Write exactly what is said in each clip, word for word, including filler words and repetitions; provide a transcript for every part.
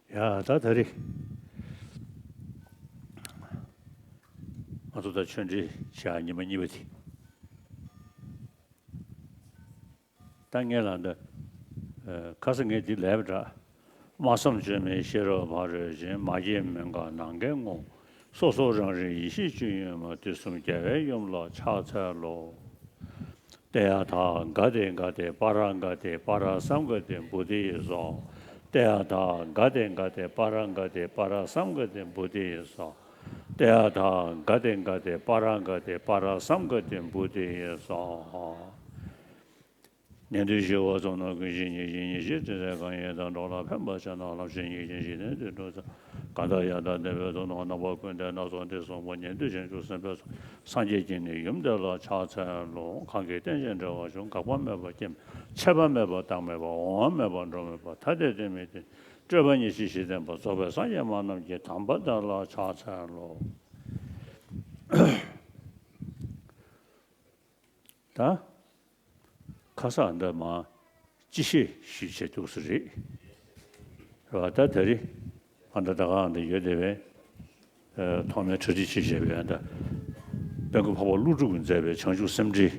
ཡ་ད་ད་རེས་ང་ཚོ་ད་ཆོས་འབྲེལ་བྱ་ཉི་མ་གཉིས་པ་དེ། ད་ངས་ལ་འདི། ཁ་ས་ངས་འདི་ལས་པ་འདྲ། སྨྲ་བསམ་བརྗོད་མེད་ཤེས་རབ་ཕ་རོལ་ཕྱིན། མ་སྐྱེས་མི་འགག་ནམ་མཁའི་ངོ་བོ། སོ་སོ་རང་རིག་ཡེ་ཤེས་སྤྱོད་ཡུལ་མ། དུས་གསུམ་རྒྱལ་བའི་ཡུམ་ལ་ཕྱག་འཚལ་ལོ། ཏདྱ་ཐཱ། ག་ཏེ་ག་ཏེ་པཱ་ར་ག་ཏེ་པཱ་ར་སཾ་ག་ཏེ་བོ་དྷི་ཡེ་སྭཱ་ཧཱ། ཏདྱ་ཐཱ། ག་ཏེ་ག་ཏེ་པཱ་ར་ག་ཏེ་པཱ་ར་སཾ་ག་ཏེ་བོ་དྷི་ཡེ་སྭཱ་ཧཱ། ཏདྱ་ཐཱ། ག་ཏེ་ག་ཏེ་པཱ་ར་ག་ཏེ་པཱ་ར་སཾ་ག་ཏེ་བོ་དྷི་ཡེ་སྭཱ་ཧཱ། ཉན་ཐོས་ཞི་བ་གཙུག་ན་ཀུན་གཞི་ཉིད་ཀྱིས། ཉེར་ཞི་ཁྲི་སྟེང་གང་ཡིན་དང་། འགྲོ་ལ་ཕན་པར་བྱེད་ན་ལམ་ཤེས་ཉིད་ཀྱིས། འཇིག་རྟེན་འདིར་འགྲོ་ཚུལ་གང་ལྟར་ཡང་དག་བསྟན་པའི་ཚུལ་དང་། རྣམ་པ་ཀུན་ལྡན་སྣ་ཚོགས་འདི་གསུངས་པ། ཉན་ཐོས་བྱང་ཆུབ་སེམས་དཔའི་ཚོགས། སངས་རྒྱས་ཀྱི་ནི་ཡུམ་དེ་ལ་ཕྱག་འཚལ་ལོ། གང་གིས་རྟེན་ཅིང་འབྲེལ་བར་འབྱུང་། འགག་པ་མེད་པ་སྐྱེ་མེད། ཆད་པ་མེད་པ་རྟག་མེད་པ། འོང་བ་མེད་པ་འགྲོ་མེད་པ། ཐ་དད་གཏན་མེད་དེ། སྤྲོས་པ་ཉེར་ཞི་ཞི་བསྟན་པ། རྫོགས་པའི་སངས་རྒྱས་སྨྲ་རྣམས་ཀྱི། དམ་པ་དེ་ལ་ཕྱག་འཚལ་ལོ། ད་ཁ་སང་འདི་མ་སྤྱི་བཤད་ཞུས་བྱས་འདུག་སེ་རེད། རེད་བ། ད་ད་རེས་ཨ་འདྲ་ད་ག་ཨ་འདྲ་ཡོད་བསྡད་པའི་ཐོག་མའི་གྲ་སྒྲིག་བྱེད་བྱས་པའི་ཨ་འདྲ་དཔལ་མགོན་འཕགས་པ་ཀླུ་སྒྲུབ་ཀྱིས་མཛད་པའི་བྱང་ཆུབ་སེམས་འགྲེལ།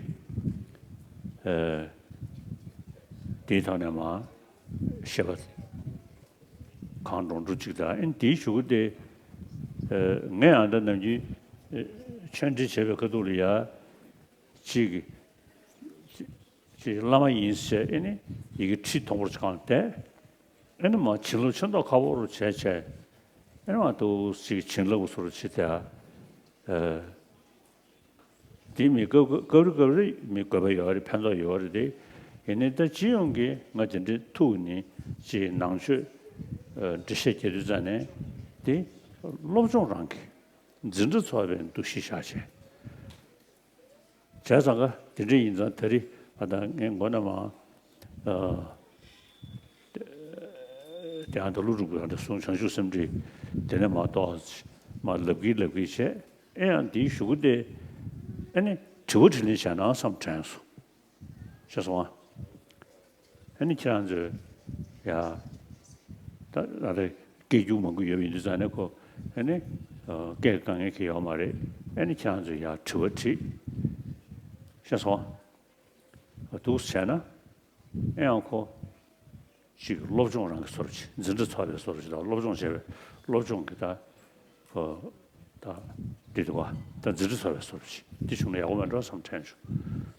དེའི་ཐོག་ནས་མ་བཤད་པ་གང་འགྲོ་འགྲོ་གཅིག་དང་། ཨ་ནི་དེའི་གཞུག་གུ་དེ་ངས་ཨ་འདྲ་ནམ་རྒྱུན་ཆོས་འབྲེལ་བྱེད་པའི་ཁ་ཐུག་ལ་ཡ། གཅིག་གཅིག་བླ་མ་ཡིན་ཟེར། ཨེ་ནི་ཡི་གེ་ཁྲི་མཐོན་པོར་བཀང་སྟེ། ཨེ་ནི་མ་བྱིན་རླབས་ཆེ་མདོག་ཁ་པོ་རུ་བྱས་བྱས། ཨེ་ནི་མ་འདུག་གཅིག་བྱིན་རླབས་སོ་རུ་བྱེད་དེ། ཨ་དེ་མི་སྐབས་སྐབས་རེ་སྐབས་རེ་མི་དགོས་པ་ཡོད་རེད། ཕན་ཐོགས་ཡོད་རེད་དེ། ཡིན་ནའི་ད་སྤྱི་ཡོངས་ཀྱི་ང་དེ་འདྲའི་ཐུག་ནི་གཅིག་ནང་ཆོས་འགྲེལ་བཤད་རྒྱག་དུས་ཙམ་ནས་དེ་སློབ་སྦྱོང་རང་གི་འཛིན་གྲྭ་ཚོགས་པའི་འདུ་ཤེས་བཞག་བྱས། བྱས་ཙང་ཀ་དེ་འདྲ་ཡིན་ཙང་། ད་རེས་ཨ་ད་ངས་མགོ་ནས་མ་ཨ་དེ་ཨ་ད་ཀླུ་སྒྲུབ་ཀྱི་ཨ་ད་གསུང་བྱང་ཆུབ་སེམས་འགྲེལ་དེ་ནས་མ་གཏོགས་མ་ལབ་ཀྱི་ལབ་ཀྱི་བྱས། ཨེ་ཡང་དེའི་གཞུག་གུ་དེ་ཨ་ནི་དྲི་བ་དྲིས་ལན་བྱས་ན་བསམ་དྲན་སོང་། ཤེས་སོང་ཨ། ཨ་ནི་ཁྱེད་རང་ཚོས་ཡ་ད་ཨ་རེ་སྐད་སྒྱུར་མང་པོ་ཡོད་པ་ཡིན་དུས་ཙང་ནས་ཁོ་ཨ་ནི་སྐད་དཀའ་ངལ་གྱི་ཡོད་མ་རེད། ཨ་ནི་ཁྱེད་རང་ཚོས་ཡ་དྲི་བ་དྲིས། ཤེས་སོང་ཨ། འདུག་བྱས་ན་ཨེ་ཡང་ཁོ་ཅིག་སློབ་སྦྱོང་རང་གི་སོར་ཅིག་འཛིན་གྲྭ་ཚོགས་པའི་སོར་ཅིག་དང་། སློབ་སྦྱོང་བྱས་པའི་སློབ་སྦྱོང་གི་ད་ཨོ་ད་འདི་འདུག་ག་ད་འཛིན་གྲྭ་ཚོགས་པའི་སོར་ཅིག་འདི་བྱུང་ན་ཡག་པོ་མེད་འགྲོ་བསམ་དྲན་བྱུང་།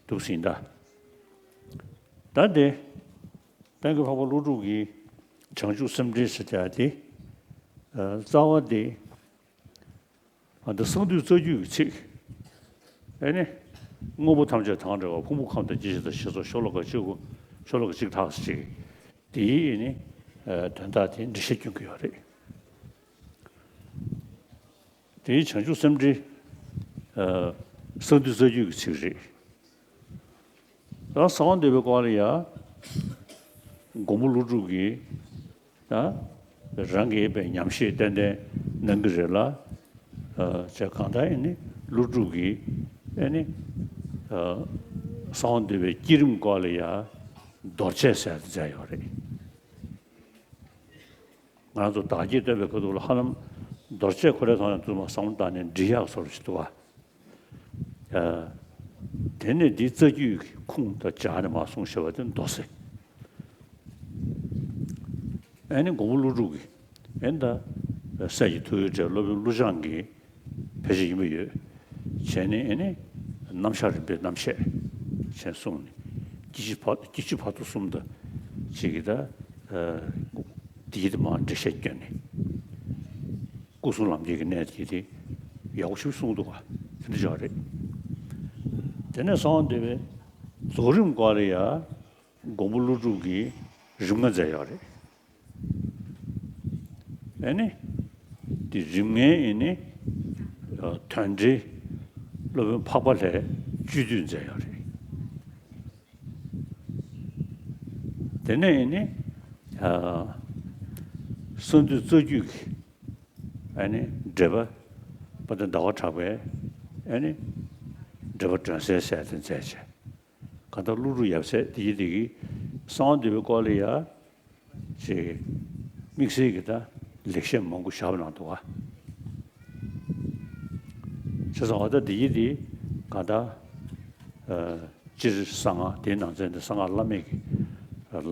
འདུག་སེ་ཡིན་ད། ད་འདི་དཔལ་མགོན་འཕགས་པ་ཀླུ་སྒྲུབ་ཀྱི་བྱང་ཆུབ་སེམས་འགྲེལ་ཟེར་ཡག་དེ་རྩ་བ་དེ། ཨ་འདི་གསང་འདུས་རྩ་རྒྱུད་ཀྱི་ཚིག་ཨེ་ནི། དངོས་པོ་ཐམས་ཅད་དང་བྲལ་བ། ཕུང་པོ་ཁམས་དང་སྐྱེ་མཆེད་དང་ཞེས་སོགས་ཤོ་ལོ་ཀ་གཅིག་པུ། ཤོ་ལོ་ཀ་གཅིག་ལྷག་ཙམ་ཅིག་དེའི་ཨེ་ནི་དོན་དག་དེ་འགྲེལ་བཤད་སྐྱོན་གྱི་ཡོད་རེད། དེའི་བྱང་ཆུབ་སེམས་འགྲེལ་གསང་འདུས་རྩ་རྒྱུད་ཀྱི་ཚིག་རེད། ད་གསང་བ་འདུས་པའི་སྐོར་ལ་ཡ། མགོན་པོ་ཀླུ་སྒྲུབ་ཀྱིས་ད་རང་གི་པའི་ཉམས་བཞེས་ཏན་ཏན་གནང་གི་རེད་ལ། བྱས་གང་ལྟར་ཨེ་ནི་ཀླུ་སྒྲུབ་ཀྱིས་ཨེ་ནི་གསང་བ་འདུས་པའི་བསྐྱེད་རིམ་སྐོར་ལ་ཡ་རྡོར་བཅས་ཟེར་ཏེ་མཛད་ཡོད་རེད། ང་རང་ཚོ་བདག་བསྐྱེད་བཏོན་པའི་ཁ་ཐུག་ལ་ཧ་ལམ་རྡོར་བཅས་ཁོ་རའི་ཐོག་ནས་ཐུགས་མ་བསམ་བློ་བཏང་ནས་འབྲི་ཡག་བཟོ་འདྲ་ཞིག་འདུག་ག་ཨ། དེ་ནས་འདི་རྩ་རྒྱུད་ཀྱི་ཁུངས་དང་སྦྱར་ནས་མར་གསུངས་བཞག་པ་དེ་མདོ་ཟེར། ཨ་ནི་མགོན་པོ་ཀླུ་སྒྲུབ་ཀྱིས་ཨ་ནི་ད་སྲས་ཀྱི་ཐུགས་ཡོད་འདྲ། སློབ་དཔོན་ཀླུ་བྱང་གི་ཕལ་ཆེར་ཡིན་པ་ཡོད། བྱས་ནས་ཨ་ནི་རྣམ་གཞག་རིམ་པས་རྣམ་བཤད་བྱས་གསུངས་ནས། སྐྱེ་འཆི་བར་སྐྱེ་འཆི་བར་དོ་གསུམ་དང་གཅིག་གིས་ད་ཨ་འདི་ཡི་དེ་མར་འགྲེལ་བཤད་བསྐྱོན་ནས། སྐུ་གསུམ་ལམ་འཁྱེར་གྱི་གནད་དེ་དེ་ཡག་པོ་ཞིག་གསུངས་འདུག་ག་དེ་འདྲ་ཅིག་རེད། དེ་ནས་གསང་བ་འདུས་པའི་རྫོགས་རིམ་སྐོར་ལ་ཡ། མགོན་པོ་ཀླུ་སྒྲུབ་ཀྱིས་རིམ་ལྔ་མཛད་ཡོད་རེད། ཨེ་ནི། དེ་རིམ་ལྔའི་ཨེ་ནི། དོན་འགྲེལ་སློབ་དཔོན་འཕགས་པ་ལྷས་བཅུད་བསྡུས་མཛད་ཡོད་རེད། དེ་ནས་ཨེ་ནི། གསང་འདུས་རྩ་རྒྱུད་ཀྱི་ཨེ་ནི་འགྲེལ་པ་དཔལ་ལྡན་ཟླ་བ་གྲགས་པས་ཨེ་ནི་འགྲེལ་པ་སྒྲོན་གསལ་ཟེར་དེ་མཛད་བྱས། གང་ལྟར་ཀླུ་སྒྲུབ་ཡབ་སྲས་དེ་ཡི་དེ་གིས་གསང་བ་འདུས་པའི་སྐོར་ལ་ཡ། ཅིག་དམིགས་བསལ་གྱི་ད་ ལེགས་བཤད་མང་པོ་བཞག་པ་ནང་འདུག་ག་བྱས་ཙང་ཨ་ད་འདི་ཡི་འདི་ག་ད་སྤྱིར་གསང་སྔགས་དེའི་ནང་ཚན་འདི་གསང་སྔགས་བླ་མེད་ཀྱི་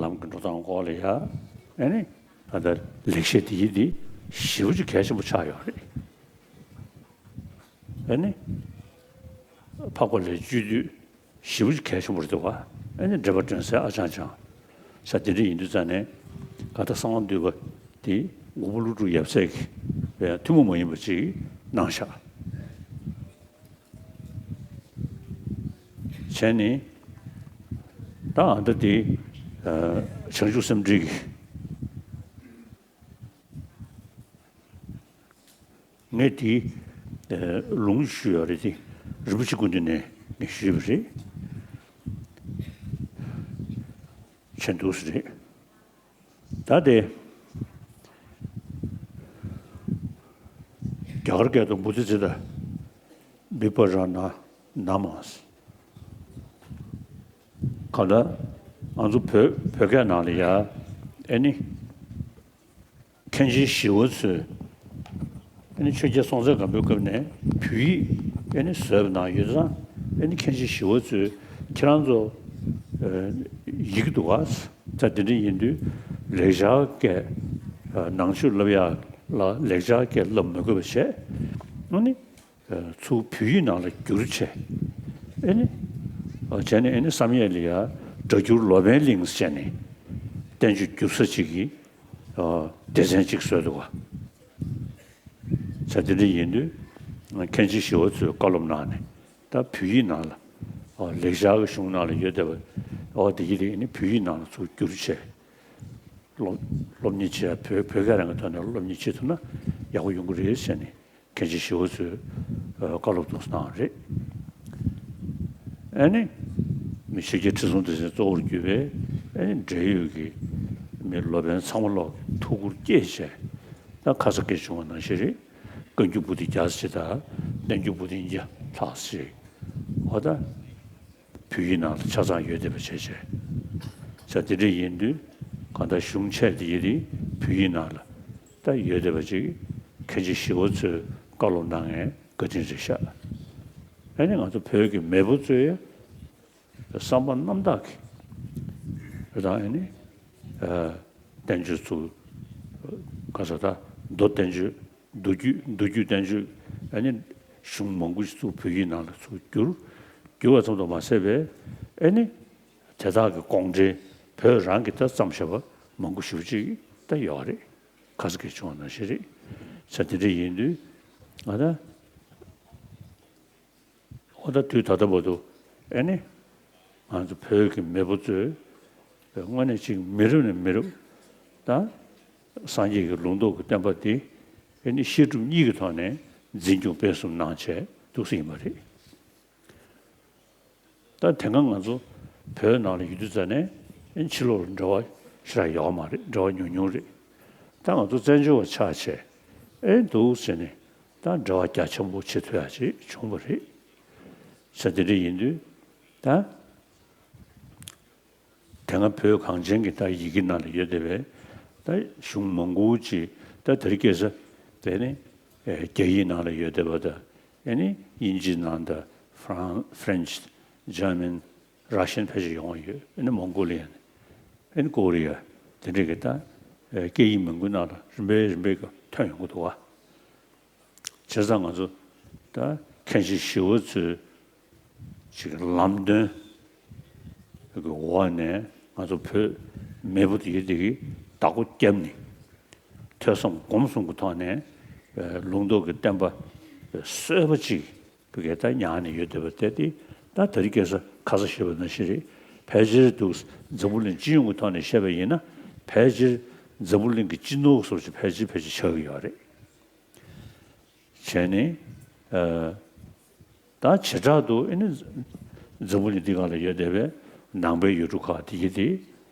ལམ་གྱི་འགྲོ་སྟངས་སྐོར་ལ་ཡ་ཨ་ནི་ག་ད་ལེགས་བཤད་འདི་ཡི་འདི་ཞེ་པོ་ཅིག་གལ་ཆེན་པོ་ཆགས་ཡོད་རེད། ཨ་ནི། འཕགས་པ་ལས་སྤྱོད་བསྡུས་ཞེ་པོ་ཅིག་གལ་ཆེན་པོ་རེད་འདུག་ག་ཨ་ནི་འགྲེལ་པ་སྒྲོན་གསལ་ཨ་ཅང་ཅང་། ས་དེ་འདྲ་ཡིན་དུས་ཙང་ནས་ག་ད་གསང་བ་འདུས་པ་དེ་མགོན་པོ་ཀླུ་སྒྲུབ་ཡབ་སྲས་ཀྱི་ཐུན་མོང་མ་ཡིན་པ་ཅིག་གནང་བཞག་བྱས་ནས་ད་ཨ་ད་དེ་བྱང་ཆུབ་སེམས་འགྲེལ་གྱི། ངས་དེའི་ལུང་ཞུས་ཡོད་རེད་དེ། རིན་པོ་ཆེ་སྐུ་མདུན་ནས་ངས་ཞུས་པ་རེད། མཆན་འདུག་སེ་རེད། ད་དེ་རྒྱ་གར་སྐད་དུ་བུདྡྷ་ཙིཏྟ་བི་པ་ར་ཎ་ན་མ། གང་ལྟར་ང་ཚོ་བོད་བོད་སྐད་ནང་ལ་ཡ་ཨེ་ནི། མཁན་ཆེན་ཞི་བ་འཚོས། ཨ་ནི་ཆོས་རྒྱལ་སྲོང་བཙན་སྒམ་པོའི་སྐབས་ནས་བོད་ཡིག་ཨ་ནི་བཟོས་པ་ནང་ཡོད་ཙང་། ཨ་ནི་མཁན་ཆེན་ཞི་བ་འཚོས་ཁྱེད་རང་ཚོ་ཡི་གེ་འདུག་ག་ད་དེ་འདྲ་ཡིན་དུས་ལེགས་སྦྱར་སྐད་ནང་ཆོས་བསླབ་ཡག་ལ་ལེགས་སྦྱར་སྐད་བསླབ་མི་དགོས་པ་བྱས། ཨ་ནི་ཚུར་བོད་ཡིག་ནང་ལ་བསྒྱུར་བྱས། ཨ་ནི་བྱས་ནས་ཨ་ནི་བསམ་ཡས་ལ་ཡ་སྒྲ་བསྒྱུར་ལོ་པཎ་གླིང་ཟེར་བྱས་ནས་བསྟན་བཅོས་བསྒྱུར་ས་ཅིག་གི་སྡེ་ཚན་གཅིག་བཟོས་འདུག་ག་ས་དེ་འདྲ་ཡིན་དུས་མཁན་ཆེན་ཞི་བ་འཚོས་བཀའ་སློབ་གནང་ནས་ད་བོད་ཡིག་ནང་ལ་ལེགས་སྦྱར་གྱི་གཞུང་ནང་ལ་ཡོད་བསྡད་པ་འོ་དེ་གི་དེ་ནི་བོད་ཡིག་ནང་ལ་ཚུར་བསྒྱུར་བྱས། སློབ་སློབ་གཉེར་བྱས་བོད་བོད་སྐད་རང་གི་ཐོག་ནས་སློབ་གཉེར་བྱེད་ཐུབ་ན་ཡག་པོ་ཡོང་གི་རེད་ཟེར་ནས། མཁན་ཆེན་ཞི་བ་འཚོས་བཀའ་སློབ་དུ་གནང་བ་རེད། ཨ་ནི། མི་ཆོས་རྒྱལ་ཁྲི་སྲོང་ལྡེ་བཙན་གཙོ་བོར་གྱུར་པའི་ཨ་ནི་འབྲེལ་ཡོད་ཀྱི་མི་ལོ་པཎ་ཚང་མ་ལོག་གི་ཐུགས་ཁུར་བསྐྱེད་བྱས། ད་ཁ་ས་སྐད་བྱུང་བ་ནང་བཞིན་རེད། བཀའ་འགྱུར་པོ་ཏི་བརྒྱ་ཚར་གཅིག་དང་བསྟན་འགྱུར་པོ་ཏི་ཉིས་བརྒྱ་ལྷག་ཅིག་འོ་ད། བོད་ཡིག་ནང་ལ་ཆ་ཚང་ཡོད་བསྡད་པ་བྱས་བྱས། ས་དེ་འདྲ་ཡིན་དུས་གང་ལྟར་གཞུང་ཆེ་དེ་ཡི་རིགས་བོད་ཡིག་ནང་ལ་ད་ཡོད་བསྡད་པ་ཅིག་མཁན་ཆེན་ཞི་བ་འཚོས་བཀའ་སློབ་གནང་མཁན་བཀའ་དྲིན་རེད་ཤག་ཨ་ནི་ང་ཚོ་བོད་ཀྱི་མེས་པོ་ཚོས་བསམ་པ་རྣམ་དག་གིས་རང་ཨ་ནི་བསྟན་བཅོས་ཚུར་ག་ས་ད་མདོ་བསྟན་བཅོས། མདོ་རྒྱུད། མདོ་རྒྱུད་བསྟན་བཅོས། ཨ་ནི་གཞུང་མང་པོ་ཞིག་ཚུར་བོད་ཡིག་ནང་ལ་ཚུར་བསྒྱུར། བསྒྱུར་བ་ཙམ་དུ་མ་ཟད་པའི་ཨ་ནི་དེ་དག་གི་དགོངས་འགྲེལ་བོད་རང་གི་ད་བརྩམས་བཞག་པ་མང་པོ་ཞེ་པོ་ཅིག་ད་ཡོད་རེད། ཁ་ས་སྐད་བྱུང་བ་ནང་བཞིན་རེད། ས་དེ་འདྲ་ཡིན་དུས་ང་ད། ཨོ་ད་དུས་ད་ལྟ་བར་དུ་ཨེ་ནི་ང་ཚོ་བོད་ཀྱི་མེས་པོ་ཚོས་དངོས་གནས་ཅིག་མི་རབས་ནས་མི་རབས་ད་སངས་རྒྱས་ཀྱི་ལུང་རྟོགས་ཀྱི་བསྟན་པ་འདི་ཨེ་ནི་བཤད་སྒྲུབ་གཉིས་ཀྱི་ཐོག་ནས་འཛིན་སྐྱོང་སྤེལ་གསུམ་གནང་བྱས་འདུག་སེ་ཡིན་པ་རེད། ད་དེ་སྔ་ང་ཚོ་བོད་ནང་ལ་ཡོད་དུས་ཙ་ནས་ཨེ་ཕྱི་ལོགས་ལ་འབྲེལ་བ་ཞེ་དྲག་ཡོད་མ་རེད། འབྲེལ་བ་ཉུང་ཉུང་རེད། ད་ང་ཚོ་བཙན་བྱོལ་བ་ཆགས་བྱས་ཨེ་འདུག་ཟེར་ནས་ད་འབྲེལ་བ་རྒྱ་ཆེན་པོ་བྱེད་ཐུབ་ཡ་ཅིག་བྱུང་བ་རེད། ས་དེ་འདྲ་ཡིན་དུས་ད་དེ་སྔ་བོད་གངས་ཅན་གྱི་ད་ཡི་གེ་ནང་ལ་ཡོད་བསྡད་པའི་ད་གཞུང་མང་པོ་ཅིག་ད་དེ་རིང་ཁ་སང་དེ་ནི་རྒྱ་ཡིག་ནང་ལ་ཡོད་བསྡད་པ་ད་ཨེ་ནི་དབྱིན་ཇི་ནང་ད་ཧྥ་རན་ཧྥ་རན་ཆི། ཇར་མན། ར་ཤན་ཕལ་ཆེར་ཡོང་བ་ཡོད། ཨ་ནི་མོང་གོ་ལི་ཡ་ནས། ཨ་ནི་ཀོ་རི་ཡ། དེ་འདྲ་གི་ད་སྐད་ཡིག་མང་པོའི་ནང་ལ་རིམ་པས་རིམ་པས་ཀྱི་ཐོན་ཡོང་གི་འདུག་བ། བྱས་ཙང་ང་ཚོ་ད་མཁན་ཆེན་ཞི་བ་འཚོའི་ཅིག་ལམ་སྟོན་གྱི་འོག་ནས་ང་ཚོ་བོད་མེས་པོ་དེ་དེ་གི་བདག་པོ་བརྒྱབ་ནས་ཐོས་བསམ་སྒོམ་གསུམ་གྱི་ཐོག་ནས་ལུང་རྟོགས་ཀྱི་བསྟན་པ་གསོས་པ་ཅིག་བོད་སྐད་ད་ཉར་ནས་ཡོད་བསྡད་པ་དེ་དེ་ད་དེ་རིང་ཁ་སང་ཁ་སང་བཤད་པ་ནང་བཞིན་རེད། ཕལ་ཆེར་འདུག་འཛམ་བུ་གླིང་སྤྱི་ཡོངས་ཀྱི་ཐོག་ནས་བཤད་པ་ཡིན་ན་ཕལ་ཆེར་འཛམ་བུ་གླིང་གི་སྤྱི་ནོར་སོགས་ཀྱི་ཕལ་ཆེར་ཕལ་ཆེར་ཆགས་ཀྱི་ཡོད་རེད། བྱས་ནས་ཨ་ད་བྱེ་བྲག་ཏུ་ཨེ་ནི་འཛམ་བུ་གླིང་འདི་སྒང་ལ་ཡོད་བསྡད་པའི་ནང་པའི་ཡུལ་གྲུ་ཁག་དེ་གི་དེ་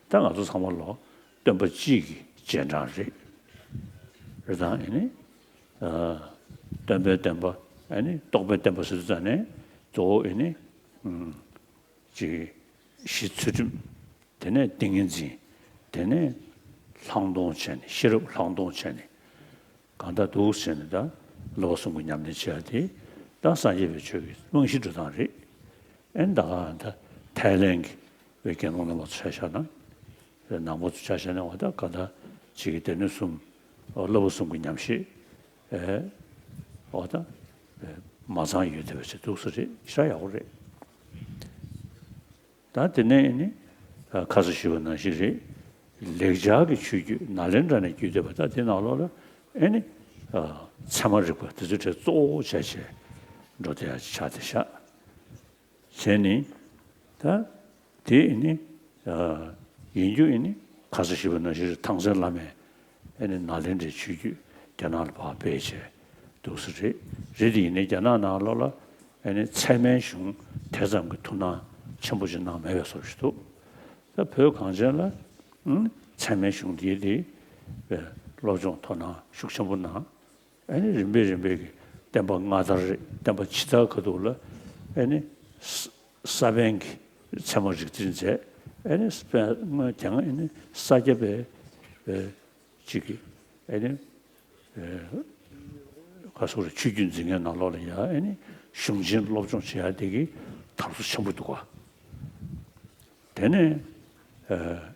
ད་ང་ཚོ་ཚང་མ་ལོ་སྟོན་པ་གཅིག་གི་རྗེས་འབྲང་རེད། རེད་དང་ཨེ་ནི། སྟོན་པའི་བསྟན་པ། ཨ་ནི་རྟོགས་པའི་བསྟན་པ་ཟེར་དུས་ཙང་ནས་གཙོ་བོ་ཨེ་ནི། ཅིག་གཞི་ཚུལ་ཁྲིམས། དེ་ནས་ཏིང་ངེ་འཛིན། དེ་ནས་ལྷག་མཐོང་བྱས་ནས་ཤེས་རབ་ལྷག་མཐོང་བྱས་ནས། གང་ལྟར་འདུག་ཟེར་ནས་ད་བསླབ་པ་གསུམ་གྱི་ཉམས་ལེན་བྱེད་ཡ་དེ་ད་སངས་རྒྱས་པའི་ཆོས་ཀྱི་རྨང་གཞི་འགྲོ་སྟངས་རེད། ཨེ་ད་ག་ད་ཐའི་ལན་གྱི་བའི་དགེ་སློང་རྣམ་པ་ཚོ་ཆ་བཞག་ན། ནང་པ་ཚོ་ཆ་བཞག་ན་འོ་ད་ག་ད་ཅིག་གི་སྡེ་སྣོད་གསུམ། བསླབ་པ་གསུམ་གྱི་ཉམས་བཞེས། ཨེ་འོ་ད་མ་ཚང་ཡོད་བསྡད་པ་ཞིག་འདུག་ས་རེད། ཞེ་དྲག་ཡག་པོ་རེད། ད་དེ་ནས་ནི་ཁ་སང་ཞུས་པ་ནང་བཞིན་རེད། ལེགས་སྦྱར་གྱི་ཆོས་བརྒྱུད་ནཱ་ལེནྡྲ་ནས་བརྒྱུད་བསྡད་པ་ད་དེ་ནང་ལོགས་ལ་ཨེ་ནི་ཚད་མ་རིག་པ་དེ་ཚོའི་གྲས་གཙོ་བོ་བྱས་བྱས་འགྲོ་བསྡད་ཡ་ཆགས་བསྡད་ཤག་བྱས་ནི་ད་དེ་ནི་ཡིན་རྒྱུ་ཨེ་ནི་ཁ་སང་ཞུས་པ་ནང་བཞིན་རེད། ཐང་སན་བླ་མས་ཨེ་ནི་ནཱ་ལེནྡྲའི་ཆོས་བརྒྱུད་རྒྱ་ནག་ལ་ཕར་སྤེལ་བྱས་འདུག་ས་རེད། རེད་དེ་ཡིན་ནའི་རྒྱ་ནག་ནང་ལོགས་ལ་ཨེ་ནི་ཚད་མའི་གཞུང་དེ་ཙམ་གྱི་ཐུགས་སྣང་ཆེན་པོ་ཅིག་གནང་མེད་པའི་བཟོ་ཞིག་འདུག་ད་བོད་གངས་ཅན་ལ་ཨང་ཚད་མའི་གཞུང་འདིའི་དེ་སློབ་སྦྱོང་དོ་སྣང་ཤུགས་ཆེན་པོ་གནང་། ཨེ་ནི་རིམ་པས་རིམ་པས་ཀྱི་བསྟན་པ་སྔ་དར་རེད། བསྟན་པ་ཕྱི་དར་ཁ་ཐུག་ལ་ཨེ་ནི་ས་ས་པཎ་གྱི་ཚད་མ་རིག་འཛིན་མཛད། ཨེ་ནི་དཔེ་སྔ་རྒྱ་ཨེ་ནི་ས་སྐྱ་པའི་ཨེ་གཅིག་གི་ཨེ་ནི་ཨེ་ག་སོགས་རེད། ཆོས་བརྒྱུད་འཛིན་མཁན་ནང་ལོགས་ལ་ཡ་ཨེ་ནི་གཞུང་ཆེན་སློབ་སྦྱོང་བྱེད་ཡ་དེ་གི་དར་སོ་ཆེན་པོ་འདུག་ག་དེ་ནས་ཨེ་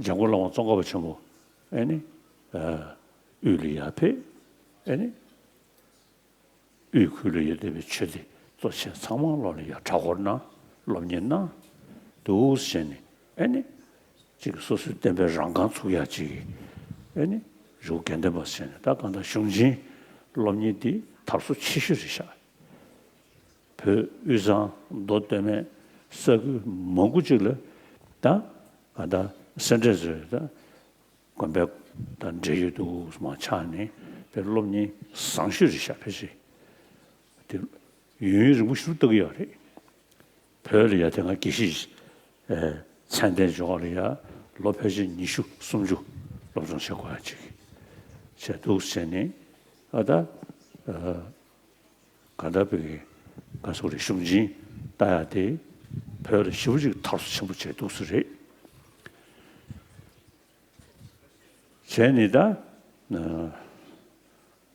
འཇམ་མགོན་བླ་མ་ཙོང་ཁ་པ་ཆེན་པོ་ཨེ་ནི་ཨེ་དབུས་ལ་ཡར་ཕེབས། ཨེ་ནི་དབུས་ཁུལ་ལ་ཡོད་བསྡད་པའི་ཆོས་སྡེ་གཙོ་ཆེ་ཚང་མ་ལོག་ལ་ཡར་གྲྭ་སྐོར་གནང་། སློབ་གཉེར་གནང་། འདུག་བྱས་ནས་ཨེ་ནི་ཅིག་སོ་སོའི་བསྟན་པའི་རང་རྐང་ཚུགས་ཡག་ཅིག་ཨེ་ནི་རི་བོ་དགེ་ལྡན་པ་བྱས་ནས་ད་གང་ལྟར་གཞུང་ཆེན་སློབ་གཉེར་འདི་དར་སོ་ཆེ་ཤོས་རེད་ཤག་བོད་དབུས་གཙང་མདོ་སྟོད་སྨད་ས་ཁུལ་མང་པོ་ཅིག་ལ་ད་གང་ལྟར་སེ་འབྲས་ཚོས་ད་དགོན་པའི་དང་འབྲེལ་ཡོད་དུ་མ་ཆགས་ནས་པའི་སློབ་གཉེར་བཟང་ཤོས་རེད་ཤག་ཕལ་ཆེར་དེ་ཡུན་རིང་པོ་ཞིག་ལྟ་གི་ཡོད་རེད། བོད་ལ་ཡ་དེ་སྔ་དགེ་བཤེས་ཨེ་མཚན་ལྡན་འབྱོར་བ་ལ་ཡ་ལོ་ཕལ་ཆེར་ཉི་ཤུ་སུམ་ཅུ་སློབ་སྦྱོང་བྱེད་དགོས་ཡ་ཅིག་བྱས་འདུག་བྱས་ནས་ཨ་ད་ཨ་ག་ད་བོད་ཀྱི་ག་སོགས་རེད། གཞུང་ཆེན་ལྟ་ཡ་དེ་བོད་ལ་ཞེ་པོ་ཅིག་དར་སོ་ཆེན་པོ་བྱས་འདུག་ས་རེད། བྱས་ནི་ད།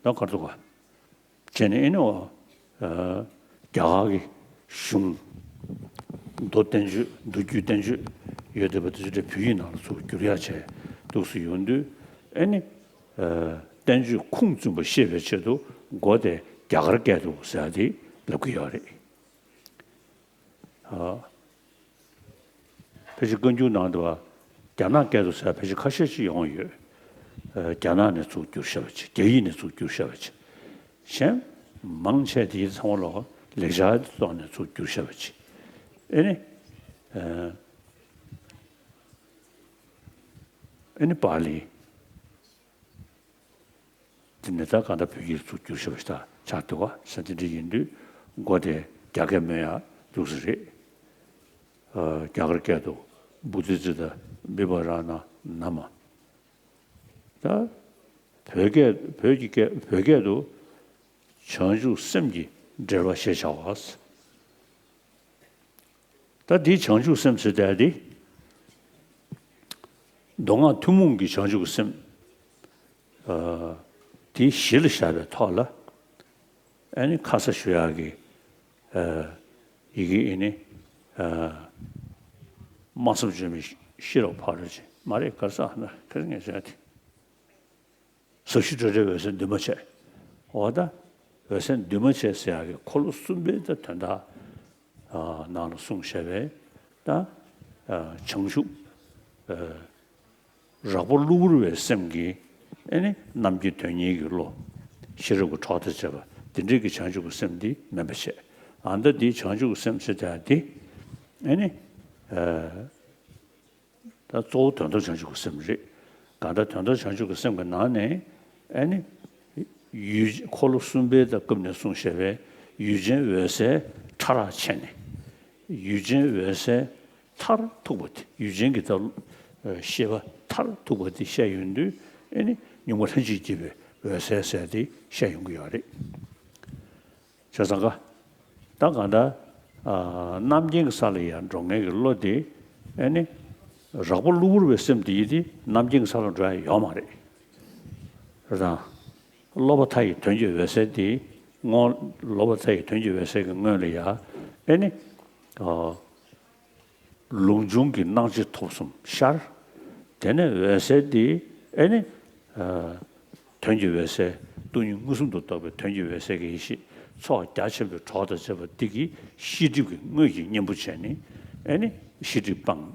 ད་གར་འདུག་ག་བྱས་ནི་ཨེ་ནི་འོ། རྒྱ་གར་གྱི་གཞུང་། མདོ་བསྟན་བཅོས། མདོ་རྒྱུད་བསྟན་བཅོས་ཡོད་བསྡད་པ་དེ་ཚོ་བོད་ཡིག་ནང་ལ་ཚུར་བསྒྱུར་ཡ་བྱས་འདུག་སེ་ཡོང་དུས་ཨེ་ནི། བསྟན་བཅོས་ཁུངས་བཙུན་པ་ཤེས་པའི་ཆེད་དུ་མགོ་དེ་རྒྱ་གར་སྐད་དུ་ཟེར་ཡ་དེ་ལབ་ཀྱི་ཡོད་རེད། ཕལ་ཆེར་བཀའ་འགྱུར་ནང་དུ་བ་རྒྱ་ནག་སྐད་དུ་ཟེར་ཕལ་ཆེར་ཁ་ཤས་ཤིག་ཡོང་ཡོད། རྒྱ་ནག་ནས་ཚུར་བསྒྱུར་བཞག་པ་ཅིག་རྒྱ་ཡིག་ནས་ཚུར་བསྒྱུར་བཞག་པ་ཅིག་གཞན་མང་ཆེ་དེའི་ཚང་མ་ལོག་ལེགས་སྦྱར་ཐོག་ནས་ཚུར་བསྒྱུར་བཞག་པ་ཅིག་ཨེ་ནི། ཨེ་ནི་པཱ་ལི། དེ་ནས་ད་གང་ལྟར་བོད་ཡིག་ཚུར་བསྒྱུར་ཤེས་པ་ཞིག་ད་ཆགས་འདུག་ག་ས་དེ་འདྲ་ཡིན་དུས་མགོ་དེ་རྒྱ་སྐད་སྨོས་ཡག་འདུག་ས་རེད། རྒྱ་གར་སྐད་དུ་བུ་ཙི་ཙི་ད་བི་བ་ར་ན་ན་མ། ད་བོད་སྐད་བོད་ཀྱི་སྐད་བོད་སྐད་དུ་བྱང་ཆུབ་སེམས་ཀྱི་འགྲེལ་པ་ཞེས་བྱ་བ། ད་འདི་བྱང་ཆུབ་སེམས་ཟེར་དེ་འདི། མདོ་སྔགས་ཐུན་མོང་གི་བྱང་ཆུབ་ཀྱི་སེམས། དེ་གཞི་ལ་བཞག་པའི་ཐོག་ལ། ཨ་ནི་ཁ་ས་ཞུ་ཡག་གི། ཡི་གེ་ཨེ་ནི། སྨྲ་བསམ་བརྗོད་མེད་ཤེས་རབ་ཕ་རོལ་ཕྱིན་མ་རེད་ག་རེ་ཟེར་ན་ཁ་སང་ངས་ཟེར་ཡ་དེ། ཟབ་ཞི་སྤྲོས་བྲལ་འོད་གསལ་འདུས་མ་བྱས། འོ་ད། འོད་གསལ་འདུས་མ་བྱས་ཟེར་ཡག་གི་འཁོར་ལོ་གསུམ་པའི་ད་དོན་དག་ནང་ལ་གསུངས་བཞག་པས་ད། བྱང་ཆུབ། རགས་པ་གློ་བུར་བའི་སེམས་ཀྱིས་ཨེ་ནི་རྣམ་མཁྱེན་དོན་གཉེར་གྱི་བློ། ཤེས་རབ་ཀྱི་གྲོགས་དང་བཅས་པ་འདི་འདྲའི་གི་བྱང་ཆུབ་ཀྱི་སེམས་འདི་མེད་པ་བྱས། ཨ་ད་འདི་བྱང་ཆུབ་ཀྱི་སེམས་ཟེར་ཡག་འདི་ཨེ་ནི། ད་གཙོ་བོ་དོན་དམ་བྱང་ཆུབ་ཀྱི་སེམས་རེད། གང་ལྟར་དོན་དམ་བྱང་ཆུབ་ཀྱི་སེམས་ཀྱི་ནང་ནས་ཨེ་ནི། ཡུལ་འཁོར་ལོ་གསུམ་པའི་ད་སྐབས་ནས་གསུངས་བཞག་པའི་ཡུལ་ཅན་འོད་གསལ་ཕྲ་རགས་ཕྱེ་ནས། ཡུལ་ཅན་འོད་གསལ་མཐར་ཐུག་པ་དེ་ཡུལ་ཅན་གྱི་ད་ཤེས་པ་མཐར་ཐུག་པ་དེ་བཤད་ཡོང་དུས་ཨེ་ནི་གཉུག་མ་ལྷན་ཅིག་སྐྱེས་པའི་འོད་གསལ་ཟེར་དེ་བཤད་ཡོང་གི་ཡོད་རེད། བྱས་ཙང་ཀ། ད་གང་ལྟར། རྣམ་མཁྱེན་གྱི་ས་ལ་ཡར་འགྲོ་མཁན་གྱི་བློ་དེ་ཨེ་ནི། རགས་པ་གློ་བུར་བའི་སེམས་དེ་ཡིས་དེ་རྣམ་མཁྱེན་གྱི་ས་ལ་འགྲོ་ཡ་ཡོད་མ་རེད། རེད་དང་། ལོག་པར་ཐལ་གྱི་དོན་གྱི་འོད་གསལ་དེ་སྔོན། ལོག་པར་ཐལ་གྱི་དོན་གྱི་འོད་གསལ་གྱི་སྔོན་ལ་ཡ། ཨེ་ནི། ཨ། ལུགས་འབྱུང་གི་སྣང་མཆེད་ཐོབ་གསུམ་ཤར། དེ་ནས་འོད་གསལ་དེ་ཨེ་ནི། ཨ། དོན་གྱི་འོད་གསལ། སྟོང་ཉིད་མངོན་སུམ་དུ་རྟོགས་པའི་དོན་གྱི་འོད་གསལ་གྱི་ཡེ་ཤེས་ཚོགས་རྒྱ་ཆེན་པོའི་གྲོགས་དང་བཅས་པ་འདི་གིས་ཤེས་སྒྲིབ་ཀྱི་དངོས་ཀྱི་གཉེན་པོ་བྱས་ནས་ཨེ་ནི་ཤེས་སྒྲིབ་སྤངས།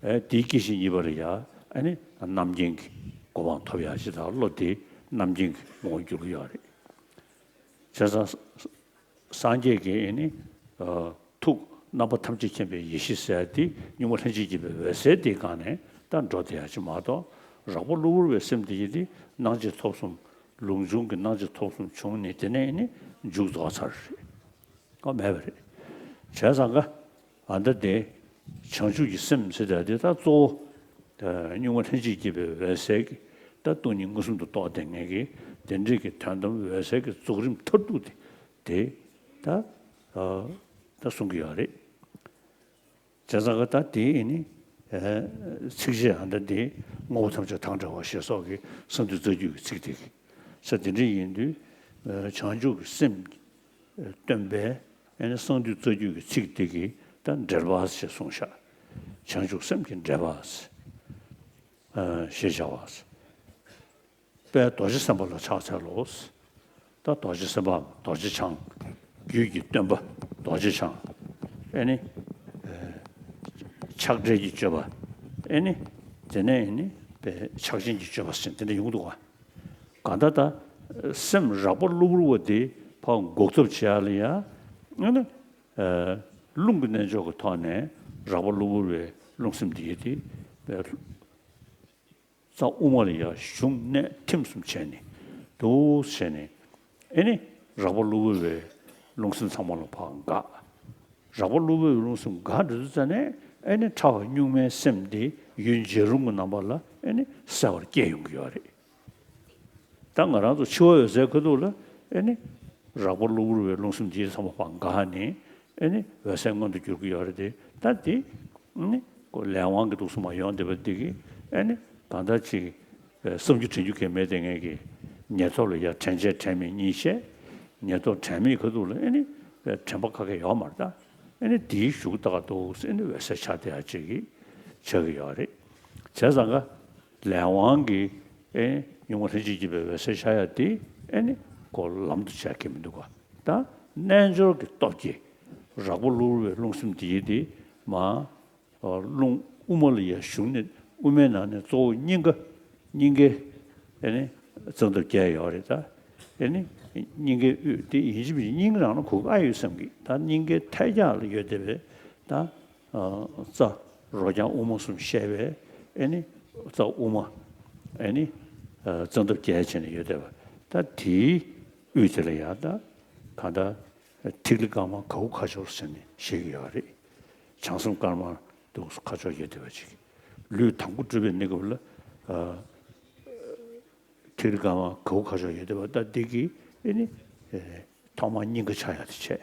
ཨེ། དེའི་སྐྱེ་ཤི་གཉིས་པ་ལ་ཡ་ཨེ་ནི་རྣམ་མཁྱེན་གྱི་གོ་འཕང་ཐོབ་ཡ་ཅིག་དང་། བློ་དེ་རྣམ་མཁྱེན་གྱི་ངོ་བོར་འགྱུར་གྱི་ཡོད་རེད། བྱས་ཙང་སངས་རྒྱས་ཀྱི་ཨེ་ནི། ཨ། ཐུགས་རྣམ་པ་ཐམས་ཅད་མཁྱེན་པའི་ཡེ་ཤེས་ཟེར་ཡ་དེ་གཉུག་མ་ལྷན་ཅིག་སྐྱེས་པའི་འོད་གསལ་དེའི་སྒང་ནས་ད་འགྲོ་བསྡད་ཡ་ཅིག་མ་གཏོགས། རགས་པ་གློ་བུར་བའི་སེམས་དེ་ཡི་དེ་སྣང་མཆེད་ཐོབ་གསུམ། ལུགས་འབྱུང་གི་སྣང་མཆེད་ཐོབ་གསུམ་བྱུང་ནས་དེ་ནས་ཨེ་ནི་མཇུག་རྫོགས་ཚར་རེད། ཨ། མེད་པ་རེད། བྱས་ཙང་ཀ་ཨ་ད་དེ་བྱང་ཆུབ་ཀྱི་སེམས་ཟེར་ཡ་དེ་ད་གཙོ་བོ། ཨ། གཉུག་མ་ལྷན་ཅིག་སྐྱེས་པའི་འོད་གསལ་གྱི་ད་སྟོང་ཉིད་མངོན་སུམ་དུ་རྟོགས་བསྡད་མཁན་གྱི་དེ་འདྲའི་གི་དོན་དམ་འོད་གསལ་གྱི་རྫོགས་རིམ་མཐར་ཐུག་དེ། དེ་ད། ཨ། ད་གསུང་གི་ཡོད་རེད། བྱས་ཙང་ཀ་ད་དེ་ཨེ་ནི། ཨ། ཚིགས་བཅད་ཨ་ད་དེ་དངོས་པོ་ཐམས་ཅད་དང་བྲལ་བ་ཞེས་སོགས་ཀྱི་གསང་འདུས་རྩ་རྒྱུད་ཀྱི་ཚིག་དེ་གི་ས། དེ་འདྲ་ཡིན་དུས། ཨ། བྱང་ཆུབ་ཀྱི་སེམས་སྟོན་པའི་ཨེ་ནི་གསང་འདུས་རྩ་རྒྱུད་ཀྱི་ཚིག་དེ་གི་ད་འགྲེལ་པ་ཞེས་གསུངས་ཤག་བྱང་ཆུབ་སེམས་ཀྱི་འགྲེལ་པ། ཨ། ཞེས་བྱ་བ། དཔལ་རྡོ་རྗེ་སེམས་དཔའ་ལ་ཕྱག་འཚལ་ལོ། ད་རྡོ་རྗེ་སེམས་དཔའ་རྡོ་རྗེ་འཆང་། རྒྱུད་ཀྱི་སྟོན་པ་རྡོ་རྗེ་འཆང་། ཨེ་ནི། ཨ། ཆགས་བྲལ་གྱི་སྤྱོད་པ། ཨེ་ནི། དེ་ནས་ཨེ་ནི་ཆགས་ཞེན་གྱི་སྤྱོད་པ་ཟེར་དེ་འདྲ་ཡོང་གི་འདུག་ག་གང་ལྟར་ད་སེམས་རགས་པ་གློ་བུར་བ་དེ་ཕར་འགུག་ཐབས་བྱེད་ཡ་ལ་ཡ། ཨེ་ནི། ཨ། རླུང་གི་རྣལ་འབྱོར་གྱི་ཐོག་ནས་རགས་པ་གློ་བུར་བའི་རླུང་སེམས་དེ་ཡི་དེ། རྩ་དབུ་མ་ལ་ཡ་གཞུང་གནད་ཐིམ་གསུམ་བྱས་ནས་འདུག་བྱས་ནས། ཨེ་ནི་རགས་པ་གློ་བུར་བའི་རླུང་སེམས་ཚང་མ་ལ་ཕར་འགག་རགས་པ་གློ་བུར་བའི་རླུང་སེམས་འགག་འགྲོ་དུས་ཙ་ནས་ཨེ་ནི་ཕྲ་བ་གཉུག་མའི་སེམས་དེ་ཡུལ་འབྱེད་རུང་གི་རྣམ་པ་ལ་ཨེ་ནི་གསལ་བར་སྐྱེ་ཡོང་གི་ཡོད་རེད། ད་ང་རང་ཚོ་འཆི་བ་འོད་གསལ་ཁ་ཐུག་ལ་ཨེ་ནི་རགས་པ་གློ་བུར་བའི་རླུང་སེམས་དེ་ཚང་མ་ཕར་འགག་ནས་ཨེ་ནི་འོད་གསལ་མངོན་དུ་གྱུར་གྱི་ཡོད་རེད་དེ། ད་དེ་ནི་ཁོ་ལས་དབང་གི་དུག་གསུམ་མ་ཡོང་བསྡད་པ་འདི་གིས་ཨེ་ནི་གང་ལྟར་ཅིག་བསམ་རྒྱུ་དྲན་རྒྱུ་གལ་མེད་དེ་ངས་ཀྱི་ཉེར་ཐོབ་ལ་ཡ་དྲན་བྱེད་དྲན་མེད་གཉིས་བཤད། ཉེར་ཐོབ་དྲན་མེད་ཁ་ཐུག་ལ་ཨེ་ནི་དྲན་པ་ཁ་ཁ་ཡོད་མ་རེད། ད་ཨེ་ནི་དེའི་གཞུག་ལྟ་ག་འདུག་ཨེ་ནི་འོད་གསལ་ཆགས་བསྡད་ཡ་ཅིག་གི་ཆགས་ཀྱི་ཡོད་རེད། བྱས་ཙང་ཀ་ལས་དབང་གིས་ཨེ་གཉུག་མ་ལྷན་ཅིག་སྐྱེས་པའི་འོད་གསལ་ཤར་ཡ་དེ་ཨེ་ནི་ཁོ་ལམ་དུ་བྱ་གི་མི་འདུག་ག་ད་རྣལ་འབྱོར་གྱི་སྟོབས་ཀྱིས་རགས་པ་གློ་བུར་བའི་རླུང་སེམས་དེ་ཡི་དེ་མ། རླུང་དབུ་མ་ལ་ཡ་ཞུགས་ནས་དབུ་མའི་ནང་ནས་གཙོ་བོ་སྙིང་ག་སྙིང་གའི་ཨེ་ནི་རྩ་འདབ་བརྒྱད་ཡོད་རེད། ད་ཨེ་ནི་སྙིང་གའི་དབུས་དེ་ཡིན་གཅིག་མིན་གཅིག་སྙིང་རང་ལ་གོ་གི་ཨ་ཡོད་བསམ་གི། ད་སྙིང་གའི་ཐལ་རྒྱག་ལ་ཡོད་བསྡད་པའི་ད་རྩ་རོ་རྐྱང་དབུ་མ་གསུམ་བཤད་པའི་ཨེ་ནི་རྩ་དབུ་མ་ཨེ་ནི་རྩ་འདབ་བརྒྱད་བྱས་ནས་ཡོད་བསྡད་པ། ད་དེའི་དབུས་དེ་ལ་ཡ་ད་གང་ལྟར་ཐིག་ལེ་དཀར་དམར་ག་འུ་ཁ་སྦྱོར་ཟེར་ནས་བཤད་ཀྱི་ཡོད་རེད། བྱང་སེམས་དཀར་དམར་འདུག་ཁ་སྦྱོར་ཡོད་བསྡད་པ་ཅིག་ལུས་དང་པོ་སྤྲུལ་པའི་གནས་སྐབས་ལ་ཨ་ཐིག་ལེ་དཀར་དམར་ག་འུ་ཁ་སྦྱོར་ཡོད་བསྡད་པ། ད་འདི་གི་ཨེ་ནི་ཨེ་ཐོག་མར་སྙིང་ག་ཆགས་ཡ་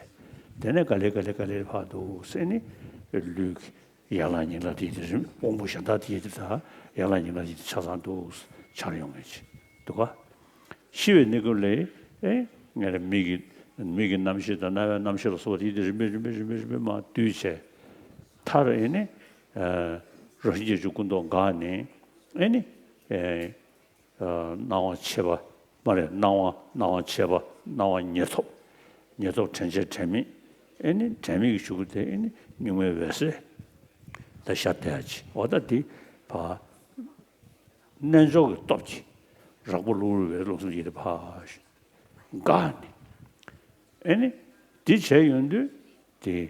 དེ་བྱས། དེ་ནས་ག་ལེ་ག་ལེ་ག་ལེ་ཕར་འདུག་ཟེར་ནི་ལུས་ཀྱི་ཡན་ལག་ཉིང་ལག་དེ་ཡི་དེ་རིམ་དབང་པོ་གཞན་དག་དེ་ཡི་དེ་དག་ཡན་ལག་ཉིང་ལག་དེ་ཡི་དེ་ཆ་ཚང་འདུག་འཆར་ཡོང་ངེས་ཅིག་འདུག་ག་ཤི་བའི་གནས་སྐབས་ལ་ཨེ་ངས་ལ་མིག་གི་མིག་གི་རྣམ་ཤེས་དང་རྣ་བའི་རྣམ་ཤེས་ལ་སོགས་པ་དེ་ཡི་དེ་རིམ་པས་རིམ་པས་རིམ་པས་རིམ་པས་མར་བསྡུས་བྱས། མཐར་ཨེ་ནི་རང་བཞིན་བརྒྱད་ཅུ་ཀུན་རྟོག་འགག་ནས་ཨེ་ནི་སྣང་བ་མཆེད་པ་མ་རེད། སྣང་བ་སྣང་བ་མཆེད་པ་སྣང་བ་ཉེར་ཐོབ། ཉེར་ཐོབ་དྲན་བྱེད་དྲན་མེད། ཨེ་ནི་དྲན་མེད་ཀྱི་གཞུག་གུ་དེ་ཨེ་ནི་གཉུག་མའི་འོད་གསལ་ད་ཤར་བསྡད་ཡ་ཅིག་འོ་ད་དེ་ཕར་རྣལ་འབྱོར་གྱི་སྟོབས་ཀྱིས་རགས་པ་གློ་བུར་བའི་རླུང་སེམས་ཀྱི་དེ་ཕར་འགག་ནས། ཨེ་ནི། འདི་བྱས་ཡོང་དུས། དེ།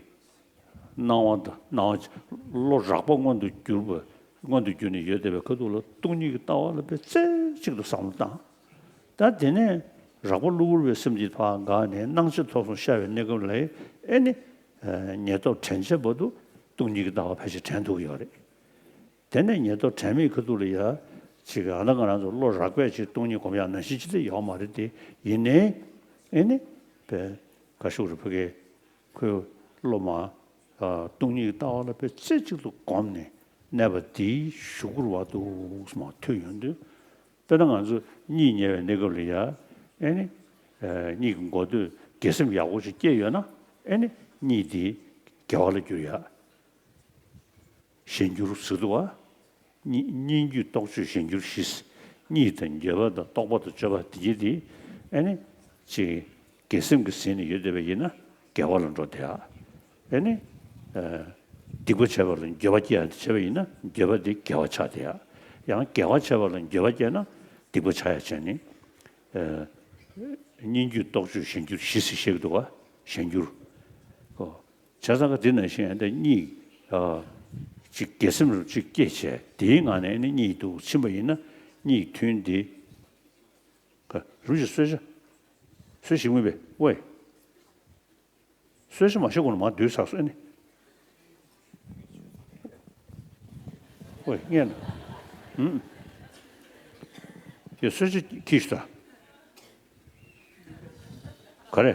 སྣང་བ་དང་སྣང་བ་བློ་རགས་པ་མངོན་དུ་གྱུར་པ། མངོན་དུ་གྱུར་ནས་ཡོད་བསྡད་པའི་ཁ་ཐུག་ལ་སྟོང་ཉིད་ཀྱི་ལྟ་བ་ལ་དཔེ་རྩེ་གཅིག་ཏུ་བསམ་བློ་བཏང་། ད་དེ་ནས་རགས་པ་གློ་བུར་བའི་སེམས་ཀྱི་ཕར་འགག་ནས་སྣང་མཆེད་ཐོབ་གསུམ་ཤར་བའི་གནས་སྐབས་ལ་ཨེ་ནི། ཉེར་ཐོབ་དྲན་བྱེད་བར་དུ་སྟོང་ཉིད་ཀྱི་ལྟ་བ་ཕལ་ཆེར་དྲན་ཐུབ་ཀྱི་ཡོད་རེད། དེ་ནས་ཉེར་ཐོབ་དྲན་མེད་ཁ་ཐུག་ལ་ཡ། ཅིག་ཨ་ད་ང་རང་ཚོ་བློ་རགས་པས་ཅིག་སྟོང་ཉིད་སྒོམ་ཡག་ནང་བཞིན་ཅི་ལྟ་ཡོད་མ་རེད་དེ། ཡིན་ནའི། ཨེ་ནི། པའི། ག་ཤུག་རེ་ཕ་གི། ཁོའི་བློ་མ། སྟོང་ཉིད་ཀྱི་ལྟ་བ་ལ་དཔེ་རྩེ་གཅིག་ཏུ་སྒོམ་ནས་གནས་པ་དེའི་གཞུག་གུ་རུ་བ་འདུག་སེ་མར་ཐོན་ཡོང་དུས། དཔེར་ན་ང་ཚོ་གཉིད་ཉལ་བའི་གནས་སྐབས་ལ་ཡ། ཨེ་ནི། གཉིད་ཀྱི་འགོ་སྟོད་དགེ་སེམས་ཡག་པོ་ཞིག་སྐྱེས་ཡོད་ན། ཨེ་ནི། གཉིད་དེ་དགེ་བ་ལ་འགྱུར་ཡ། གཞན་འགྱུར་ཟེར་འདུག་བ། གཉིད་གཉིད་འགྱུར་རྟོག་དཔྱོད་གཞན་འགྱུར་བཞི། གཉིད་དང་འགྱོད་པ་དང་རྟོག་པ་དང་དཔྱོད་པ་དེ་གྱད་དེ། ཨེ་ནི། ཅིག་དགེ་སེམས་ཀྱིས་ཟིན་ནས་ཡོད་བསྡད་པ་ཡིན་ན་དགེ་བ་ལ་འགྲོ་བསྡད་ཡ། ཨེ་ནི། སྡིག་པ་བྱས་པ་ལ་འགྱོད་པ་སྐྱེ་ཡ་དེ་བྱས་པ་ཡིན་ན་འགྱོད་པ་དེ་དགེ་བ་ཆགས་བསྡད་ཡ། ཡང་དགེ་བ་བྱས་པ་ལ་འགྱོད་པ་སྐྱེས་ན་སྡིག་པ་ཆགས་ཡ་བྱས་ནས། གཉིད་འགྱུར་རྟོག་དཔྱོད་གཞན་འགྱུར་བཞི་ཟེར་བཤད་ཀྱི་འདུག་བ། གཞན་འགྱུར། ཨོ། བྱས་ཙང་ཀ་འདི་ནང་བཞིན་ཨ་ནི་གཉིད། ཨ། ཅིག་དགེ་སེམས་རུ་ཅིག་སྐྱེས་བྱས་དེའི་ངང་ནས་ཨ་ནི་གཉིད་དུ་ཕྱིན་པ་ཡིན་ན་གཉིད་ཐུན་དེ། ཀ་རུ་ཅིག་གསོལ་ཇ། གསོལ་ཞིག་མིན་པས་ཝེ། གསོལ་ཇ་མ་བྱེད་གོང་ལ་མ་སྡོད་ཟེར་སོང་ཨ་ནི། ཝེ་ངས་ན། ཧུམ། ཡ་གསོལ་ཇ་ཁྱེར་ཤོག་ད། ག་རེ།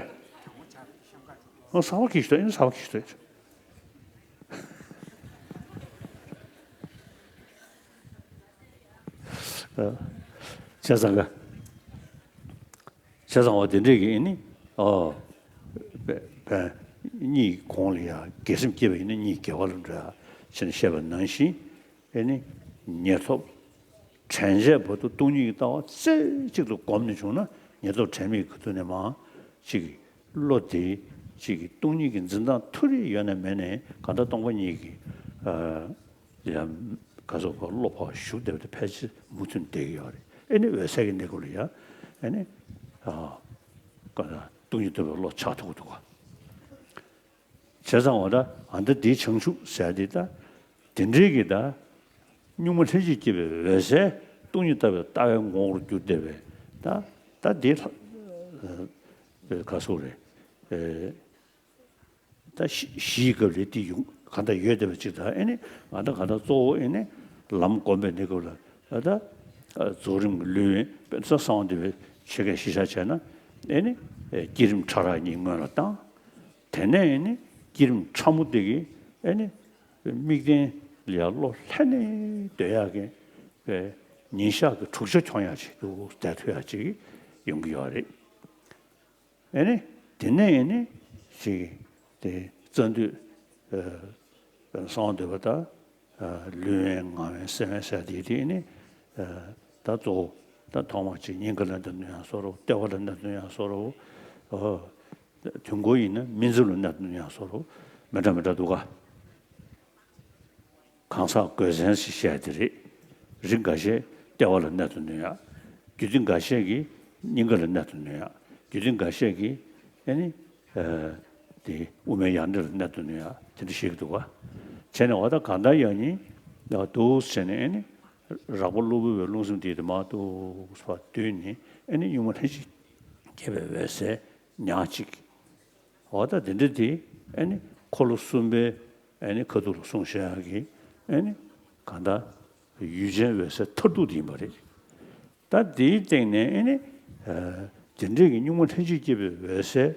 ཨ་གསར་པ་ཁྱེར་ཤོག་ད། ཨེ་ནི་གསར་པ་ཁྱེར་ཤོག་ད། ཨ། བྱས་ཙང་ཀ། བྱས་ཙང་བ་དེ་འདྲས་ཀྱི་ཨེ་ནི། ཨོ། པ་པ། གཉིད་གོང་ལ་ཡ་དགེ་སེམས་སྐྱེས་པ་ཡིན་ན་གཉིད་དགེ་བ་ལ་འགྲོ་ཡ་ཞེས་ནས་བཤད་པ་ནང་བཞིན། ཨེ་ནི། ཉེར་ཐོབ། དྲན་བྱེད་བར་དུ་སྟོང་ཉིད་ཀྱི་ལྟ་བ་རྩེ་གཅིག་ཏུ་བསྒོམས་ནས་བྱུང་ན་ཉེར་ཐོབ་དྲན་མེད་ཀྱི་ཁ་ཐུག་ནས་མར་ཅིག་བློ་དེ་ཅིག་སྟོང་ཉིད་ཀྱི་འཛིན་སྟངས་མཐོ་རིས་ཡོད་ན་མེད་ནའི་གང་ལྟར་སྟོང་པ་ཉིད་ཀྱི། ཨ། ཡང་ག་ཚོད་ཀྱི་བློ་ཕར་ཞུགས་བསྡད་པ་དེ་ཕལ་ཆེར་མུ་མཐུད་བསྡད་ཀྱི་ཡོད་རེད། ཨེ་ནི་འོད་གསལ་གྱི་གནས་སྐབས་ལ་ཡ། ཨེ་ནི། ཨ། གང་ལྟར་སྟོང་ཉིད་རྟོགས་པའི་བློ་ཆགས་ཐུབ་ཀྱི་འདུག་ག། བྱས་ཙང་འོ་ད་ཨ་ད་འདིའི་བྱང་ཆུབ་ཟེར་ཡ་འདི་ད། དེ་འདྲའི་གི་ད། གཉུག་མ་ལྷན་ཅིག་སྐྱེས་པའི་འོད་གསལ་སྟོང་ཉིད་ལྟ་བུའི་ལྟ་བའི་ངོ་བོར་གྱུར་བསྡད་པའི་ད། ད་འདི་ལྷ། ཨ། ག་སོགས་རེད། ཨེ། ད་གཞི་གཞིའི་སྐབས་ལས་འདི་ཡོང་གང་ལྟར་ཡོད་བསྡད་པ་ཅིག་ད། ཨེ་ནི་ང་ད་གང་ལྟར་གཙོ་བོ་ཨེ་ནི་ལམ་སྒོམ་པའི་གནས་སྐབས་ལ་ད་ད་རྫོགས་རིམ་གྱི་ལུས་དབེན་དཔེར་ན་གསང་བ་འདུས་པའི་ཆོ་གས་གཞི་བཞག་བྱས་ན། ཨེ་ནི་བསྐྱེད་རིམ་ཕྲ་རགས་གཉིས་སྔོན་ལ་བཏང་། དེ་ནས་ཨེ་ནི་བསྐྱེད་རིམ་ཕྲ་མོ་དེ་གིས་ཨེ་ནི་དམིགས་རྟེན་ལ་ཡ་བློ་ལྷན་ནེ་སྡོད་ཡག་གི་ཉིན་ཞག་གི་དྲུག་ཆ་འཁྱོངས་ཡག་ཅིག་ཏུ་བསྡད་ཐུབ་ཡག་ཅིག་ཡོང་གི་ཡོད་རེད། ཨེ་ནི། དེ་ནས་ཨེ་ནི། ཅིག་དེ་རྩ་མདུད། ཨ། གསང་བ་འདུས་པ་དང་། ཨ། ལུས་དབེན་ངག་དབེན་སེམས་དབེན་ཟེར་དེ་དེ་ཨེ་ནི། ཨ། ད་གཙོ་བོ་ད་ཐོག་མར་ཅིག་སྙིང་ག་ལ་གནད་དུ་འདུ་ཡང་བཟོ་འདྲ་བོ། ལྟེ་བ་ལ་གནད་དུ་འདུ་ཡང་བཟོ་འདྲ་བོ། ཨ། དུས་འཁོར་ཡིན་ན་སྨིན་མཚམས་ལ་གནད་དུ་འདུ་ཡང་བཟོ་འདྲ་བོ། མི་འདྲ་མི་འདྲ་འདུག་ག། གང་ཟག་སྒོས་མཚན་ཞེས་བཤད་དེ་རེད། རིགས་འགའ་ཤས་ལྟེ་བ་ལ་གནད་དུ་འདུ་ཡ། རྒྱུད་སྡེ་འགའ་ཤས་ཀྱིས་སྙིང་ག་ལ་གནད་དུ་འདུ་ཡ། རྒྱུད་སྡེ་འགའ་ཤས་ཀྱིས་ཨེ་ནི། ཨ། དེ་དབུ་མའི་ཡང་སྒྲིབ་ལ་གནད་དུ་འདུ་ཡ་དེ་འདྲ་བཤད་ཀྱི་འདུག་ག། བྱས་ནས་འོ་ད་གང་ལྟར་ཡང་སྙིང་ལ་འདུག་བྱས་ནས་ཨེ་ནི། རགས་པ་གློ་བུར་བའི་རླུང་སེམས་དེ་དེ་མར་འདུག་སེ་བསྡུས་ནས་ཨེ་ནི་གཉུག་མ་ལྷན་ཅིག་སྐྱེས་པའི་འོད་གསལ་ཉག་གཅིག། འོ་ད་དེ་འདྲ་དེ་ཨེ་ནི་འཁོར་ལོ་གསུམ་པའི་ཨེ་ནི་ཁ་ཐུག་ལ་གསུངས་བཞག་ཡག་གི་ཨེ་ནི་གང་ལྟར་ཡུལ་ཅན་འོད་གསལ་མཐར་ཐུག་དེ་ཡིན་པ་རེད། ད་དེའི་སྟེང་ནས་ཨེ་ནི་ཨ་དེ་འདྲའི་གི་གཉུག་མ་ལྷན་ཅིག་སྐྱེས་པའི་འོད་གསལ་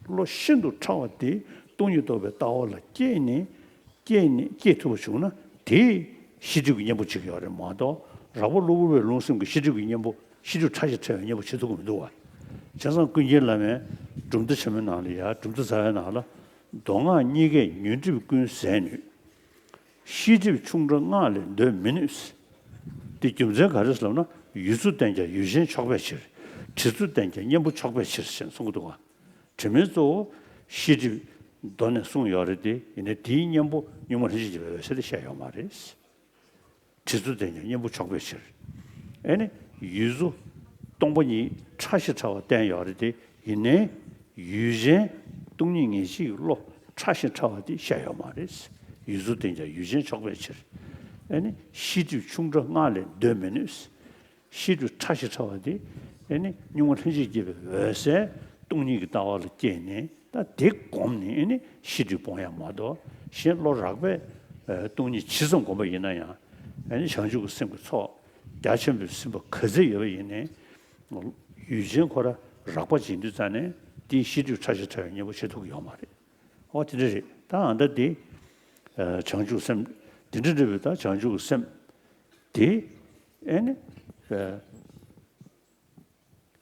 བློ་ཤིན་ཏུ་ཕྲ་བ་དེ་སྟོང་ཉིད་རྟོགས་པའི་ལྟ་བ་ལ་སྐྱེས་ནས་སྐྱེས་ནས་སྐྱེས་ཐུབ་པ་བྱུང་ན་དེ་ཤེས་སྒྲིབ་ཀྱི་གཉེན་པོ་བྱེད་ཀྱི་ཡོད་རེད་མ་གཏོགས་རགས་པ་གློ་བུར་བའི་རླུང་སེམས་ཀྱི་ཤེས་སྒྲིབ་ཀྱི་གཉེན་པོ། ཤེས་སྒྲིབ་ཕྲ་ཞིང་ཕྲ་བའི་གཉེན་པོ་བྱེད་ཐུབ་ཀྱི་མི་འདུག་བ། བྱས་ཙང་ཀུན་མཁྱེན་བླ་མས་གྲུབ་མཐའ་ཆེན་མོའི་ནང་ལ་ཡ། གྲུབ་མཐའ་རྩ་བའི་ནང་ལ། མདོ་སྔགས་གཉིས་ཀས་ཉོན་སྒྲིབ་ཀུན་ཟད་ནུས། ཤེས་སྒྲིབ་ཆུང་ཕྲ་སྔགས་ལས་འདོད་མི་ནུས། དེ་རྒྱུ་མཚན་ག་རེ་ཟེར་ལབ་ན། ཡུལ་ཚུལ་བསྟན་ཀྱང་ཡུལ་ཅན་ཆོག་པའི་ཕྱིར། དྲི་ཚུལ་བསྟན་ཀྱང་གཉེན་པོ་ཆོག་པའི་ཕྱིར་ཞེས་གསུང་གི་འདུག་བ། དྲི་མེད་གཙོ་བོ་ཤེས་སྒྲིབ་མདོ་ནས་གསུངས་ཡོད་རེད་དེ། ཡིན་ནའི་དེའི་གཉེན་པོ་གཉུག་མ་ལྷན་ཅིག་སྐྱེས་པའི་འོད་གསལ་དེ་བཤད་ཡོད་མ་རེད། དྲི་ཚུལ་དེ་ཉིད་གཉེན་པོ་ཆོག་པའི་ཕྱིར། ཨེ་ནི་ཡུལ་གཙོ་སྟོང་པ་ཉིད་ཕྲ་ཞིང་ཕྲ་བ་བསྟན་ཡོད་རེད་དེ། ཡིན་ནའི་ཡུལ་ཅན་སྟོང་ཉིད་ངེས་ཤེས་ཀྱི་བློ་ཕྲ་ཞིང་ཕྲ་བ་དེ་བཤད་ཡོད་མ་རེད། ཡུལ་གཙོ་བསྟན་ཀྱང་ཡུལ་ཅན་ཆོག་པའི་ཕྱིར། ཨེ་ནི་ཤེས་སྒྲིབ་ཆུང་ཕྲ་སྔགས་ལས་འདོད་མི་ནུས། ཤེས་སྒྲིབ་ཕྲ་ཞིང་ཕྲ་བ་དེ་ཨེ་ནི་གཉུག་མ་ལྷན་ཅིག་སྐྱེས་པའི་འོད་གསལ་སྟོང་ཉིད་ཀྱི་ལྟ་བ་ལ་སྐྱེས་ནས། ད་དེ་བསྒོམས་ནས་ཨེ་ནི་ཤེས་སྒྲིབ་སྤོང་ཡ་མ་གཏོགས། གཞན་བློ་རགས་པས་ཨ་སྟོང་ཉིད་ཇི་ཙམ་བསྒོམས་པ་ཡིན་ན་ཡང་། ཨེ་ནི་བྱང་ཆུབ་ཀྱི་སེམས་ཀྱི་ཚོགས་རྒྱ་ཆེན་པོས་ཟིན་པ་ག་ཚད་ཡོད་པ་ཡིན་ནའི། ཡུལ་ཅན་ཁོ་ར་རགས་པ་འབྱིན་དུས་ཙ་ནས་དེའི་ཤེས་སྒྲིབ་ཕྲ་ཞིང་ཕྲ་བའི་གཉེན་པོ་བྱེད་ཐུབ་ཀྱི་ཡོད་མ་རེད། ཨོ་དེ་འདྲ་རེད། ད་ཨ་ད་དེ་ཨ་བྱང་ཆུབ་སེམས་དེ་འདྲ་འདྲ་བའི་ད་བྱང་ཆུབ་ཀྱི་སེམས་དེ་ཨེ་ནི་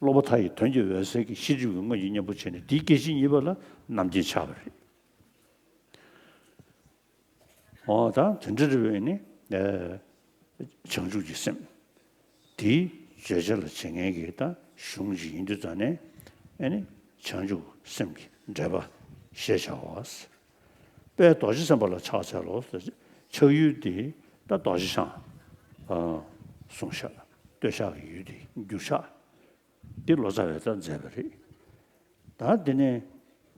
ཨ། སློབ་པ་མཐའ་ཡས་དོན་གྱི་འོད་གསལ་གྱི་ཤེས་སྒྲིབ་ཀྱི་དངོས་ཀྱི་གཉེན་པོ་བྱས་ནས་དེའི་སྐད་ཅིག་གཉིས་པ་ལ་རྣམ་མཁྱེན་ཆགས་པ་རེད། འོ་ད་དེ་འདྲ་རེད་པས་ནི། བྱང་ཆུབ་ཀྱི་སེམས། དེའི་བརྗོད་བྱ་ལ་བྱེད་མཁན་གྱི་ད་གཞུང་ཞིག་ཡིན་དུས་ཙང་ནས་ཨེ་ནི་བྱང་ཆུབ་སེམས་ཀྱི་འགྲེལ་པ་ཞེས་བྱ་བ། དཔལ་རྡོ་རྗེ་སེམས་དཔའ་ལ་ཕྱག་འཚལ་ལོ། ཕྱག་ཡུལ་དེ་ད་རྡོ་རྗེ་འཆང་། གསུངས་ཤག། བསྟོད་ཕྱག་གི་ཡུལ་དེ་འགྱུར་ཕྱག་འདི་ལོ་ཙཱ་བས་ད་མཛད་པ་རེད། ད་འདི་ནས་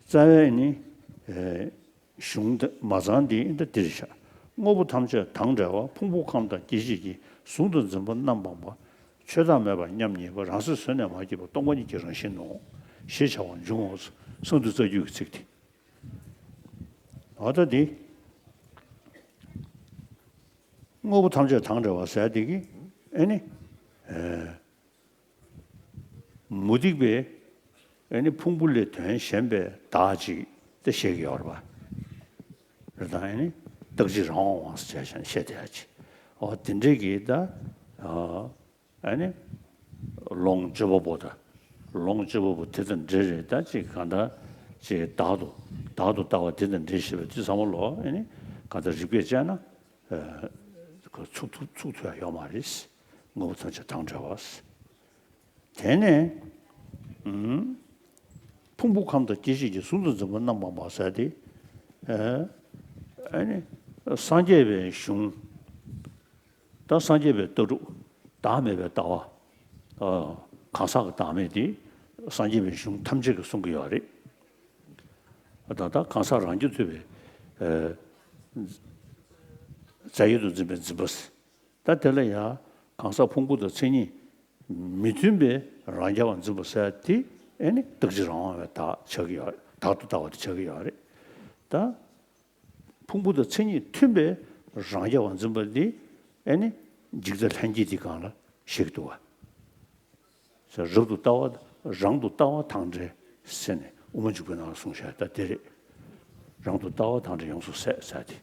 རྩ་བའི་ནི། གཞུང་འདི་མ་ཚང་འདི་འདི་འདིར་བཞག། དངོས་པོ་ཐམས་ཅད་དང་བྲལ་བ་ཕུང་པོ་ཁམས་དང་སྐྱེ་མཆེད་ཀྱི་གཟུང་དང་འཛིན་པ་རྣམ་སྤངས་པ། ཆོས་བདག་མེད་པ་མཉམ་ཉིད་པ་རང་སེམས་གཟོད་ནས་མ་སྐྱེས་པ་སྟོང་པ་ཉིད་ཀྱི་རང་བཞིན་ནོ། ཞེས་བྱ་བ་འབྱུང་ངོ་། གསང་འདུས་རྩ་རྒྱུད་ཀྱི་ཚིག་སྟེ། འོ་ད་འདི་དངོས་པོ་ཐམས་ཅད་དང་བྲལ་བ་ཟེར་དེ་གི་ཨེ་ནི། མུ་སྟེགས་པས་ཨེ་ནི་ཕུང་པོ་ལས་དོན་གཞན་པའི་བདག་ཅིག་དེ་བཤད་ཀྱི་ཡོད་རེད་པ། རེད་དང་ཨེ་ནི་རྟག་གཅིག་རང་དབང་བ་ཟེར་བྱས་བཤད་བསྡད་ཡ་ཅིག། ཨོ་དེ་འདྲས་ཀྱི་ད་ཨ་ནི་ལོངས་སྤྱོད་པ་པོ་དང་། ལོངས་སྤྱོད་པ་པོ་དེ་དང་འབྲེལ་རེད་ད་ཅིག་གང་ལྟར་ཅིག་བདག་ཏུ་བདག་ཏུ་ལྟ་བ་དེ་དང་འབྲེལ་བཤད་པ་དེ་ཚང་མ་ལོ་ཨེ་ནི་གང་ལྟར་རིགས་པས་དཔྱད་ན། ཚུགས་ཐུབ་ཚུགས་ཐུབ་ཡ་ཡོད་མ་རེད། དངོས་པོ་ཐམས་ཅད་དང་བྲལ་བ། དེ་ནས་ཕུང་པོ་ཁམས་དང་སྐྱེ་མཆེད་ཀྱི་གཟུང་དང་འཛིན་པ་རྣམ་སྤངས་པ་ཟེར་ཏེ། ཨ་ནི་སངས་རྒྱས་པའི་གཞུང་། ད་སངས་རྒྱས་པའི་ལྟ་གྲུབ། བདག་མེད་པའི་ལྟ་བ། གང་ཟག་གི་བདག་མེད་དེ་སངས་རྒྱས་པའི་གཞུང་ཐམས་ཅད་ཀྱིས་གསུང་གི་ཡོད་རེད། ད་ལྟ་གང་ཟག་རང་རྐྱ་ཐུབ་པའི་རྫས་ཡོད་དུ་འཛིན་པའི་འཛིན་པ། ད་དེ་ལ་ཡང་གང་ཟག་ཕུང་པོ་དང་མཚན་ཉིད་མི་མཐུན་པའི་རང་རྐྱ་བ་འཛིན་པ་ཟེར་དེ་ཨེ་ནི་རྟག་གཅིག་རང་དབང་བའི་བདག་ཆགས་ཀྱི་ཡོད། བདག་ཏུ་ལྟ་བ་དེ་ཆགས་ཀྱི་ཡོད་རེད། ད་ཕུང་པོ་དང་མཚན་ཉིད་མཐུན་པའི་རང་རྐྱ་བ་འཛིན་པ་འདི་ཨེ་ནི་འཇིག་ལྟ་ལྷན་སྐྱེས་དེ་སྒང་ལ་བཤད་ཀྱི་འདུག་བ། རབ་ཏུ་ལྟ་བ་རང་དུ་ལྟ་བ་དང་འབྲེལ་ཟེར་ནས་དབུ་མ་འཇུག་པའི་ནང་ལ་གསུངས་བཞག་ད་དེ་རེད། རང་དུ་ལྟ་བ་དང་འབྲེལ་ཡོངས་སུ་ཟད་ཟེར་ཏེ།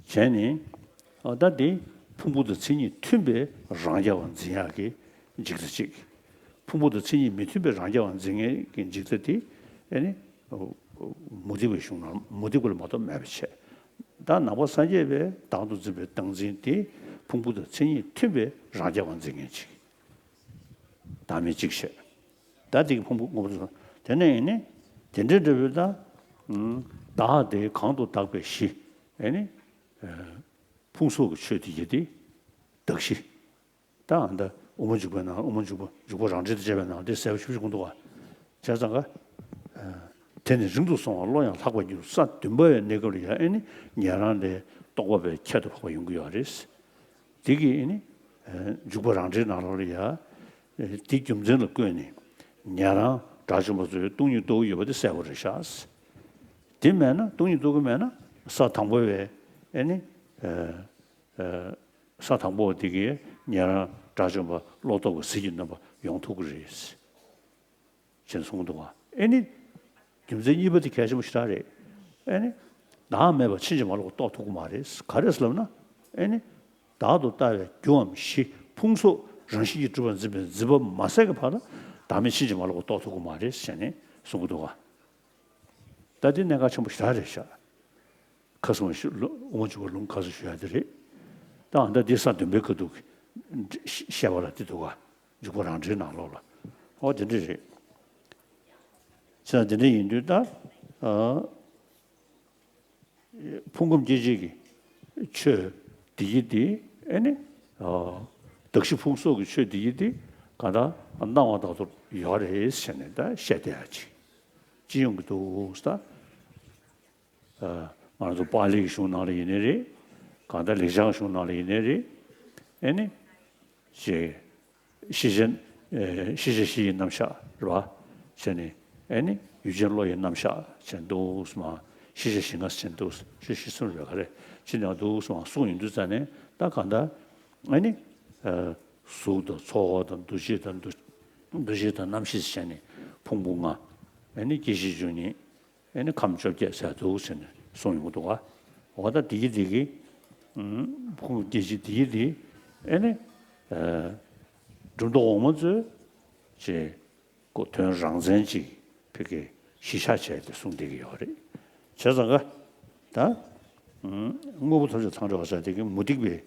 བྱས་ནས་ཨ་ད་དེ་ཕུང་པོ་དང་མཚན་ཉིད་མཐུན་པའི་རང་རྐྱ་བ་འཛིན་ཡག་གི་འཇིག་ལྟ་གཅིག། ཕུང་པོ་དང་མཚན་ཉིད་མི་མཐུན་པའི་རང་རྐྱ་བ་འཛིན་མཁན་གྱི་འཇིག་ལྟ་དེ་ཨེ་ནི་མུ་སྟེགས་པའི་གཞུང་ནང་མུ་སྟེགས་པ་ལ་མ་གཏོགས་མེད་པ་བྱས། ད་ནང་པ་སངས་རྒྱས་པས་བདག་ཏུ་འཛིན་པའི་བདག་འཛིན་དེ་ཕུང་པོ་དང་མཚན་ཉིད་མཐུན་པའི་རང་རྐྱ་བ་འཛིན་མཁན་ཅིག། བདག་མེད་གཅིག་བཤད། ད་དེ་གི་ཕུང་པོ་དངོས་པོ་དེ་ནས་ཡིན་ནི་དེ་འདྲའི་འདྲ་བོའི་ད། བདག་དེ་གང་དུ་བདག་པའི་གཞི། ཨེ་ནི། ཕུང་སོགས་ཀྱི་ཆོས་དེ་ཡི་དེ། བདག་གཞི། ད་ཨ་ད་དབུ་མ་འཇུག་པའི་ནང་དབུ་མ་འཇུག་པ་འཇུག་པ་རང་འགྲེལ་དུ་བྱས་པའི་ནང་དེ་གསལ་པོ་ཞིབ་ཞིབ་གོ་འདུག་བ། བྱས་ཙང་ཀ། དེ་ནི་རིང་དུ་སོང་བ་བློ་ཡང་ལྷག་པར་འགྱུར་ས་བདུན་པ་བའི་གནས་སྐབས་ལ་ཡང་ཨེ་ནི་ཉན་རང་ལས་རྟོགས་པ་བའི་ཁྱད་དུ་འཕགས་པ་ཡོང་གི་ཡོད་རེད། དེ་གིས་ནི། འཇུག་པ་རང་འགྲེལ་ནང་ལོགས་ལ་ཡ། དེ་རྒྱུ་མཚན་ལ་བཀོད་ནས། ཉན་རང་དགྲ་བཅོམ་པ་ཚོས་སྟོང་ཉིད་རྟོགས་ཀྱི་ཡོད་པ་དེ་གསལ་པོ་རེད་ཤག། དེ་མེད་ན་སྟོང་ཉིད་རྟོགས་ཀྱི་མེད་ན་ས་དང་པོ་བའི་ཨེ་ནི། ས་དང་པོ་དེ་གིས་ཉན་རང་དགྲ་བཅོམ་པ་བློ་ལྡོག་པའི་ཟིལ་གྱིས་གནོན་པ་ཡོང་ཐུབ་ཀྱི་རེད། ཅེས་གསུངས་འདུག་བ། ཨེ་ནི། རྒྱུ་མཚན་གཉིས་པ་དེ་གལ་ཆེན་པོ་ཞེ་དྲག་རེད། ཨེ་ནི། བདག་མེད་པ་ཕྱིན་ཅི་མ་ལོག་པར་རྟོགས་ཐུབ་ཀྱི་མ་རེད། ག་རེ་ཟེར་ལབ་ན། ཨེ་ནི། བདག་ཏུ་ལྟ་བའི་རྒྱུའམ་གཞི་ཕུང་སོགས་རང་བཞིན་གྱིས་གྲུབ་པར་འཛིན་པའི་འཛིན་པ་མ་ཟད་ཀྱི་བར་ལ་བདག་མེད་ཕྱིན་ཅི་མ་ལོག་པར་རྟོགས་ཐུབ་ཀྱི་མ་རེད་ཟེར་ནས་གསུང་གི་འདུག་བ། ད་དེ་གནད་འགག་ཆེན་པོ་ཞེ་དྲག་རེད་ཤག། ཁ་སང་ཞུ་ལོ་དབུ་མ་འཇུག་པ་ལུང་ཁ་སང་ཞུ་ཡ་དེ་རེད། ད་ཨ་ད་འདི་ས་བདུན་པའི་ཁ་ཐུག་གི་བཤད་པ་ལ་དེ་འདུག་ག། འཇུག་པ་རང་འགྲེལ་ནང་ལོགས་ལ། ཨོ་དེ་འདྲ་རེད། བྱས་ཙང་དེ་འདྲ་ཡིན་དུས་ད། ཨ་ཕུང་ཁམས་སྐྱེ་མཆེད་ཀྱི་ཆོས་འདི་ཡི་འདི་ཨེ་ནི། ཨ་གདགས་གཞི་ཕུང་སོགས་ཀྱི་ཆོས་འདི་ཡི་འདི་ག་ད་སྣང་བ་ལྟར་དུ་ཡོད་རེད་ཟེར་ནས་ད་བཤད་བསྡད་ཡ་ཅིག་ཅི་ཡོང་གི་འདུག་ད། ང་རང་ཚོ་པཱ་ལིའི་གཞུང་ནང་ལ་ཡིན་ནའི་རེད། གང་ལྟར་ལེགས་སྦྱར་གཞུང་ནང་ལ་ཡིན་ནའི་རེད། ཨེ་ནི། ཅེས། ཤེས་བྱ། ཤེས་བྱ་བཞི་ཡི་རྣམ་གཞག་རེད་བ། བྱས་ནས། ཨེ་ནི། ཡུལ་ཅན་བློ་ཡི་རྣམ་གཞག་བྱས་འདུག་སེ་མ། ཤེས་བྱ་བཞི་ལྔ་བྱས་འདུག་སེ་ཤེས་བྱ་བཞི་གསུམ་རེད་ག་རེ། ཅི་ནས་འདུག་སེ་མ་གསུངས་ཡོང་དུས་ཙ་ནས་ད་གང་ལྟར། ཨེ་ནི། གཟུགས་དང་ཚོར་བ་དང་འདུ་བྱེད་དང་འདུ་འདུ་བྱེད་དང་རྣམ་ཤེས་བྱས་ནས་ཕུང་པོ་ལྔ། ཨེ་ནི་སྐྱེ་མཆེད་བཅུ་གཉིས། ཨེ་ནི་ཁམས་བཅོ་བརྒྱད་ཟེར་འདུག་ཟེར་ནས་གསུངས་ཡོང་གི་འདུག་ག། འོ་ད་དེ་གི་དེ་གི། ཨུམ། ཁུངས་སྐྱེ་མཆེད་དེ་གི་དེ། ཨེ་ནི། ཨ་སྒྲོ་འདོགས་འོག་མ་ཚོས། ཅེས་ཁོ་དོན་རང་མཚན་ཅིག་ཕ་གིར་གཞི་བཞག་བྱས་ཏེ་གསུངས་བསྡད་ཀྱི་ཡོད་རེད། བྱས་ཙང་ཀ་ད་དངོས་པོ་ཐམས་ཅད་ཚངས་འབྲས་བ་ཟེར་དེ་གི་མུ་སྟེགས་པའི་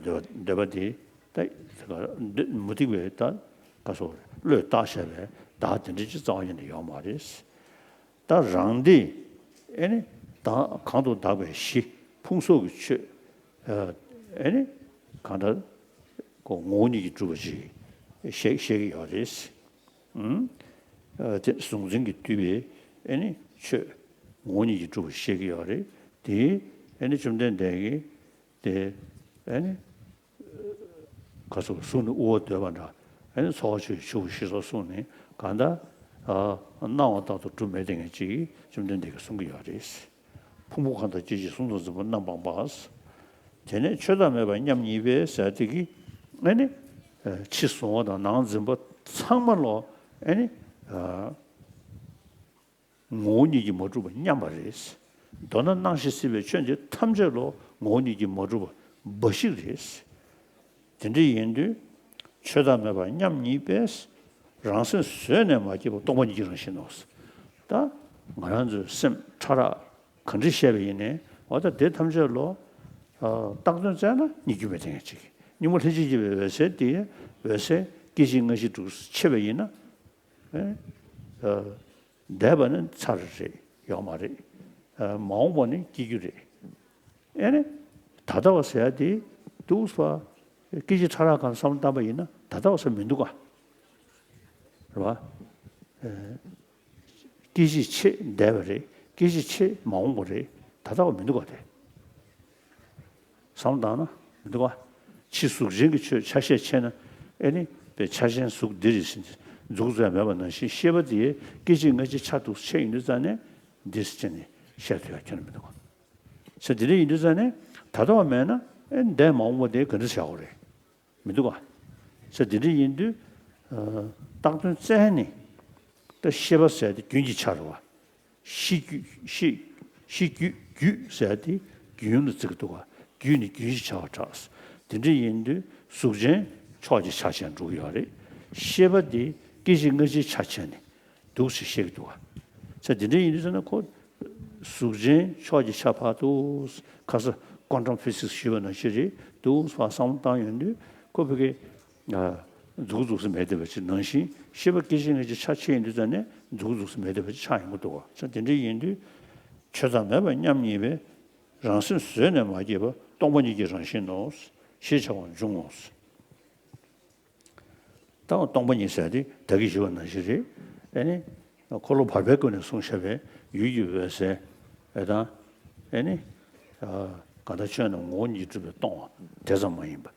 འདོད་འདོད་པ་དེ་ད་མུ་སྟེགས་པའི་ད་ག་སོགས་བློས་བཏགས་བྱས་པའི་བདག་དེ་འདྲ་ཅིག་རྩ་བ་ཉིད་ནས་ཡོད་མ་རེད། ད་རང་དེ་ཨེ་ནི་ད་གང་དུ་བདག་པའི་གཞི་ཕུང་སོགས་ཀྱི་ཆོས་ཨེ་ནི་གང་ལྟར་ངོ་བོ་ཉིད་ཀྱིས་གྲུབ་པ་ཅིག་བཤད་བཤད་ཀྱི་ཡོད་རེད། ཨུམ། ཨ་དེ་གཟུང་འཛིན་གྱིས་བསྡུས་པའི་ཨེ་ནི་ཆོས་ངོ་བོ་ཉིད་ཀྱིས་གྲུབ་པ་བཤད་ཀྱི་ཡོད་རེད། དེ་ཨེ་ནི་བཅོམ་ལྡན་འདས་ཀྱིས་དེ་ཨེ་ནི་ག་ཚོད་གཟུགས་ནི་དབུལ་བ་འདོད་པ་འདྲ། ཨེ་ནི་ཚོར་བ་ཆུ་ཆུ་བོ་ཞེས་སོགས་གསུངས་ནས་གང་ལྟར་སྣང་བ་ལྟར་དུ་གྲུབ་མེད་དེ་ངས་ཅིག་བཅོམ་ལྡན་འདས་ཀྱིས་གསུང་གི་ཡོད་རེད། ཕུང་པོ་གང་དག་སྐྱེ་མཆེད་གཟུང་དང་འཛིན་པ་རྣམ་སྤངས་པ། དེ་ནས་ཆོས་བདག་མེད་པ་མཉམ་ཉིད་པས་ཟེར་དེ་གི་ཨེ་ནི་ཕྱི་གཟུང་བ་དང་ནང་འཛིན་པ་ཚང་མ་ལོ་ཨེ་ནི་ངོ་བོ་ཉིད་ཀྱིས་མ་གྲུབ་པ་མཉམ་པ་རེད། མདོར་ན་སྣང་ཞིང་སྲིད་པའི་ཆོས་འདི་ཐམས་ཅད་ལོ་ངོ་བོ་ཉིད་ཀྱིས་མ་གྲུབ་པ་འབའ་ཞིག་རེད། དེ་འདྲ་ཡིན་དུས་ཆོས་བདག་མེད་པ་མཉམ་ཉིད་པས་རང་སེམས་བཟོད་ནས་མ་སྐྱེས་པ་སྟོང་པ་ཉིད་ཀྱི་རང་བཞིན་ནོ། ད་ང་རང་ཚོའི་སེམས་ཕྲ་རགས་ག་འདྲ་བཤད་པ་ཡིན་ནའི་འོ་ད་དེ་ཐམས་ཅད་ལོ་བཏགས་དོན་བཙལ་ན་རྙེད་རྒྱུ་མེད་དེ་ངས་ཅིག་སྙིང་པོ་ལྷན་ཅིག་སྐྱེས་པའི་འོད་གསལ་དེ་འོད་གསལ་སྐད་ཅིག་སྔ་ཕྱི་དྲུག་ཕྱེ་བ་ཡིན་ན། འདས་པ་ནི་ཚར་རེད་ཡོད་མ་རེད། མ་འོངས་པ་ནི་སྐྱེ་རྒྱུ་རེད། ཨེ་ནི། ད་ལྟ་བ་ཟེར་ཡ་དེ་འདུག་ཟེར་བ། སྐད་ཅིག་ཕྲ་རགས་གང་བསམ་བློ་བཏང་པ་ཡིན་ན་ད་ལྟ་བ་ཟེར་མི་འདུག་ག་རེད་བ། སྐད་ཅིག་ཕྱེད་འདས་པ་རེད། སྐད་ཅིག་ཕྱེད་མ་འོངས་པ་རེད། ད་ལྟ་བ་མི་འདུག་ག་དེ། བསམ་བློ་བཏང་ན་མི་འདུག་ག་ཕྱི་གཟུགས་ཅན་གྱི་ཆོས་ཆ་ཤས་ཕྱེ་ན་ཨེ་ནི་པའི་ཆ་ཅན་གཟུགས་འདི་རེད་ཟེར་ནས་མཛུབ་བཙུགས་ཡ་མེད་པ་ནང་བཞིན་ཤེས་པ་དེ་སྐད་ཅིག་སྔ་ཕྱི་ཆ་འདུག་ཕྱེ་ཡིན་དུས་ཙང་ནས་འདི་ཟེར་ནས་བཤད་ཐུབ་ཡ་ཁྱོན་ནས་མི་འདུག་ག་ཚེ་འདི་འདྲ་ཡིན་དུས་ཙང་ནས་ད་ལྟ་བ་མེད་ན་ཨེ་འདས་མ་འོངས་པ་དེ་ག་འདྲ་བྱ་དགོས་རེད། མི་འདུག་ག་ཚེ་འདི་འདྲ་ཡིན་དུས་བཏགས་དོན་བཙལ་ནས་ད་ཤེས་པ་ཟེར་དེ་རྒྱུན་གྱི་ཆ་རེད་བ། ཤེས་རྒྱུད་ཤེས་ཤེས་རྒྱུད་རྒྱུད་ཟེར་དེ་རྒྱུན་ལ་བརྩི་གི་འདུག་ག་རྒྱུད་ནི་རྒྱུན་ཞེས་བྱ་བར་གྲགས། དེ་འདྲ་ཡིན་དུས་གཟུགས་ཅན་ཕྱོགས་ཀྱི་ཆ་ཅན་འགྲོ་གི་ཡོད་རེད། ཤེས་པ་དེ་སྐད་ཅིག་སྔ་ཕྱིའི་ཆ་ཅན་ནི་འདུག་ཟེར་བཤད་ཀྱི་འདུག་ག་ཚེ་འདི་འདྲ་ཡིན་དུས་ཙང་ན་ཁོ། གཟུགས་ཅན་ཕྱོགས་ཀྱི་ཆ་ཕར་འདུག་ཁ་ས་ཀོན་ཊམ་ཕི་སིག་སི་ཞུས་པ་ནང་བཞིན་རེད་འདུག་ཕར་བསམ་བློ་བཏང་ཡོང་དུས་ཁོ་ཕ་གི་མཛུག་གུ་འཛུགས་ས་མེད་བསྡད་པ་ཅིག་ནང་བཞིན་ཤེས་པ་སྐད་ཅིག་སྔ་ཕྱི་ཆ་ཕྱེ་ཡིན་དུས་ཙང་ནས་མཛུག་གུ་འཛུགས་ས་མེད་བསྡད་པ་ཅིག་ཆགས་ཡོང་གི་འདུག་ག་ཚེ་དེ་འདྲ་ཡིན་དུས་ཆོས་བདག་མེད་པ་མཉམ་ཉིད་པས་རང་སེམས་བཟོད་ནས་མ་སྐྱེས་པ་སྟོང་པ་ཉིད་ཀྱི་རང་བཞིན་ནོ། ཞེས་བྱ་བ་འབྱུང་ངོ་། ད་སྟོང་པ་ཉིད་ཟེར་དེ་ད་གིན་ཞུས་པ་ནང་བཞིན་རེད། ཨེ་ནི། འཁོར་ལོ་བར་པའི་སྒོ་ནས་གསུངས་བཞག་པའི་ཡུལ་གྱི་འོད་གསལ། ཨེ་དང་། ཨེ་ནི། གང་ལྟར་ཆོས་རྣམས་ངོ་བོ་ཉིད་གྲུབ་པས་སྟོང་བ་དེ་ཙམ་མ་ཡིན་པ།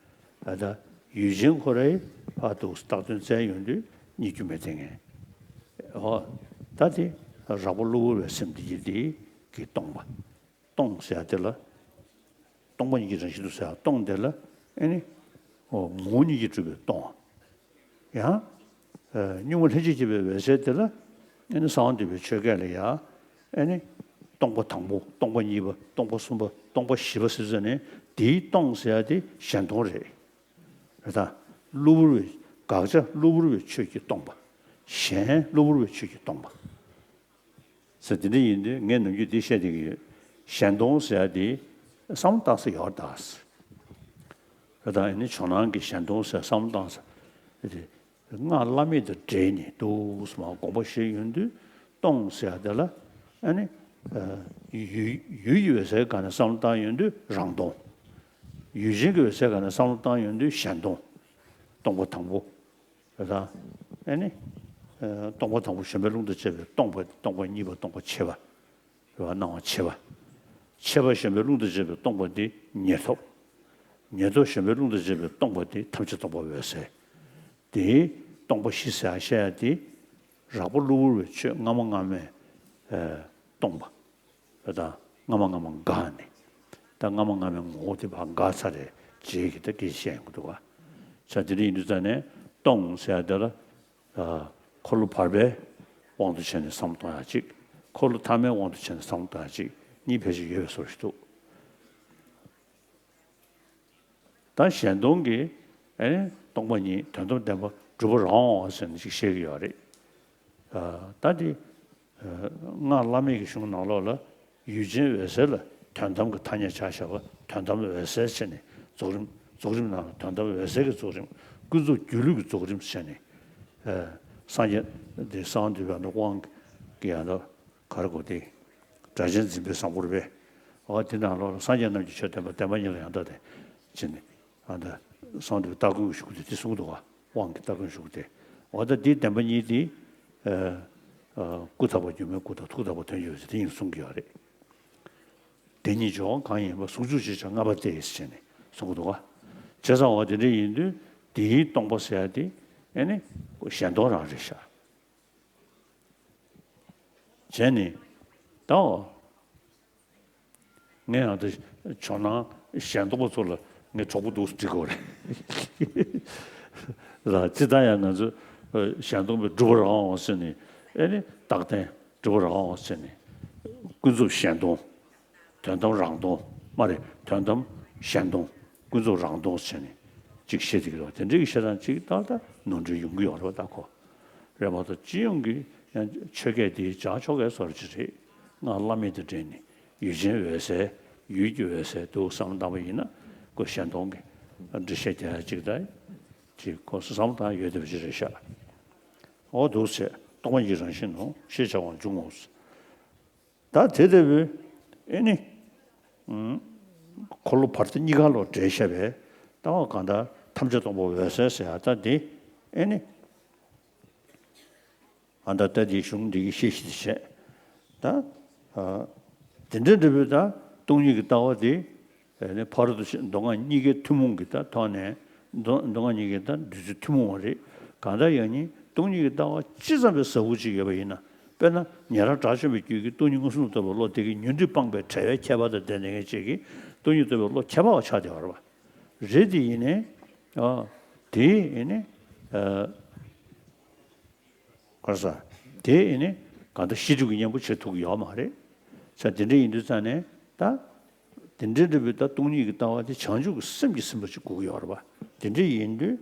ཨེ་དང་། ཡུལ་ཅན་ཁོ་རའི་ཕར་འདུག་བཏགས་དོན་བཙལ་ཡོང་དུས་རྙེད་རྒྱུ་མེད་དེ་ངས། འོ། ད་དེ་རགས་པ་གློ་བུར་བའི་སེམས་དེ་ཡིན་དེ་གིས་སྟོང་པ། སྟོང་ཟེར་ཡ་དེ་ལ། སྟོང་པ་ཉིད་ཀྱི་རང་བཞིན་དུ་ཟེར་ཡ་སྟོང་དེ་ལ་ཨེ་ནི། འོ་ངོ་བོ་ཉིད་ཀྱིས་གྲུབ་པའི་སྟོང་། ཡང་། གཉུག་མ་ལྷན་ཅིག་སྐྱེས་པའི་འོད་གསལ་དེ་ལ་ཨེ་ནི་གསང་བ་འདུས་པའི་ཆོས་སྐད་ལ་ཡ། ཨེ་ནི། སྟོང་པ་དང་པོ་སྟོང་པ་གཉིས་པ་སྟོང་པ་གསུམ་པ་སྟོང་པ་བཞི་པ་ཟེར་ཟེར་ནས་དེའི་སྟོང་ཟེར་ཡ་དེ་གཞན་སྟོང་རེད། རེད་ད། གློ་བུར་བའི་དགག་བྱ་གློ་བུར་བའི་ཆོས་ཀྱིས་སྟོང་པ། གཞན་གློ་བུར་བའི་ཆོས་ཀྱིས་སྟོང་པ། ཟེར་དེ་འདྲ་ཡིན་དུས་ངས་ནམ་རྒྱུན་འདི་བཤད་བསྡད་ཀྱི་ཡོད། གཞན་སྟོང་ཟེར་ཡ་དེ་བསམ་བློ་བཏང་ས་ཡོད་རེད་ད། ད་ཡིན་ནའི་ཇོ་ནང་གི་གཞན་སྟོང་ཟེར་བསམ་བློ་བཏང་ས་དེ་སྔགས་བླ་མེད་དང་འབྲེལ་ནས་འདུག་སེ་མར་དགོངས་པ་བཞེས་ཡོང་དུས་སྟོང་ཟེར་ཡ་དེ་ལ་ཨ་ནི་ཡུལ་ཡུལ་གྱི་འོད་གསལ་སྒང་ནས་བསམ་བློ་བཏང་ཡོང་དུས་རང་སྟོང་། ཡུལ་ཅན་གྱི་འོད་གསལ་སྒང་ནས་བསམ་བློ་བཏང་ཡོང་དུས་གཞན་སྟོང་། སྟོང་པ་དང་པོ། རེད་དང་། ཨེ་ནི། ཨ་སྟོང་པ་དང་པོ་གཞོམ་པའི་རླུང་དང་བཅས་པའི་སྟོང་པ་སྟོང་པ་གཉིས་པ་སྟོང་པ་ཕྱེད་པ། རེད་བ་སྣང་བ་ཕྱེད་པ། ཕྱེད་པ་གཞོམ་པའི་རླུང་དང་བཅས་པའི་སྟོང་པ་དེ་ཉེར་ཐོབ། ཉེར་ཐོབ་གཞོམ་པའི་རླུང་དང་བཅས་པའི་སྟོང་པ་དེ་ཐམས་ཅད་སྟོང་པ་འོད་གསལ། དེའི་སྟོང་པ་བཞི་ཟེར་བཤད་ཡ་དེ། རགས་པ་གློ་བུར་བའི་ཆོས་སྔ་མ་སྔ་མས་ཨ་སྟོང་པ། ད་སྔ་མ་སྔ་མ་འགགས་ནས། ད་སྔ་མ་སྔ་མའི་ངོ་བོ་དེ་ཕར་འགགས་ཚར་རེད་རྗེས་ཀྱི་ད་སྐད་ཆ་བཤད་ཡོང་གི་འདུག་བ། ས་དེ་འདྲ་ཡིན་དུས་ཙང་ནས་སྟོང་ཟེར་ཡ་དེ་ལ། འཁོར་ལོ་བར་པའི་དབང་དུ་བྱས་ནས་བསམ་བློ་གཏོང་ཡ་གཅིག་འཁོར་ལོ་ཐ་མའི་དབང་དུ་བྱས་ནས་བསམ་བློ་གཏོང་ཡ་གཅིག་གཉིས་ཕལ་ཆེར་ཡོད་པའི་བཟོ་ཞིག་འདུག་ད་གཞན་སྟོང་གི་ཨེ་ནི་སྟོང་པ་ཉིད་དོན་དམ་བདེན་པ་ སྒྲུབ་པ་རང་དབང་བ་ཟེར་ནས་ཅིག་བཤད་ཀྱི་ཡོད་རེད། ཨ། ད་འདི། ཨ། སྔགས་བླ་མེད་ཀྱི་གཞུང་ནང་ལོགས་ལ་ཡུལ་ཅན་འོད་གསལ་ལ་དོན་དམ་གྱི་ཐ་སྙད་བྱ་བཞག་པ། དོན་དམ་འོད་གསལ་བྱས་ནས་རྫོགས་རིམ། རྫོགས་རིམ་ནང་ལ་དོན་དམ་འོད་གསལ་གྱི་རྫོགས་རིམ། ཀུན་རྫོབ་སྒྱུ་ལུས་ཀྱི་རྫོགས་རིམ་བྱས་ནས། ཨ། སངས་རྒྱས་འདི་གསང་བ་འདུས་པའི་ཡང་དག་དབང་གི་ཡང་དག་ག་རེ་གོ་དེ། སྒྲ་གཅན་འཛིན་པའི་བཟང་པོ་རེད་པས། འོ་དེ་ནང་ལོགས་ལ་སངས་རྒྱས་རྣམས་ཀྱི་ཆོས་བསྟན་པ། བསྟན་པ་ཉིད་ལ་ཡང་དག་དེ་བྱས་ནས། ཨ། ད་གསང་འདུས་སྟ་གོན་གྱི་གཞུག་གུ་དེ་དེ་གསུང་གི་འདུག་ག་དབང་གི་སྟ་གོན་གཞུག་གུ་དེ། འོ་ད་འདིའི་བདེན་པ་གཉིས་དེ། ཨ། ཨ། སྐུ་ཐག་པ་སྒྱུ་མའི་སྐུ་དང་ཐུགས་ཐག་པ་དོན་གྱི་འོད་ཟེར་དེ་གཉིས་གསུང་གི་ཡོད་རེད། དེ་གཉིས་སྦྱོར་བ་གང་ཡིན་པ། ཟུང་འཇུག་ཅེས་བྱ་ལྔ་པ་སྟེ་ཟེར་ནས་གསུང་གི་འདུག་ག་བྱས་ཙང་འོ་དེ་འདྲ་ཡིན་དུས་དེའི་སྟོང་པ་ཟེར་ཡ་དེ་ཨེ་ནི་གཞན་སྟོང་རང་རེད་ཤག་བྱས་ནས་ད་འོ། ངས་ཡང་དེ་ཇོ་ནང་གཞན་སྟོང་པ་ཚོ་ལ་ངས་གྲོགས་པོ་འདུག་སེ་འགྲིག་གོ་རེད་ལ། སྤྱིར་བཏང་ཡང་ང་ཚོ་གཞན་སྟོང་པའི་སྒྲུབ་པ་རང་དབང་ཟེར་ནས། ཨེ་ནི་རྟག་བརྟན་སྒྲུབ་པ་རང་དབང་ཟེར་ནས། ཀུན་རྫོབ་གཞན་སྟོང་། དོན་དམ་རང་སྟོང་མ་རེད། དོན་དམ་གཞན་སྟོང་། ཀུན་རྫོབ་རང་སྟོང་ཟེར་ནས་ཅིག་བཤད་ཀྱི་ཡོད། དེ་འདྲའི་བཤད་སྟངས་ཅིག་ཏག་ཏག་ནོར་འཁྲུལ་ཡོང་གི་ཡོད་རེད་པ། ད་ཁོ་རེད་མ་གཏོགས་སྤྱི་ཡོངས་ཀྱི་ཡང་ཆོས་སྐད་དེའི་བྱ་ཆོ་གའི་བཟོ་འདྲ་ཅིག་རེད། སྔགས་བླ་མེད་དང་འབྲེལ་ནས་ཡུལ་ཅན་འོད་གསལ། ཡུལ་གྱི་འོད་གསལ་འདུག་བསམ་བློ་བཏང་བ་ཡིན་ན། ཁོ་གཞན་སྟོང་གི་འགྲེལ་བཤད་རྒྱག་ཡ་ཅིག་ད་ཅིག་ཁོ་བསམ་བློ་བཏང་ཡོད་བསྡད་པ་ཅིག་རེད་ཤག་འོ་འདུག་སེ། རྟོག་པ་ཉིད་ཀྱི་རང་བཞིན་ནོ། ཞེས་བྱ་བའང་འབྱུང་ངོ་། ད་དེ་ལྟ་བུའི་ཨེ་ནི། ཨུམ། འཁོར་ལོ་བར་དོ་གཉིས་ཀ་ལོ་འགྲེལ་བཤད་པའི་ལྟ་བ་གང་ལྟར་ཐམས་ཅད་སྟོང་པ་འོད་གསལ་ཟེར་ཡ་ད་འདི་ཨེ་ནི། ཨ། ད་ལྟ་འདི་གཞུང་འདི་གི་བཤད་གཞི་དེ་བྱས། ད། ཨ། དེ་འདྲ་འདྲ་བོའི་ད་སྟོང་ཉིད་ཀྱི་ལྟ་བ་དེ། ཨེ་ནི་ཕ་རོལ་ཏུ་ཕྱིན་མདོ་སྔགས་གཉིས་ཀའི་ཐུན་མོང་གི་ད་ཐོག་ནས། མདོ་མདོ་སྔགས་གཉིས་ཀའི་ད་བདུད་རྩི་ཐུན་མོང་བ་རེད། གང་ལྟར་ཡང་སྙིང་སྟོང་ཉིད་ཀྱི་ལྟ་བ་ཅི་ཙམ་པའི་ཟབ་པོ་ཅིག་ཡོད་པ་ཡིན་ན། དཔེར་ན་ཉན་རང་དགྲ་བཅོམ་པའི་རྒྱུད་ཀྱི་སྟོང་ཉིད་མངོན་སུམ་དུ་རྟོགས་པའི་བློ་དེ་གིས་ཉོན་སྒྲིབ་སྤངས་པའི་བྲལ་བའི་ཁྱད་པར་དང་ལྡན་ནས་ངེས་བྱེད་ཀྱི་སྟོང་ཉིད་རྟོགས་པའི་བློ་ཁྱད་པར་བ་ཆགས་བསྡད་པ་རེད་པ། རེད་དེ་ཡིན་ནའི། ཨ། དེ་ཡིན་ནའི། ཨ། ག་རེ་ཟ། དེ་ཡིན་ནའི་གང་ལྟར་ཤེས་སྒྲིབ་ཀྱི་གཉེན་པོ་བྱེད་ཐུབ་ཀྱི་ཡོད་མ་རེད། ས་དེ་འདྲ་ཡིན་དུས་ཙང་ནས་ད། དེ་འདྲའི་འདྲ་བའི་ད་སྟོང་ཉིད་ཀྱི་ལྟ་བ་དེ་བྱང་ཆུབ་ཀྱི་སེམས་ཀྱིས་ཟིན་པ་ཞིག་དགོས་ཀྱི་ཡོད་རེད་པ། དེ་འདྲ་ཡིན་དུས།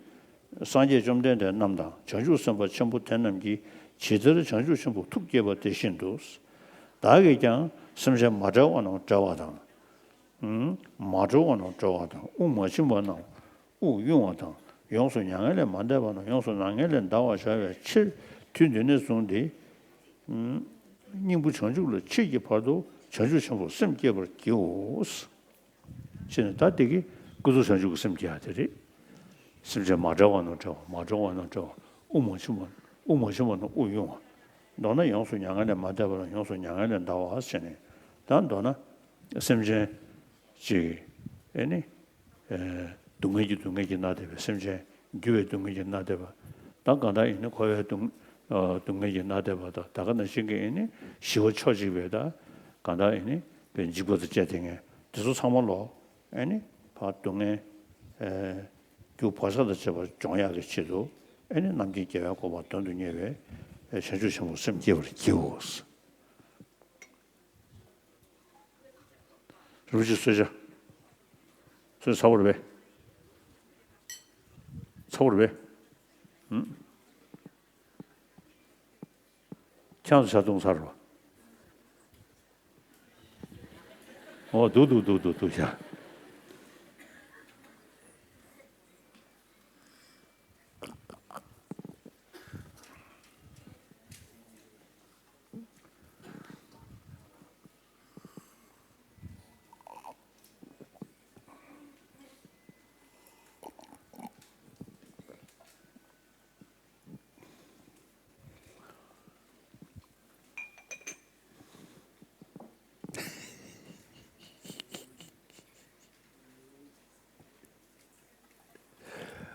སངས་རྒྱས་བཅོམ་ལྡན་འདས་རྣམས་དང་བྱང་ཆུབ་སེམས་དཔའ་ཆེན་པོ་དེ་རྣམས་ཀྱིས་ཇི་ལྟར་བྱང་ཆུབ་ཆེན་པོར་ཐུགས་བསྐྱེད་པ་དེ་བཞིན་དུ། བདག་གིས་ཀྱང་སེམས་ཅན་མ་བསྒྲལ་བ་རྣམས་བསྒྲལ་བ་དང་། ཨུམ། མ་གྲོལ་བ་རྣམས་གྲོལ་བ་དང་། དབུགས་མ་ཕྱིན་པ་རྣམས་དབུགས་དབྱུང་བ་དང་། ཡོངས་སུ་མྱ་ངན་ལས་མ་འདས་པ་རྣམས་ཡོངས་སུ་མྱ་ངན་ལས་འདའ་བར་བྱ་བའི་ཕྱིར་དུས་འདི་ནས་བཟུང་སྟེ། ཨུམ། སྙིང་པོ་བྱང་ཆུབ་ལ་མཆིས་ཀྱི་བར་དུ་བྱང་ཆུབ་ཆེན་པོར་སེམས་བསྐྱེད་པར་བགྱིའོ། ཅེས་ནས་ད་དེ་གི་ཀུན་རྫོབ་བྱང་ཆུབ་ཀྱི་སེམས་བསྐྱེད་ཡ་དེ་རེད། སེམས་ཅན་མ་བསྒྲལ་བ་རྣམས་བསྒྲལ་བ། མ་གྲོལ་བ་རྣམས་གྲོལ་བ། དབུགས་མ་ཕྱིན་པ། དབུགས་མ་ཕྱིན་པ་རྣམས་དབུགས་དབྱུང་བ། མདོར་ན་ཡོངས་སུ་མྱ་ངན་ལས་མ་འདས་པ་རྣམས་ཡོངས་སུ་མྱ་ངན་ལས་འདའ་བ་ཟེར་ནས། ད་མདོར་ན་སེམས་ཅན་ཅིག་ཨེ་ནི། ཨེ། སྡུག་བསྔལ་གྱི་སྡུག་བསྔལ་གྱིས་མནར་བསྡད་པའི་སེམས་ཅན། འགྱུར་བའི་སྡུག་བསྔལ་གྱིས་མནར་བསྡད་པ། ད་གང་ལྟར་ཡིན་ན་འཁོར་བའི་སྡུག་ཨ། སྡུག་བསྔལ་གྱིས་མནར་བསྡད་པ་དང་། ད་ག་ནང་བཞིན་གྱི་ཨེ་ནི་ཞི་བ་ཕྱོགས་གཅིག་པའི་ད་གང་ལྟར་ཨེ་ནི་པའི་འཇིགས་པ་དང་བཅས་ཏེ་ངས་དེ་ཚོ་ཚང་མ་ལོ། ཨེ་ནི་ཕར་སྡུག་བསྔལ། ཨེ། རྒྱུ་བག་ཆགས་དང་བཅས་པ་སྦྱོང་ཡག་གི་ཆེད་དུ། ཨེ་ནི་རྣམ་མཁྱེན་རྒྱལ་བའི་གོ་འཕང་དོན་དུ་གཉེར་བའི། ཨེ། བྱང་ཆུབ་ཆེན་པོར་སེམས་བསྐྱེད་པར་བགྱིའོ། རིན་པོ་ཆེ་གསོལ་ཇ། གསོལ་ཚ་པོ་རེད་པས། ཚ་པོ་རེད་པས། ཨུམ། ཁྱེད་ཚོ་ཇ་བཏུང་ཚར་རོ། འོ་འདུག་འདུག་འདུག་འདུག་འདུག་ཤག་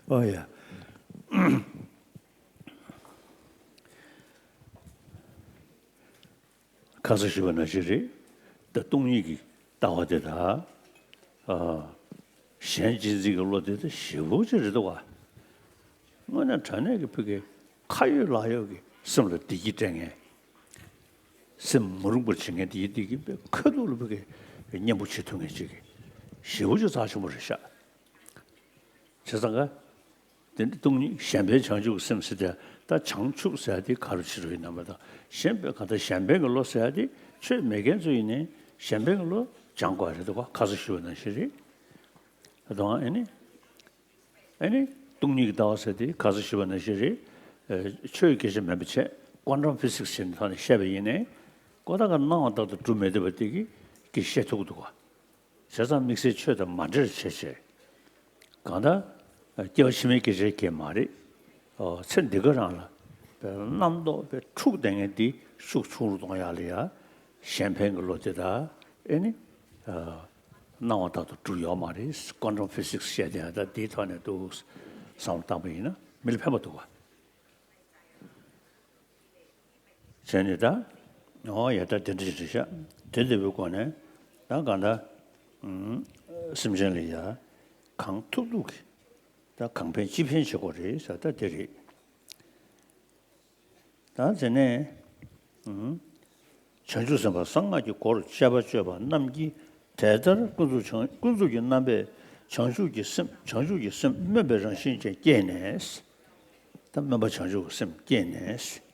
ཨོ་ཡ། ཁ་སང་ཞུས་པ་ནང་བཞིན་རེད། ད་སྟོང་ཉིད་ཀྱི་ལྟ་བ་དེ་དང་། ཨ། གཞན་གཅེས་འཛིན་གྱི་བློ་དེ་ད་ཞེ་པོ་ཅིག་རེད་འདུག་ག་དངོས་གནས་དྲང་གནས་ཀྱི་ཕ་གི་ཁ་ཡོད་ལག་ཡོད་ཀྱི་སེམས་ལ་བདེ་སྐྱིད་སྤྲད་མཁན། སེམས་མ་རུངས་པར་བྱེད་མཁན་དེ་ཡི་དེ་གི་ཁ་ཐུག་ལ་ཕ་གི་གཉེན་པོ་བྱེད་ཐུབ་མཁན་ཅིག་གི་ཞེ་པོ་ཅིག་རྩ་ཆེན་པོ་རེད་ཤག་བྱས་ཙང་ཀ་དེ་འདྲ་སྟོང་ཉིད་གཞན་ཕན་བྱང་ཆུབ་ཀྱི་སེམས་ཟེར་དེ། ད་བྱང་ཆུབ་ཟེར་ཡ་དེ་ག་རུ་ཕྱི་རུ་ཡིན་ནམ་ད། གཞན་ཕན་ག་ད་གཞན་ཕན་གྱི་བློ་ཟེར་ཡ་དེ་ཆོས་མེད་མཁན་ཚོ་ཡིན་ནའི་གཞན་ཕན་གྱི་བློ་སྦྱང་དགོས་རེད་འདུག་ག་ཁ་སང་ཞུས་པ་ནང་བཞིན་རེད། ད་དུང་ཨ་ནི། ཨ་ནི། སྟོང་ཉིད་ཀྱི་ལྟ་བ་ཟེར་དེ་ཁ་སང་ཞུས་པ་ནང་བཞིན་རེད། ཨ། ཆོས་སྐད་ཆ་མིན་པ་བྱས། Quantum Physics ཟེར་ནས་ཐོག་ནས་བཤད་པ་ཡིན་ནའི། ཀོ་ད་ག་སྣང་བ་ལྟར་དུ་གྲུབ་མི་བདེ་བ་དེ་གི་གི་བཤད་ཐུབ་ཀྱི་འདུག་ག་བྱས་ཙང་དམིགས་བསལ་ཆོས་དང་མ་འདྲེས་བྱས་བྱས། གང་ལྟར། སྐྱེ་བ་ཕྱི་མའི་སྐད་ཆའི་སྐད་མ་རེད། ཨོ། ཚེ་འདི་ག་རང་ལ། པའི་རྣམ་རྟོག་པའི་འཁྲུག་བསྡད་མཁན་འདི་ཤུགས་ཆུང་རུ་གཏོང་ཡག་ལ་ཡ། གཞན་ཕན་གྱི་བློ་དེ་དག་ཨེ་ནི། ཨ། སྣང་བ་ལྟར་དུ་གྲུབ་ཡོད་མ་རེད། Quantum Physics བཤད་དེ་ཡང་ད་འདིའི་ཐོག་ནས་འདུག་བསམ་བློ་བཏང་པ་ཡིན་ན་མི་ལ་ཕན་པ་འདུག་བ། བྱས་ནས་ད། ཨོ་ཡ། ད་དེ་འདྲ་ཞིག་རེད་ཤག་དེ་འདྲ་བའི་སྒོ་ནས་ད་གང་ལྟར། ཨུམ། སེམས་ཅན་ལ་ཡ། གང་ཐུབ་ཐུབ་ཀྱིས་ད་གང་ཕན་ཅི་ཕན་བྱེད་དགོས་རེད་ཟེར་ད་དེ་རེད། ད་དེ་ནས། ཨུམ། བྱང་ཆུབ་སེམས་དཔའ་གསང་སྔགས་ཀྱི་སྒོར་སྤྱད་པ་སྤྱོད་པ་རྣམས་ཀྱིས་དེ་ལྟར་ཀུན་རྫོབ་བྱང་། ཀུན་རྫོབ་ཀྱི་རྣམ་པས་བྱང་ཆུབ་ཀྱི་སེམས། བྱང་ཆུབ་ཀྱི་སེམས་སྨོན་པའི་རང་བཞིན་ཅན་སྐྱེས་ནས། ད་སྨོན་པ་བྱང་ཆུབ་ཀྱི་སེམས་སྐྱེས་ནས།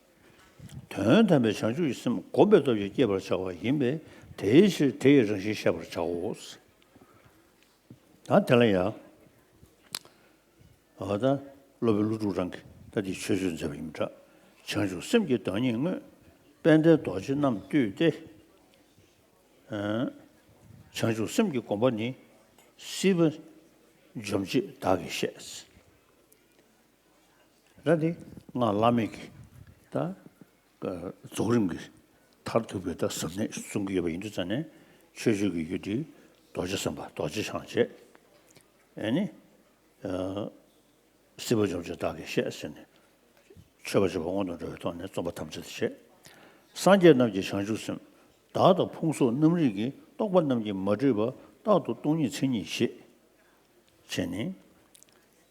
དོན་དམ་པའི་བྱང་ཆུབ་ཀྱི་སེམས་བསྒོམ་པའི་སྟོབས་ཀྱིས་སྐྱེ་བར་བྱ་བ་ཡིན་པས། དེའི་ཕྱིར་དེ་ཡི་རང་བཞིན་བཤད་པར་བྱའོ། ད་དེ་ལ་ཡང་། འོ་ད་སློབ་དཔོན་ཀླུ་སྒྲུབ་རང་གིས་ད་འདི་ཆོས་སྤྱོད་མཛད་པ་ཡིན་པ་འདྲ། བྱང་ཆུབ་སེམས་ཀྱི་བདག་ཉིད་དངོས། དཔལ་ལྡན་རྡོ་རྗེ་རྣམས་བཏུད་དེ། ཨ། བྱང་ཆུབ་སེམས་ཀྱི་དགོངས་པ་ནི། སྲིད་པ་འཇོམས་བྱེད་བདག་གིས་བཤད། ད་དེ་སྔགས་བླ་མེད་ཀྱི་ད་རྫོགས་རིམ་གྱི་མཐར་ཐུག་པའི་ད་ཟབ་གནད་གསུང་གི་ཡོད་པ་ཡིན་དུས་ཙང་ནས། ཆོས་སྤྱོད་ཀྱི་ཡུལ་དེ་རྡོ་རྗེ་སེམས་དཔའ་རྡོ་རྗེ་འཆང་བྱས། ཨེ་ནི། ཨ། སྲིད་པ་འཇོམས་བྱེད་བདག་གིས་བཤད་ཟེར་ནས། མཆོད་པ་བྱེད་པ་སྔོན་དུ་འགྲོ་བའི་ཐོག་ནས་རྩོམ་པ་ཐམས་ཅད་དུ་བྱས། སངས་རྒྱས་རྣམས་ཀྱི་བྱང་ཆུབ་སེམས། བདག་དང་ཕུང་སོགས་རྣམ་རིག་གི། རྟོག་པ་རྣམས་ཀྱིས་མ་གྲུབ་པ། རྟག་ཏུ་སྟོང་ཉིད་མཚན་ཉིད་བཞེད། བྱས་ནས།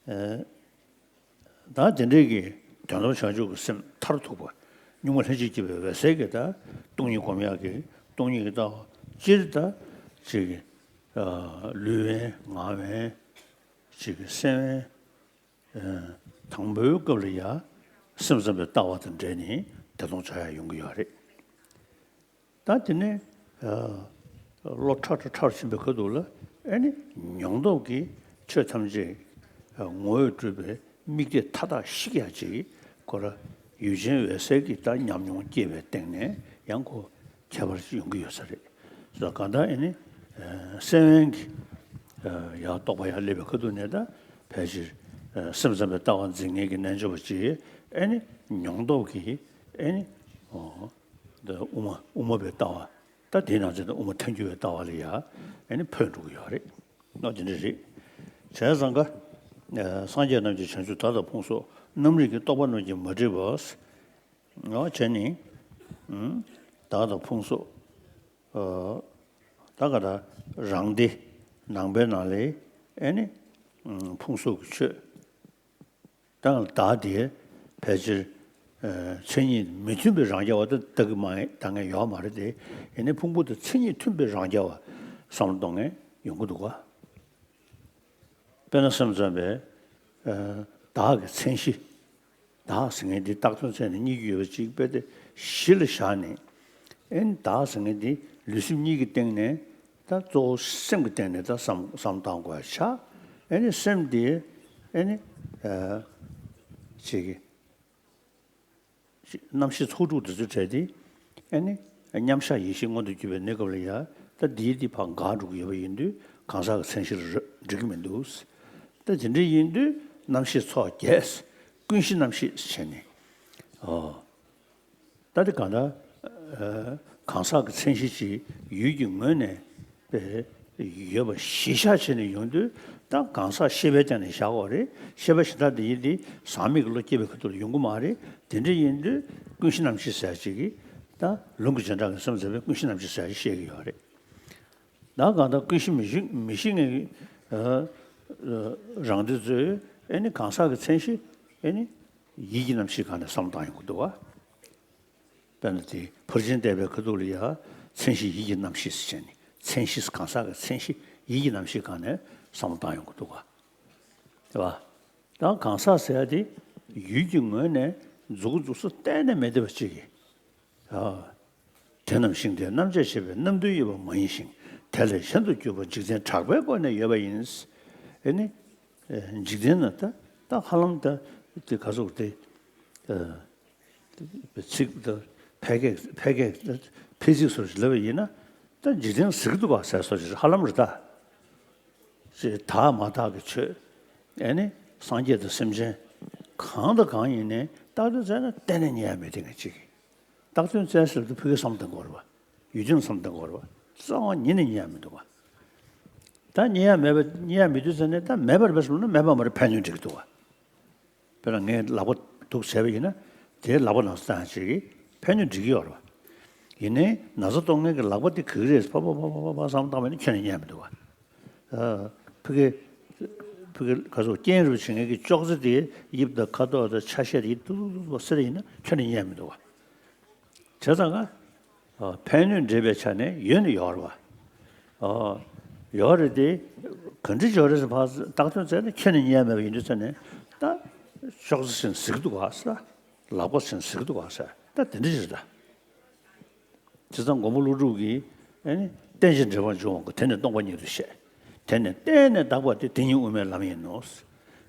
ཨ། ད་དེ་འདྲའི་གི་དོན་དམ་བྱང་ཆུབ་ཀྱི་སེམས་མཐར་ཐུག་པ། གཉུག་མ་ལྷན་ཅིག་སྐྱེས་པའི་འོད་གསལ་གྱི་ད་སྟོང་ཉིད་སྒོམ་ཡག་གི་སྟོང་ཉིད་ཀྱི་ལྟ་བ། སྤྱིར་ད་ཅིག་གི། ཨ། ལུས་དབེན་ངག་དབེན། ཅིག་གི་སེམས་དབེན། ཨ། དང་པོའི་སྐབས་ལ་ཡ། སེམས་ཙམ་པའི་ལྟ་བ་དང་འབྲེལ་ནས་བདེ་སྟོང་བྱ་ཡག་ཡོང་གི་ཡོད་རེད། ད་དེ་ནས། ཨ། བློ་ཕྲ་ཕྲ་ཕྲ་ཕྱིན་པའི་ཁ་ཐུག་ལ། ཨེ་ནི། མྱོང་སྟོབས་ཀྱིས་ཆོས་ཐམས་ཅད་ངོ་བོས་གྲུབ་པའི་དམིགས་གཏད་མཐའ་དག་ཞིག་ཡ་ཅིག་ཁོ་ར་ཡུལ་ཅན་འོད་གསལ་གྱི་ད་ཉམས་མྱོང་སྐྱེས་པའི་སྟེང་ནས་ཡང་ཁོ་ཁྱད་པར་ཅིག་ཡོང་གི་ཡོད་ས་རེད། སོ་གང་ལྟར་ཨེ་ནི། ཨ། སེམས་དབེན་གྱི། ཨ། ཡང་རྟོགས་པ་ཡང་སླེབས་པའི་ཁ་ཐུག་ནས་ད་ཕལ་ཆེར། ཨ། སེམས་ཙམ་པའི་ལྟ་བ་འཛིན་མཁན་གྱི་རྣལ་འབྱོར་པ་ཅིག་ཨེ་ནི། མྱོང་སྟོབས་ཀྱིས་ཨེ་ནི། ཨོ། འདི་དབུ་མ། དབུ་མ་པའི་ལྟ་བ། ད་དེའི་ནང་ཚན་དུ་དབུ་མ་ཐལ་འགྱུར་བའི་ལྟ་བ་ལ་ཡ་ཨེ་ནི་འཕོས་འགྲོ་གི་ཡོད་རེད། ཨོ་དེ་འདྲ་རེད། བྱས་ཙང་ཀ། ཨ། སངས་རྒྱས་རྣམས་ཀྱི་བྱང་ཆུབ་བདག་དང་ཕུང་སོགས་རྣམ་རིག་གི། རྟོག་པ་རྣམས་ཀྱིས་མ་གྲུབ་པ། ཨོ་བྱས་ནས། ཨུམ། བདག་དང་ཕུང་སོགས། ཨ། ད་ག་ད་རང་སྡེ་ནང་པའི་ནང་ལ་ཨེ་ནི། ཨུམ། ཕུང་སོགས་ཀྱི་ཆོས། ད་བདག་དེ་ཕལ་ཆེར། ཨ། མཚན་ཉིད་མི་མཐུན་པའི་རང་རྐྱ་བ་ད་ལྟ་གི་མ་ད་ངས་ཡོད་མ་རེད་དེ། ཡིན་ནའི་ཕུང་པོ་དང་མཚན་ཉིད་མཐུན་པའི་རང་རྐྱ་བ་བསམ་བློ་གཏོང་མཁན་ཡོང་གི་འདུག་ག་དཔེར་ན་སེམས་ཙམ་པས། ཨ། བདག་གི་མཚན་གཞི། བདག་ཟེར་མཁན་འདི་བཏགས་དོན་མཚན་ནས་རྙེད་རྒྱུ་ཡོད་པ་ཅིག་དཔེ་དེ་གཞི་ལ་བཞག་ནས། ཨེ་ནི་བདག་ཟེར་མཁན་འདི་ལུས་སེམས་གཉིས་ཀྱི་སྟེང་ནས། ད་གཙོ་བོ་སེམས་ཀྱི་སྟེང་ནས་ད་བསམ་བསམ་བཏང་དགོས་ཡ་ཆགས། ཨེ་ནི་སེམས་དེ་ཨེ་ནི། ཨ། ཅིག་གི་ཅིག་རྣམ་ཤེས་ཚོགས་དྲུག་དེ་ཚོའི་གྲས་དེ་ཨེ་ནི་མཉམ་གཞག་ཡེ་ཤེས་མངོན་དུ་གྱུར་པའི་གནས་སྐབས་ལ་ཡ། ད་འདིའི་འདི་ཕར་འགག་འགྲོ་གི་ཡོད་པ་ཡིན་དུས་གང་ཟག་གི་མཚན་གཞི་ལ་འགྲིག་གི་མི་འདུག་ད་དེ་འདྲ་ཡིན་དུས་རྣམ་ཤེས་ཚོགས་བརྒྱད། ཀུན་གཞི་རྣམ་ཤེས་བྱས་ནས། ཨོ། ད་དེ་གང་ལྟར། ཨ། གང་ཟག་གི་མཚན་གཞི་ཅིག་ཡུལ་གྱི་ངོས་ནས་པའི་གཞི་བཞག་བྱས་ནས་ཡོང་དུས། ད་གང་ཟག་ཤེས་པའི་སྟེང་ནས་བཞག་དགོས་རེད། ཤེས་པ་གཞན་དག་དེ་ཡིན་དེ་ཟག་མེད་ཀྱི་བློ་སྐྱེས་པའི་ཁ་ཐུག་ལ་ཡོང་གི་མ་རེད། དེ་འདྲ་ཡིན་དུས་ཀུན་གཞི་རྣམ་ཤེས་ཟེར་ཡ་ཅིག་གིས། ད་ལུང་གི་རྗེས་འབྲང་གི་སེམས་ཙམ་པས་ཀུན་གཞི་རྣམ་ཤེས་ཟེར་ཡ་ཅིག་བཤད་ཀྱི་ཡོད་རེད། ད་གང་ལྟར་ཀུན་གཞི་མི་ཤེས་མི་ཤེས་མཁན་གྱི། ཨ། ཨ། རང་སྡེ་ཚོས་ཨེ་ནི་གང་ཟག་གི་མཚན་གཞི་ཨེ་ནི་ཡིད་ཀྱི་རྣམ་ཤེས་སྒང་ནས་བསམ་བློ་བཏང་ཡོང་གི་འདུག་བ། དཔེར་ན་དེ་ཕར་ཕྱིན་བལྟས་པའི་ཁ་ཐུག་ལ་ཡ། མཚན་གཞི་ཡིད་ཀྱི་རྣམ་ཤེས་ཟེར་བྱས་ནས། མཚན་གཞི་གང་ཟག་གི་མཚན་གཞི་ཡིད་ཀྱི་རྣམ་ཤེས་སྒང་ནས་བསམ་བློ་བཏང་ཡོང་གི་འདུག་བ། རེད་བ། ད་གང་ཟག་ཟེར་ཡ་དེ་ཡུལ་གྱི་ངོས་ནས་མཛུབ་གུ་མཛུབ་གུ་གཏན་ནས་མེད་བསྡད་པ་ཅིག་གིས། ཨ། དེ་རྣམས་ཤིང་རྟའི་རྣམ་བཅད་བྱེད་པའི་རྣམ་འདུལ་དབྱེ་བ་མ་ཡིན་ཞིང་། དེ་ལས་གཞན་དུ་གྱུར་པ་འཇིག་རྟེན་གྲགས་པའི་སྒོ་ནས་ཡོད་པ་ཡིན། ཨེ་ནི། ཨེ། འཇིག་རྟེན་ན་ད་ད་ཧ་ལམ་ད་དེ་ག་ཚོད་དེ། ཨ། ཚིག་ད་ཕལ་སྐད་ཕལ་སྐད་ཕལ་ཚིག་སོགས་ལབ་པ་ཡིན་ན་ད་འཇིག་རྟེན་ཟེར་གི་འདུག་ག་ཟེར་སོགས་ཧ་ལམ་རེད་ད། ཅེས་དག་མ་དག་གི་ཆོས། ཨེ་ནི། སངས་རྒྱས་དང་སེམས་ཅན། གང་དང་གང་ཡིན་ནའི་བཏགས་དོན་བཙལ་ན་གཏན་ནས་རྙེད་ཡ་མེད་དེ་ངས་ཅིག་བཏགས་དོན་བཙལ་ཟེར་དུས་ཕ་གིའི་བསམ་བཏང་དགོས་རེད་བ། ཡུལ་ཅན་བསམ་བཏང་དགོས་རེད་བ། རྩ་བ་ཉིད་ནས་རྙེད་ཡ་མི་འདུག་བ། ད་རྙེད་ཡ་མེད་པ་རྙེད་ཡ་མེད་དུས་ཙ་ནས་ད་མེད་པར་བས་སོང་ན་མེད་པ་མ་རེད་ཕན་ནུས་འགྲིག་འདུག་བ། དཔེར་ན་ངས་ལག་པ་འདུག་བྱས་པ་ཡིན་ན། དེའི་ལག་པ་ནང་སོ་བཏང་ཅིག་གིས་ཕན་ནུས་འགྲིག་གི་ཡོད་རེད་བ། ཡིན་ནའི་ན་ཚ་གཏོང་མཁན་གྱི་ལག་པ་དེ་ག་གི་རེད་ཕ་ཕ་ཕ་ཕ་ཕ་བསམ་བཏང་བ་ཡིན་ན་ཁྱོན་ནས་རྙེད་མི་འདུག་བ། ཨ། ཕ་གི། ཕ་གི་ག་ཚོད་རྐྱེན་རུ་བྱེད་མཁན་གྱི་ཅོག་ཙེ་དེ་དབྱིབས་དང་ཁ་དོག་དང་ཆ་ཤས་དེ་ཏུ་ཏུ་ཏུ་ཏུ་ཟེར་ཡིན་ན་ཁྱོན་ནས་རྙེད་མི་འདུག་བ། བྱས་ཙང་ཀ། ཨ། ཕན་ནུས་འགྲེལ་པའི་ཆ་ནས་ཡོད་ནི་ཡོད་རེད་བ། ཨ། ཡོད་རེད་དེ། ག་འདྲ་ཡོད་རེད་ཟེར་ཕར་བཏགས་དོན་བཙལ་ན་ཁྱོན་ནས་རྙེད་མེད་པ་ཡིན་དུས་ཙ་ནས་ད། ཅོག་ཙེ་ཟེར་ཟེར་གི་འདུག་ག་ཟེར། ལག་པ་ཟེར་ཟེར་གི་འདུག་ག་ཟེར་ད་དེ་འདྲ་ཞིག་རེད་ད། བྱས་ཙང་མགོན་པོ་ཀླུ་སྒྲུབ་ཀྱིས་ཨེ་ནི་རྟེན་ཅིང་འབྲེལ་བར་འབྱུང་བ་ཀུན། དེ་ནི་སྟོང་པ་ཉིད་དུ་བཤད། དེ་ནི་གཏན་ནས་དག་པ་སྟེ། དེ་ཉིད་དབུ་མའི་ལམ་ཡིན་ནོ།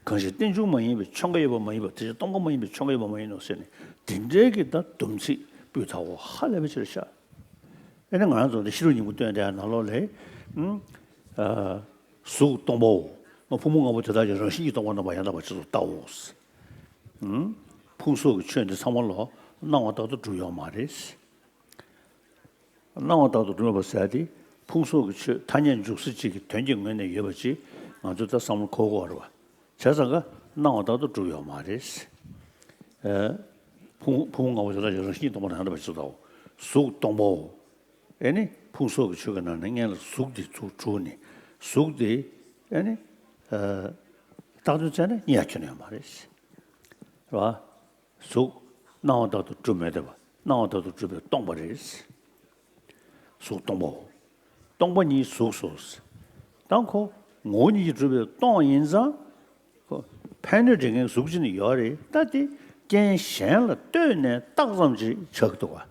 གང་ཞིག་རྟེན་འབྱུང་མ་ཡིན་པའི་ཆོས་འགའ་ཡོད་པ་མ་ཡིན་པ། དེ་ཕྱིར་སྟོང་པ་མ་ཡིན་པའི་ཆོས་འགའ་ཡོད་པ་མ་ཡིན་ནོ་ཟེར་ནས་དེ་འདྲའི་གི་ད་སྡོམ་ཚིག་སྤུས་དག་པོ་ཧ་ལས་པ་ཅིག་རེད་ཤག་ཨེ་ནི་ང་རང་ཚོ་འདི་ཤེས་རབ་སྙིང་པོ་བཏོན་དེ་ནང་ལོགས་ལ། ཨ། གཟུགས་སྟོང་པའོ། ཕུང་པོ་ལྔ་པོ་དེ་དག་ཀྱང་རང་བཞིན་གྱིས་སྟོང་པར་སྣང་བ་ཡང་དག་པར་རྗེས་སུ་བལྟའོ། ཕུང་སོགས་ཀྱི་ཆོས་འདི་ཚང་མ་ལོ་སྣང་བ་ལྟར་དུ་གྲུབ་ཡོད་མ་རེད། སྣང་བ་ལྟར་དུ་གྲུབ་ཡོད་པ་ཟེར་ཏེ་ཕུང་སོགས་ཀྱི་ཆོས་ཐ་སྙད་འཇུག་ས་གཅིག་གི་དོན་གྱི་ངོས་ནས་ཡོད་པ་ཅིག་ང་ཚོས་ད་བསམ་བློ་འཁོར་དགོས་རེད་བ། བྱས་ཙང་ཀ་སྣང་བ་ལྟར་དུ་གྲུབ་ཡོད་མ་རེད། ཨ། ཕུང་ཕུང་པོ་ལྔ་པོ་དེ་དག་ཀྱང་རང་བཞིན་གྱིས་སྟོང་པར་སྣང་བ་ཡང་དག་པར་རྗེས་སུ་བལྟའོ། གཟུགས་སྟོང་པའོ། ཨེ་ནི་ཕུང་སོགས་ཀྱི་ཆོས་ཀྱི་ནང་ནས་སྔོན་ལ་གཟུགས་དེ་ཚུར་དྲུད་ནས་གཟུགས་དེ་ཨེ་ནི། ཨ། བཏགས་དོན་བཙལ་ན་རྙེད་ཡ་ཁྱོན་ནས་ཡོད་མ་རེད། རེད་བ། གཟུགས་སྣང་བ་ལྟར་དུ་གྲུབ་མེད་དེ་བ། སྣང་བ་ལྟར་དུ་གྲུབ་པས་སྟོང་པ་རེད། གཟུགས་སྟོང་པའོ། སྟོང་པ་ཉིད་གཟུགས་སོ། ད་ཁོ་ངོ་བོ་ཉིད་ཀྱིས་གྲུབ་པས་སྟོང་ཡིན་ཙང་། ཁོ་ཕན་གནོད་འབྲེལ་མཁན་གཟུགས་ཅིག་ནི་ཡོད་རེད། ད་དེ་རྐྱེན་གཞན་ལ་ལྟོས་ནས་བཏགས་ཙམ་ཅིག་ཆགས་ཀྱི་འདུག་བ།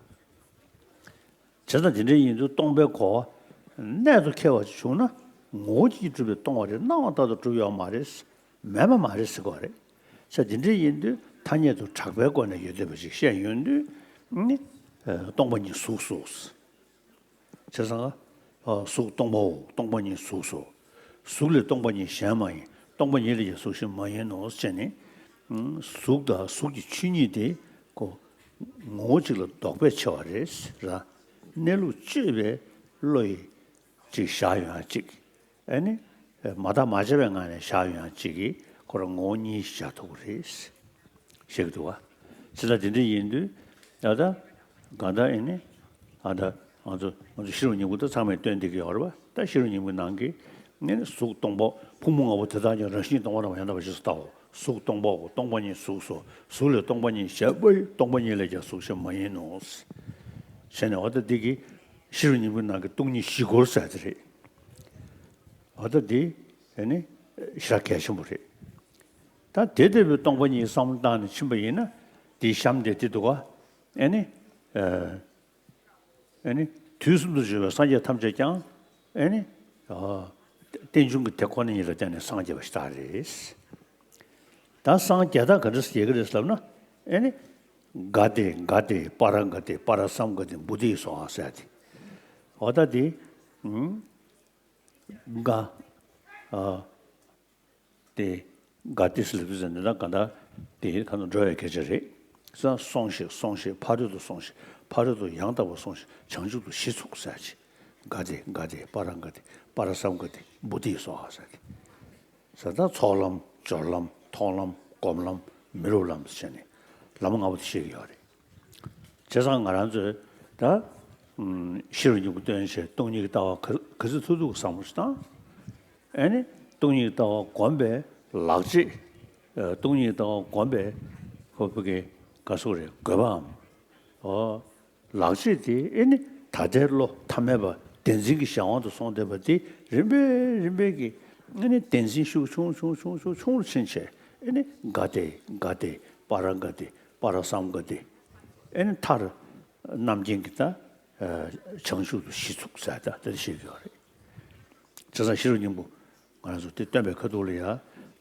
བྱས་ཙང་དེ་འདྲ་ཡིན་དུས་སྟོང་པའི་གོ་བ་གནད་དུ་འཁེལ་བ་ཞིག་བྱུང་ན་ངོ་བོ་ཉིད་ཀྱིས་གྲུབ་པས་སྟོང་པ་རེད། སྣང་བ་ལྟར་དུ་གྲུབ་ཡོད་མ་རེད། མེད་པ་མ་རེད་ཟེར་དགོས་རེད། ས་དེ་འདྲ་ཡིན་དུས་ཐ་སྙད་དུ་གྲགས་པའི་སྒོ་ནས་ཡོད་བསྡད་པ་ཞིག་བཤད་ཡོང་དུས་ནི། ཨ། སྟོང་པ་ཉིད་གཟུགས་སོ། བྱས་ཙང་། ཨ། གཟུགས་སྟོང་པའོ། སྟོང་པ་ཉིད་གཟུགས་སོ། གཟུགས་ལས་སྟོང་པ་ཉིད་གཞན་མ་ཡིན། སྟོང་པ་ཉིད་ལས་ཀྱང་གཟུགས་གཞན་མ་ཡིན་ནོ་ཟེར་ནས། ཨ། གཟུགས་དང་གཟུགས་ཀྱི་ཆོས་ཉིད་དེ་ཁོ་ངོ་བོ་གཅིག་ལ་ལྡོག་པས་ཕྱེ་བ་རེད་ར། གནས་ལུགས་དཔྱོད་པའི་བློ་ཡིས་ཅིག་བཞག་ཡོང་ཡ་ཅིག་ཨེ་ནི། མ་བརྟགས་མ་དཔྱད་པའི་ངང་ནས་བཞག་ཡོང་ཡ་གཅིག་གིས་ཁོ་རང་ངོ་བོ་གཉིས་བཞག་ཐུབ་ཀྱི་རེད། བཤད་ཀྱི་འདུག་བ། ཇི་ལྟར་དེ་འདྲ་ཡིན་དུས་ད་ལྟ་གང་ལྟར་ཨེ་ནི། ཨ། ད་ང་ཚོ་ང་ཚོ་ཤེས་རབ་སྙིང་པོ་ད་ཚང་མས་བཏོན་བསྡད་ཀྱི་ཡོད་རེད་བ། ད་ཤེས་རབ་སྙིང་པོའི་ནང་གི་ཨེ་ནི་གཟུགས་སྟོང་པ། ཕུང་པོ་ལྔ་པོ་དེ་དག་ཀྱང་རང་བཞིན་གྱིས་སྟོང་པར་སྣང་བ་ཡང་དག་པར་རྗེས་སུ་བལྟའོ། གཟུགས་སྟོང་པའོ། སྟོང་པ་ཉིད་གཟུགས་སོ། གཟུགས་ལས་སྟོང་པ་ཉིད་གཞན་པ་ཡི། སྟོང་པ་ཉིད་ལས་ཀྱང་གཟུགས་གཞན་མ་ཡིན་ནོ། བྱས་ནས་འོ་ད་འདི་གི་ཤེས་རབ་སྙིང་པོའི་ནང་གི་སྟོང་ཉིད་བཞི་སྐོར་ཟེར་དེ་རེད། འོ་ད་འདི་ཨེ་ནི་ཞེ་དྲག་གལ་ཆེན་པོ་རེད། ད་དེ་ལྟ་བུའི་སྟོང་པ་ཉིད་བསམ་བློ་བཏང་ནས་ཕྱིན་པ་ཡིན་ན་འདིའི་གཤམ་དེ་འདི་འདུག་ག་ཨེ་ནི། ཨ། ཨེ་ནི། དུས་གསུམ་དུ་བྱོན་པའི་སངས་རྒྱས་ཐམས་ཅད་ཀྱང་ཨེ་ནི། ཨ། རྟེན་འབྱུང་གི་དེ་ཁོ་ན་ཉིད་ལ་བརྟེན་ནས་སངས་རྒྱས་པ་ཞིག་རེད། ད་སངས་རྒྱས་ད་ག་འདྲ་སེ་རྒྱས་ཀྱི་རེད་ཟེར་ལབ་ན་ཨེ་ནི། ག་ཏེ་ག་ཏེ་པཱ་ར་ག་ཏེ་པཱ་ར་སཾ་ག་ཏེ་བོ་དྷི་སྭཱ་ཧཱ་ཟེར་ཏེ། འོ་ད་དེ། ཨུམ། ག་ཨ། ཏེ། ག་ཏེ་ཟེར་ལབ་དུས་ཙམ་ནས་ད་ག་ད་དེ་ཁ་ནང་འགྲོ་བའི་སྐད་ཆ་རེད། ས་སོང་ཞིག་སོང་ཞིག་ཕ་རོལ་ཏུ་སོང་ཞིག་ཕ་རོལ་ཏུ་ཡང་དག་པར་སོང་ཞིག་བྱང་ཆུབ་ཏུ་གཞི་ཚུགས་ཟེར་ཅིག་ག་ཏེ་ག་ཏེ་པཱ་ར་ག་ཏེ་པཱ་ར་སཾ་ག་ཏེ་བོ་དྷི་སྭཱ་ཧཱ་ཟེར་ཏེ། ས་ད་ཚོགས་ལམ་སྦྱོར་ལམ་མཐོང་ལམ་སྒོམ་ལམ་མི་རུབ་ལམ་ཟེར་ནས་ལམ་ལྔ་པོ་དེ་བཤད་ཀྱི་ཡོད་རེད། བྱས་ཙང་ང་རང་ཚོས་ད། ཨུམ། ཤེས་རབ་སྙིང་པོ་བཏོན་བྱས་སྟོང་ཉིད་ཀྱི་ལྟ་བ་ག་ག་ཚོད་ཐུབ་ཐུབ་བསམ་བློ་ཞིག་བཏང་། ཨེ་ནི། སྟོང་ཉིད་ཀྱི་ལྟ་བ་སྒོམ་པའི་ལག་རྗེས། ཨ། སྟོང་ཉིད་ཀྱི་ལྟ་བ་སྒོམ་པའི་ཁོ་བོ་གི་ག་སོགས་རེད་དགོས་པའམ། ཨོ། ལག་རྗེས་དེ་ཨེ་ནི་ད་ལྟའི་བློ་ཐ་མལ་པ་བདེན་འཛིན་གྱི་གཞན་དབང་དུ་སོང་བསྡད་པ་དེ་རིམ་པས་རིམ་པས་ཀྱིས་ཨེ་ནི་བདེན་འཛིན་ཤུགས་ཆུང་ཆུང་ཆུང་ཆུང་ཆུང་རུ་ཕྱིན་བྱས་ ཨེ་ནི་ག་ཏེ་ག་ཏེ་པ་ར་ག་ཏེ་པ་ར་སམ་ག་ཏེ། ཨེ་ནི་མཐར་རྣམ་མཁྱེན་གྱི་ད་བྱང་ཆུབ་ཏུ་གཞི་ཚུགས་ཟེར་ད་དེ་འདྲ་བཤད་ཀྱི་ཡོད་རེད། བྱས་ཙང་ཤེས་རབ་སྙིང་པོ་ང་རང་ཚོ་དེ་སྟོན་པའི་ཁ་ཐུག་ལ་ཡ་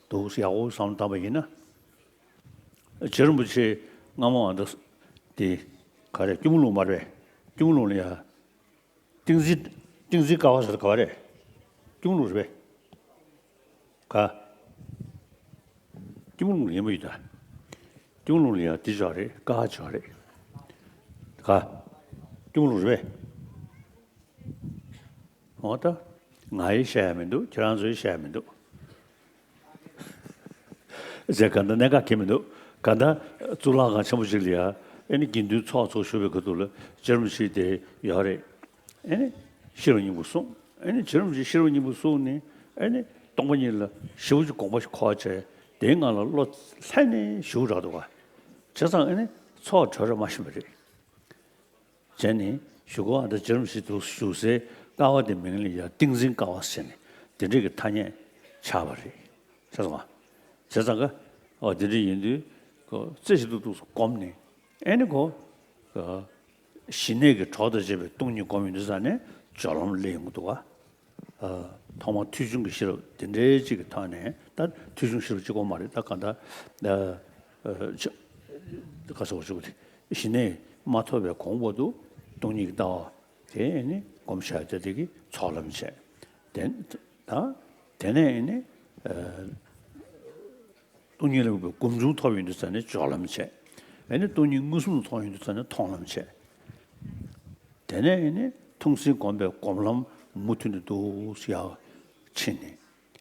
འདུག་ཡག་པོ་བསམ་བློ་བཏང་པ་ཡིན་ན། རྗེ་རིན་པོ་ཆེ་སྔ་མོ་འདི་དེ་ག་རེ་སྐྱོར་མོ་ལུང་མ་རེད་པས། སྐྱོར་མོ་ལུང་ལ་ཡ། ཏིང་འཛིན། ཏིང་འཛིན་ཀ་བ་ཟེར་ག་བ་རེད། སྐྱོར་མོ་ལུང་རེད་པས། ག་སྐྱོར་མོ་ལུང་ལ་ཡིན་པ་ཡོད་ད། སྐྱོར་མོ་ལུང་ལ་ཡ་འདི་ཅོག་རེད། ཀ་བ་ཅོག་རེད། ག་སྐྱོར་མོ་ལུང་རེད་པས། འོ་ད། ང་ཡིས་བཤད་ཡ་མི་འདུག་ཁྱེད་རང་ཚོ་ཡིས་བཤད་ཡ་མི་འདུག་ཟེར་ག་འདྲ་གནད་འགག་གི་མི་འདུག་ག་འདྲ་གཙུག་ལག་ཁང་ཆེན་པོ་ཅིག་ལ་ཡ། ཨེ་ནི་དགེ་འདུན་ཚོགས་ཚོགས་བཞུགས་པའི་ཁ་ཐུག་ལ་རྗེ་རིན་པོ་ཆེ་དེ་ཡོད་རེད། ཨེ་ནི་ཤེས་རབ་སྙིང་པོ་གསུངས། ཨེ་ནི་རྗེ་རིན་པོ་ཆེ་ཤེས་རབ་སྙིང་པོ་གསུངས་ནས་ཨེ་ནི་སྟོང་པ་ཉིད་ལ་ཞེ་པོ་ཅིག་དགོངས་པ་ཞིག་འཁོར་བྱས། དེའི་ངང་ལ་བློ་ལྷན་ནས་ཞུགས་རག་འདུག་ག་བྱས་ཙང་ཨེ་ནི་ཚོགས་གྲོལ་ར་མ་ཤེས་པ་རེད། བྱས་ནས་གཞུག་གུ་ཨ་ད་རྗེ་རིན་པོ་ཆེ་འདུག་བཞུགས་སའི་ཀ་བ་དེ་མིང་ལ་ཡ་ཏིང་འཛིན་ཀ་བ་ཟེར་ནས་དེ་འདྲའི་གི་ཐ་སྙད་ཆགས་པ་རེད། ཤེས་སོང་ང་། བྱས་ཙང་ཀ་ཨོ་དེ་འདྲ་ཡིན་དུས་ཁོ་རྩེ་ཞིག་ཏུ་འདུག་སེ་བསྒོམས་ནས་ཨེ་ནི་ཁོ་ཞི་གནས་ཀྱི་གྲོགས་དང་བཅས་པའི་སྟོང་ཉིད་བསྒོམས་ཡོང་དུས་ཙ་ནས་སྦྱོར་ལམ་སླེབས་ཡོང་གི་འདུག་ག་ཨ། ཐོག་མར་ཐོས་བྱུང་གི་ཤེས་རབ་དེ་འདྲའི་ཅིག་གི་ཐོག་ནས། ད་ཐོས་བྱུང་ཤེས་རབ་གཅིག་པོ་མ་རེད། ད་ག་ད་ཨ། ཨ། ཆ་ག་ཟེར་བ་ཞུ་དགོས་དེ། ཞི་གནས་མ་ཐོབ་པའི་གོང་བར་དུ་སྟོང་ཉིད་ཀྱི་ལྟ་བ་དེ་ནི་སྒོམ་བྱ་ཡ་དེ་གི་ཚོགས་ལམ་བྱས། དེ་ད་དེ་ནས་ནི་ཨ། སྟོང་ཉིད་ལ་དབུས་པའི་སྒོམ་བྱུང་ཐོབ་ཡོང་དུས་ཙ་ནས་སྦྱོར་ལམ་བྱས། ཨེ་ནི་སྟོང་ཉིད་མངོན་སུམ་དུ་མཐོང་ཡོང་དུས་ཙ་ནས་མཐོང་ལམ་བྱས། དེ་ནས་ཨེ་ནི་མཐོང་ཟིན་སྒོམ་པའི་སྒོམ་ལམ་མུ་མཐུད་ནས་འདུག་སེ་ཡར་ཕྱིན་ནས།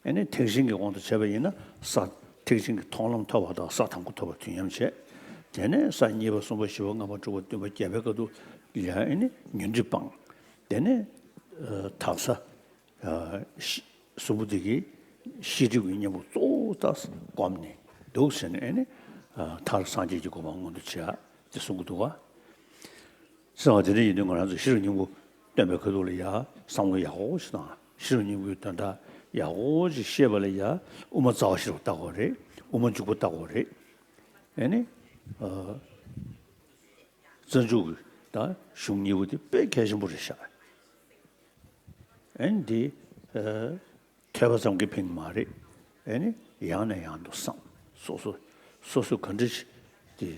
ཨེ་ནི་ཐེག་ཆེན་གྱི་དབང་དུ་བྱས་པ་ཡིན་ན་ས། ཐེག་ཆེན་གྱི་མཐོང་ལམ་ཐོབ་པ་དང་ས་དང་པོ་ཐོབ་པ་དུས་མཉམ་བྱས། དེ་ནས་ས་གཉིས་པ་གསུམ་པ་བཞི་པ་ལྔ་པ་དྲུག་པ་བདུན་པ་བརྒྱད་པའི་སྐབས་དུ་ཡང་ཨེ་ནི་ཉོན་སྒྲིབ་སྤངས། དེ་ནས་ཨ། དག་ས། ཨ། ཤེས་གཟུགས་པོ་དེ་གི་ཤེས་སྒྲིབ་ཀྱི་གཉེན་པོ་གཙོ་བོ་ད་བསྒོམས་ནས་འདུག་ཟེར་ནས་ཨེ་ནི་ཨ། མཐར་སངས་རྒྱས་ཀྱི་གོ་འཕང་མངོན་དུ་བྱེད་ཡ་དེ་གསུང་གི་འདུག་ག་ཟེར་བ་དེ་འདྲ་ཡིན་དུས་ང་རང་ཚོ་ཤེས་རབ་སྙིང་པོ་སྟོན་པའི་ཁ་ཐུག་ལ་ཡ་བསམ་བློ་ཡག་པོ་ཞིག་བཏང་། ཤེས་རབ་སྙིང་པོའི་དོན་དག་ཡག་པོ་ཞིག་ཤེས་པ་ལ་ཡ་དབུ་མ་རྩ་བ་ཤེས་རབ་བལྟ་དགོས་རེད། དབུ་མ་འཇུག་པ་བལྟ་དགོས་རེད། ཨེ་ནི་ཨ། རྩ་འཇུག་གི་ད་གཞུང་གཉིས་པོ་དེ་དཔེ་གལ་ཆེན་པོ་རེད་ཤག་ཨེ་ནི་འདི་ཨ། ཐོས་པ་ཙམ་གྱིས་ཕན་གྱི་མ་རེད། ཨེ་ནི་ཡང་ནས་ཡང་དུ་བསམ། སོ་སོ་སོ་སོ་ག་འདྲ་ཞིག་དེ་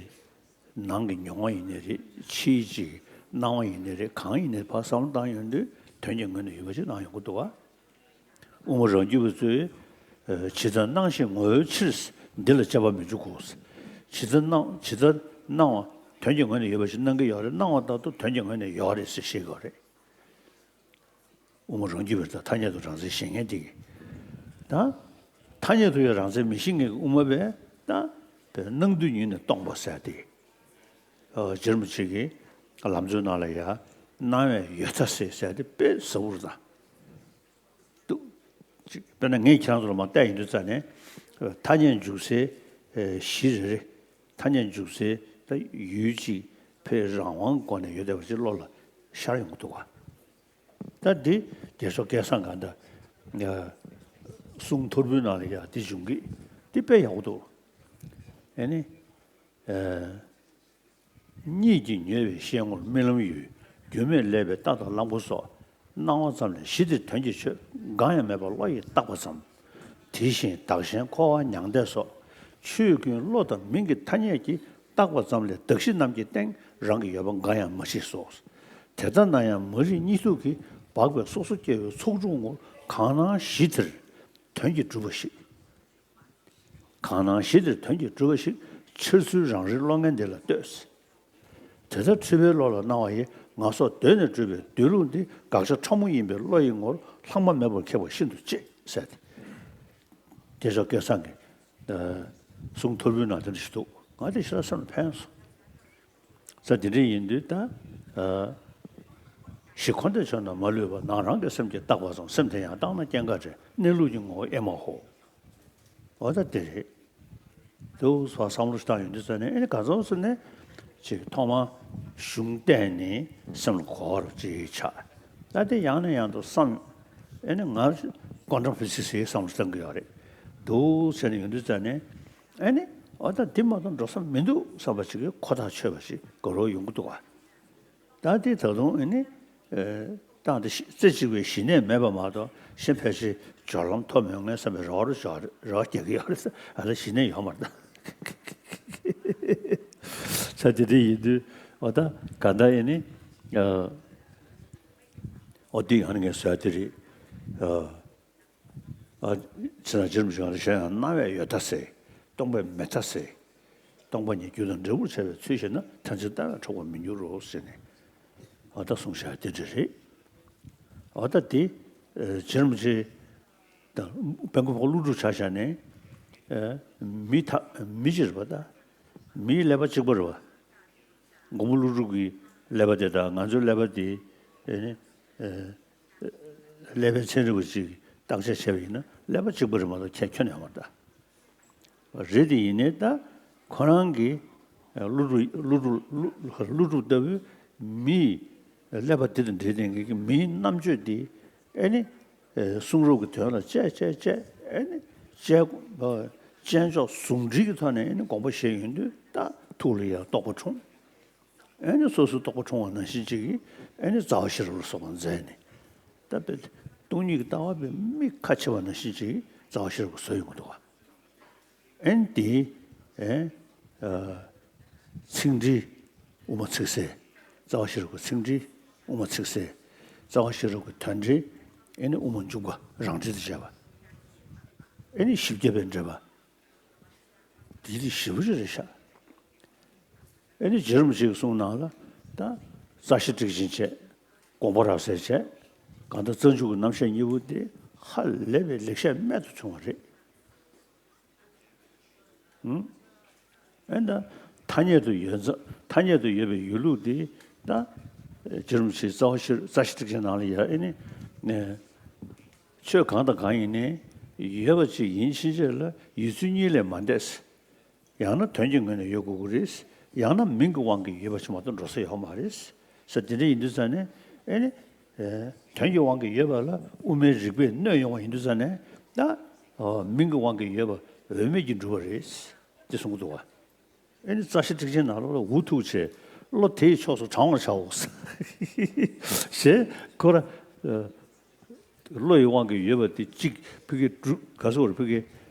ནང་གི་མྱོང་བ་ཡིན་ནའི་རེད། ཕྱིའི་ཅིག་སྣང་བ་ཡིན་ནའི་རེད། གང་ཡིན་ནའི་ཕར་བསམ་བློ་བཏང་ཡོང་དུས་དོན་གྱི་ངོས་ནས་ཡོད་པ་ཅིག་སྣང་ཡོང་གི་འདུག་ག་དབུ་མ་རང་རྒྱུད་པ་ཚོས་ཨ། ཇི་ལྟར་སྣང་ཞིང་ངོ་བོའི་ཕྱིར། འདི་ལ་དཔྱད་པ་མི་འཇུག་གོ། ཇི་ལྟར་སྣང་ཇི་ལྟར་སྣང་བ་དོན་གྱི་ངོས་ནས་ཡོད་པ་ཞིག་སྣང་གི་ཡོད་རེད། སྣང་བ་ལྟར་དུ་དོན་གྱི་ངོས་ནས་ཡོད་རེད་ཟེར་བཤད་ཀྱི་ཡོད་རེད། དབུ་མ་རང་རྒྱུད་པའི་ཐ་སྙད་དུ་རང་མཚན་ཤེས་མཁན་དེ་གིས། ད་ཐ་སྙད་དུ་ཡང་རང་མཚན་མི་ཤེས་མཁན་གྱི་དབུ་མ་པས་ད་དཔེར་སྣང་དུས་ཉིད་ནས་སྟོང་པ་ཟེར་ཏེ། ཨ། རྗེ་རིན་པོ་ཆེ་གིས་ལམ་གཙོའི་ནང་ལ་ཡ་སྣང་བས་ཡོད་མཐའ་སེལ་ཟེར་ཏེ་དཔེ་ཟབ་པོ་རེད་ད། འདུག་ཅིག་དཔེར་ན་ངས་ཁྱེད་རང་ཚོ་ལ་མར་བལྟས་ཡིན་དུས་ཙ་ནས་ཐ་སྙད་འཇུག་སའི་གཞི་རེ་རེ། ཐ་སྙད་འཇུག་སའི་ད་ཡུལ་གཅིག་ཕའི་རང་དབང་སྒོ་ནས་ཡོད་བསྡད་པ་ཅིག་བློ་ལ་ཤར་ཡོང་གི་འདུག་ག་ད་འདི་རྒྱལ་མཆོག་སྐལ་བཟང་ག་འདྲ་གསུང་ཐོར་བུའི་ནང་ལ་ཡ་འདི་འབྱུང་གི། འདི་དཔེ་ཡག་པོ་འདུག་ཨེ་ནི། གཉིད་ཀྱིས་མྱོས་པའི་ཤེལ་ངོར་རྨི་ལམ་ཡོད། རྒྱུས་མེད་ཀླད་པའི་རྟ་དང་གླང་པོ་སོགས། སྣང་བ་ཙམ་ལས་གཞི་དེར་དོན་གྱི་ཆོས་འགའ་ཡང་མེད་པར་བློ་ཡིས་བཏགས་པ་ཙམ། དེ་བཞིན་བདག་གཞན་འཁོར་བ་མྱང་འདས་སོགས། ཆོས་ཀུན་བློ་དང་མིང་གི་ཐ་སྙད་ཀྱིས་བཏགས་པ་ཙམ་ལས་གདགས་གཞི་རྣམས་ཀྱི་སྟེང་རང་གི་ཡོད་པ་འགའ་ཡང་མ་མཆིས་སོ། དེ་ལྟ་ན་ཡང་མ་རིག་གཉིད་འདུག་གིས་སྦགས་པའི་སོ་སོ་སྐྱེ་བོའི་ཚོགས་དྲུག་ངོར་གང་སྣང་གཞི་དེར་དོན་གྱིས་གྲུབ་པ་ཞིག་གང་སྣང་གཞི་དེར་དོན་གྱིས་གྲུབ་པ་ཞིག་འཆར་ཚུལ་རང་རིག་བློ་ངན་འདི་ལ་ལྟོས། དེ་ལྟར་འཁྲུལ་པའི་བློ་ལ་སྣང་བ་ཡི་ང་སོགས་གདོད་ནས་གྲུབ་པའི་སྡོད་ལུགས་འདི་དགག་བྱ་ཕྲ་མོ་ཡིན་པས་བློ་ཡི་ངོར་ལྷག་མ་མེད་པར་ཁེགས་པ་ཤིན་ཏུ་གཅེས་ཟེར་ཏེ། རྒྱལ་མཆོག་སྐལ་བཟང་གིས་གསུང་ཐོར་བུའི་ནང་དེ་འདྲ་ཞིག་འདུག་ང་དེ་ཞེ་དྲག་སེམས་ལ་ཕན་སོང་། ས་དེ་འདྲ་ཡིན་དུས་ད། ཨ། གཞི་འཁོར་འདས་ཆོས་རྣམས་མ་ལུས་པ། ནང་རང་གི་སེམས་ཀྱིས་བཏགས་པ་ཙམ། སེམས་དེ་ཡང་བཏང་ན་སྐྱེ་འགག་བྲལ། གནས་ལུགས་ཀྱི་ངོ་བོ་ཨེ་མ་ཧོ། འོ་ད་དེ་རེད། དུ་སོགས་བསམ་བློ་ཞིག་བཏང་ཡོང་དུས་ཙ་ནས་ཨེ་ནི་ག་ཚོད་ཙམ་ནས་ཅིག་ཐོག་མར་གཞུང་བལྟས་ནས་སེམས་ལ་གོ་བ་རུ་ཅིག་ཆགས། ད་དེ་ཡང་ནས་ཡང་དུ་བསམ། ཨེ་ནི་ང་ཀོན་ཊམ་པི་ལེ་སི་སི་ཟེར་བསམ་བློ་བཏང་གི་ཡོད་རེད། དུ་བྱས་ནས་ཡོང་དུས་ཙ་ནས། ཨེ་ནི་འོ་ད་འདི་མ་གཏོགས་འགྲོ་ས་མི་འདུག་བསམ་པ་ཅིག་གིས་ཁོ་ཐག་ཆོད་པ་ཞིག་དགའ་རབ་ཡོང་གི་འདུག་ག་ད་འདི་ད་དུང་ཨེ་ནི་ཨེ་བཏང་སྟེ་ཤི་རྩེ་གཅིག་པའི་ཞི་གནས་མེད་པ་མ་གཏོགས་གཞན་ཕལ་ཆེར་སྦྱོར་ལམ་ཐོབ་མི་ཡོང་ངེས་བསམ་པའི་རེ་བ་རུ་ཆགས་རེད། རེ་བ་རྒྱག་གི་ཡོད་རེད། ཨ་ལ་ཞི་གནས་ཡོད་མ་རེད་ད། ས་དེ་འདྲ་ཡིན་དུས་འོ་ད་ག་ད་ཨེ་ནི་ཨ་འོ་འདི་ཡང་ངས་བཟོས་དེ་རེད། ཨ་ཨ་ཕྱི་ནང་ཕྱི་རིམ་བྱུང་བ་གཞན་ཡང་སྣང་བས་ཡོད་མཐའ་སེལ། སྟོང་པས་མེད་མཐའ་སེལ། སྟོང་པ་ཉིད་རྒྱུ་དང་འབྲས་བུར་བྱས་པའི་ཚུལ་ཤེས་ན། ཐལ་འགྱུར་ལྟ་བས་འཕྲོག་པར་མི་འགྱུར་རོ་ཟེར་ནས་འོ་ད་གསུངས་བཞག་དེ་འདྲ་རེད། འོ་ད་དེ་ཨ་ཕྱི་རིམ་བྱེད་དང་བན་ཀུ་ཕོ་ཀླུ་སྒྲུབ་ཆ་བཞག་ནས་ཨ་མི་ཐ་མི་ཅིག་རེད་པ། ད་མིའི་ཀླད་པ་གཅིག་པ་རེད་པ། མགོན་པོ་ཀླུ་སྒྲུབ་ཀྱི་ཀླད་པ་དེ་དང་ང་ཚོའི་ཀླད་པ་དེ་ཨེ་ནི་ཨེ་ཀླད་པའི་ཚན་རིག་པ་ཅིག་བརྟག་དཔྱད་བྱས་པ་ཡིན་ན་ཀླད་པ་གཅིག་པ་རེད་མ་གཏོགས་ཁྱད་ཁྱོན་ནས་ཡོད་མ་རེད་ད། རེད་དེ་ཡིན་ནའི་ད་ཁོ་རང་གི་ཀླུ་སྒྲུབ་ཀླུ་སྒྲུབ་ཀླུ་ཀླུ་སྒྲུབ་ལྟ་བུའི་མིའི་ཀླད་པ་དེ་དང་འབྲེལ་ལྡན་གྱི་མིའི་རྣམ་དཔྱོད་དེ་ཨེ་ནི་གསུང་རབ་ཀྱི་དོན་ལ་དཔྱད་དཔྱད་དཔྱད་ཨེ་ནི་དཔྱད་དཔྱད་འཇོག་ཟུང་འབྲེལ་གྱི་ཐོག་ནས་ཨེ་ནི་དགོངས་པ་བཞེས་ཡོང་དུས་ད་ཐུགས་ལ་ཡང་རྟོགས་པ་འཁྲུངས། ཨེ་ནི་སོ་སོའི་རྟོགས་པ་འཁྲུངས་པ་ནང་བཞིན་ཅིག་གིས་ཨེ་ནི་རྩ་བ་ཤེས་རབ་ལ་སོགས་པ་མཛད་ནས་ད་དཔེ་སྟོང་ཉིད་ཀྱི་ལྟ་བ་དཔེ་མི་ཁ་ཕྱེ་བ་ནང་བཞིན་ཅིག་གིས་རྩ་བ་ཤེས་རབ་ཀྱིས་བཟོས་ཡོང་གི་འདུག་ག་ཨེ་ནི་དེ་ཨེ་ཨ་ཚིག་འགྲེལ་དབུ་མ་ཚིག་གསལ། རྩ་བ་ཤེས་རབ་ཀྱི་ཚིག་འགྲེལ་དབུ་མ་ཚིག་གསལ། རྩ་བ་ཤེས་རབ་ཀྱི་དོན་འགྲེལ་ཨེ་ནི་དབུ་མ་འཇུག་པ་རང་འགྲེལ་དུ་བྱས་པ། ཨེ་ནི་བཞི་བརྒྱ་པའི་འགྲེལ་པ། དེ་དེ་ཞེ་པོ་ཅིག་རེད་ཤག་ཨེ་ནི་རྗེ་རིན་པོ་ཆེའི་གསུང་ནང་ལ་ད་རྩ་ཤེ་ཊཱིཀ་ཆེན་བྱས། དགོངས་པ་རབ་གསལ་བྱས། གང་ལྟར་རྩ་འཇུག་གི་རྣམ་བཤད་གཉིས་པོ་དེ་ཧ་ལས་པའི་ལེགས་བཤད་རྨད་དུ་བྱུང་བ་རེད། ཨུམ། ཨེ་ད་ཐ་སྙད་དུ་ཡོད་ཚ་ཐ་སྙད་དུ་ཡོད་པའི་ཡོད་ལུགས་དེ་ད་རྗེ་རིན་པོ་ཆེའི་རྩ་བ་ཤེས་རྩ་ཤེ་ཊཱིཀ་ཆེན་ནང་ལ་ཡ་ཨེ་ནི་ཨེ་ཆོས་གང་དང་གང་ཡིན་ནའི་ཡོད་པ་ཅིག་ཡིན་ཕྱིན་ཆད་ལ་ཡོད་ཚུལ་གཉིས་ལས་མ་འདས། ཡང་ན་དོན་གྱི་ངོས་ནས་ཡོད་དགོས་ཀྱི་རེད། ཡང་ན་མིང་གི་དབང་གིས་ཡོད་པ་ཞིག་མ་གཏོགས་འགྲོ་ས་ཡོད་མ་རེད། ས་དེ་འདྲ་ཡིན་དུས་ཙང་ནས་ཨེ་ནི་ཨེ་དོན་གྱི་དབང་གིས་ཡོད་པ་ལ་དབུ་མའི་རིགས་པས་གནོད་ཡོང་བ་ཡིན་དུས་ཙང་ནས་ད་ཨོ་མིང་གི་དབང་གིས་ཡོད་པ་འོས་མེད་ཀྱིས་གྲུབ་པ་རེད། དེ་གསུང་གི་འདུག་བ། ཨེ་ནི་རྩ་ཤེ་ཊཱིཀ་ཆེན་ནང་ལོགས་ལ་འུ་ཐུག་བྱས་བློ་དེའི་ཕྱོགས་སུ་དྲང་བར་བྱའོ། ཞེས་ཁོ་ར་ཨ། བློ་ཡི་དབང་གིས་ཡོད་པ་དེ་གཅིག་ཕ་གི་སྒྲུབ་ག་ཚོད་རེད་ཕ་གི་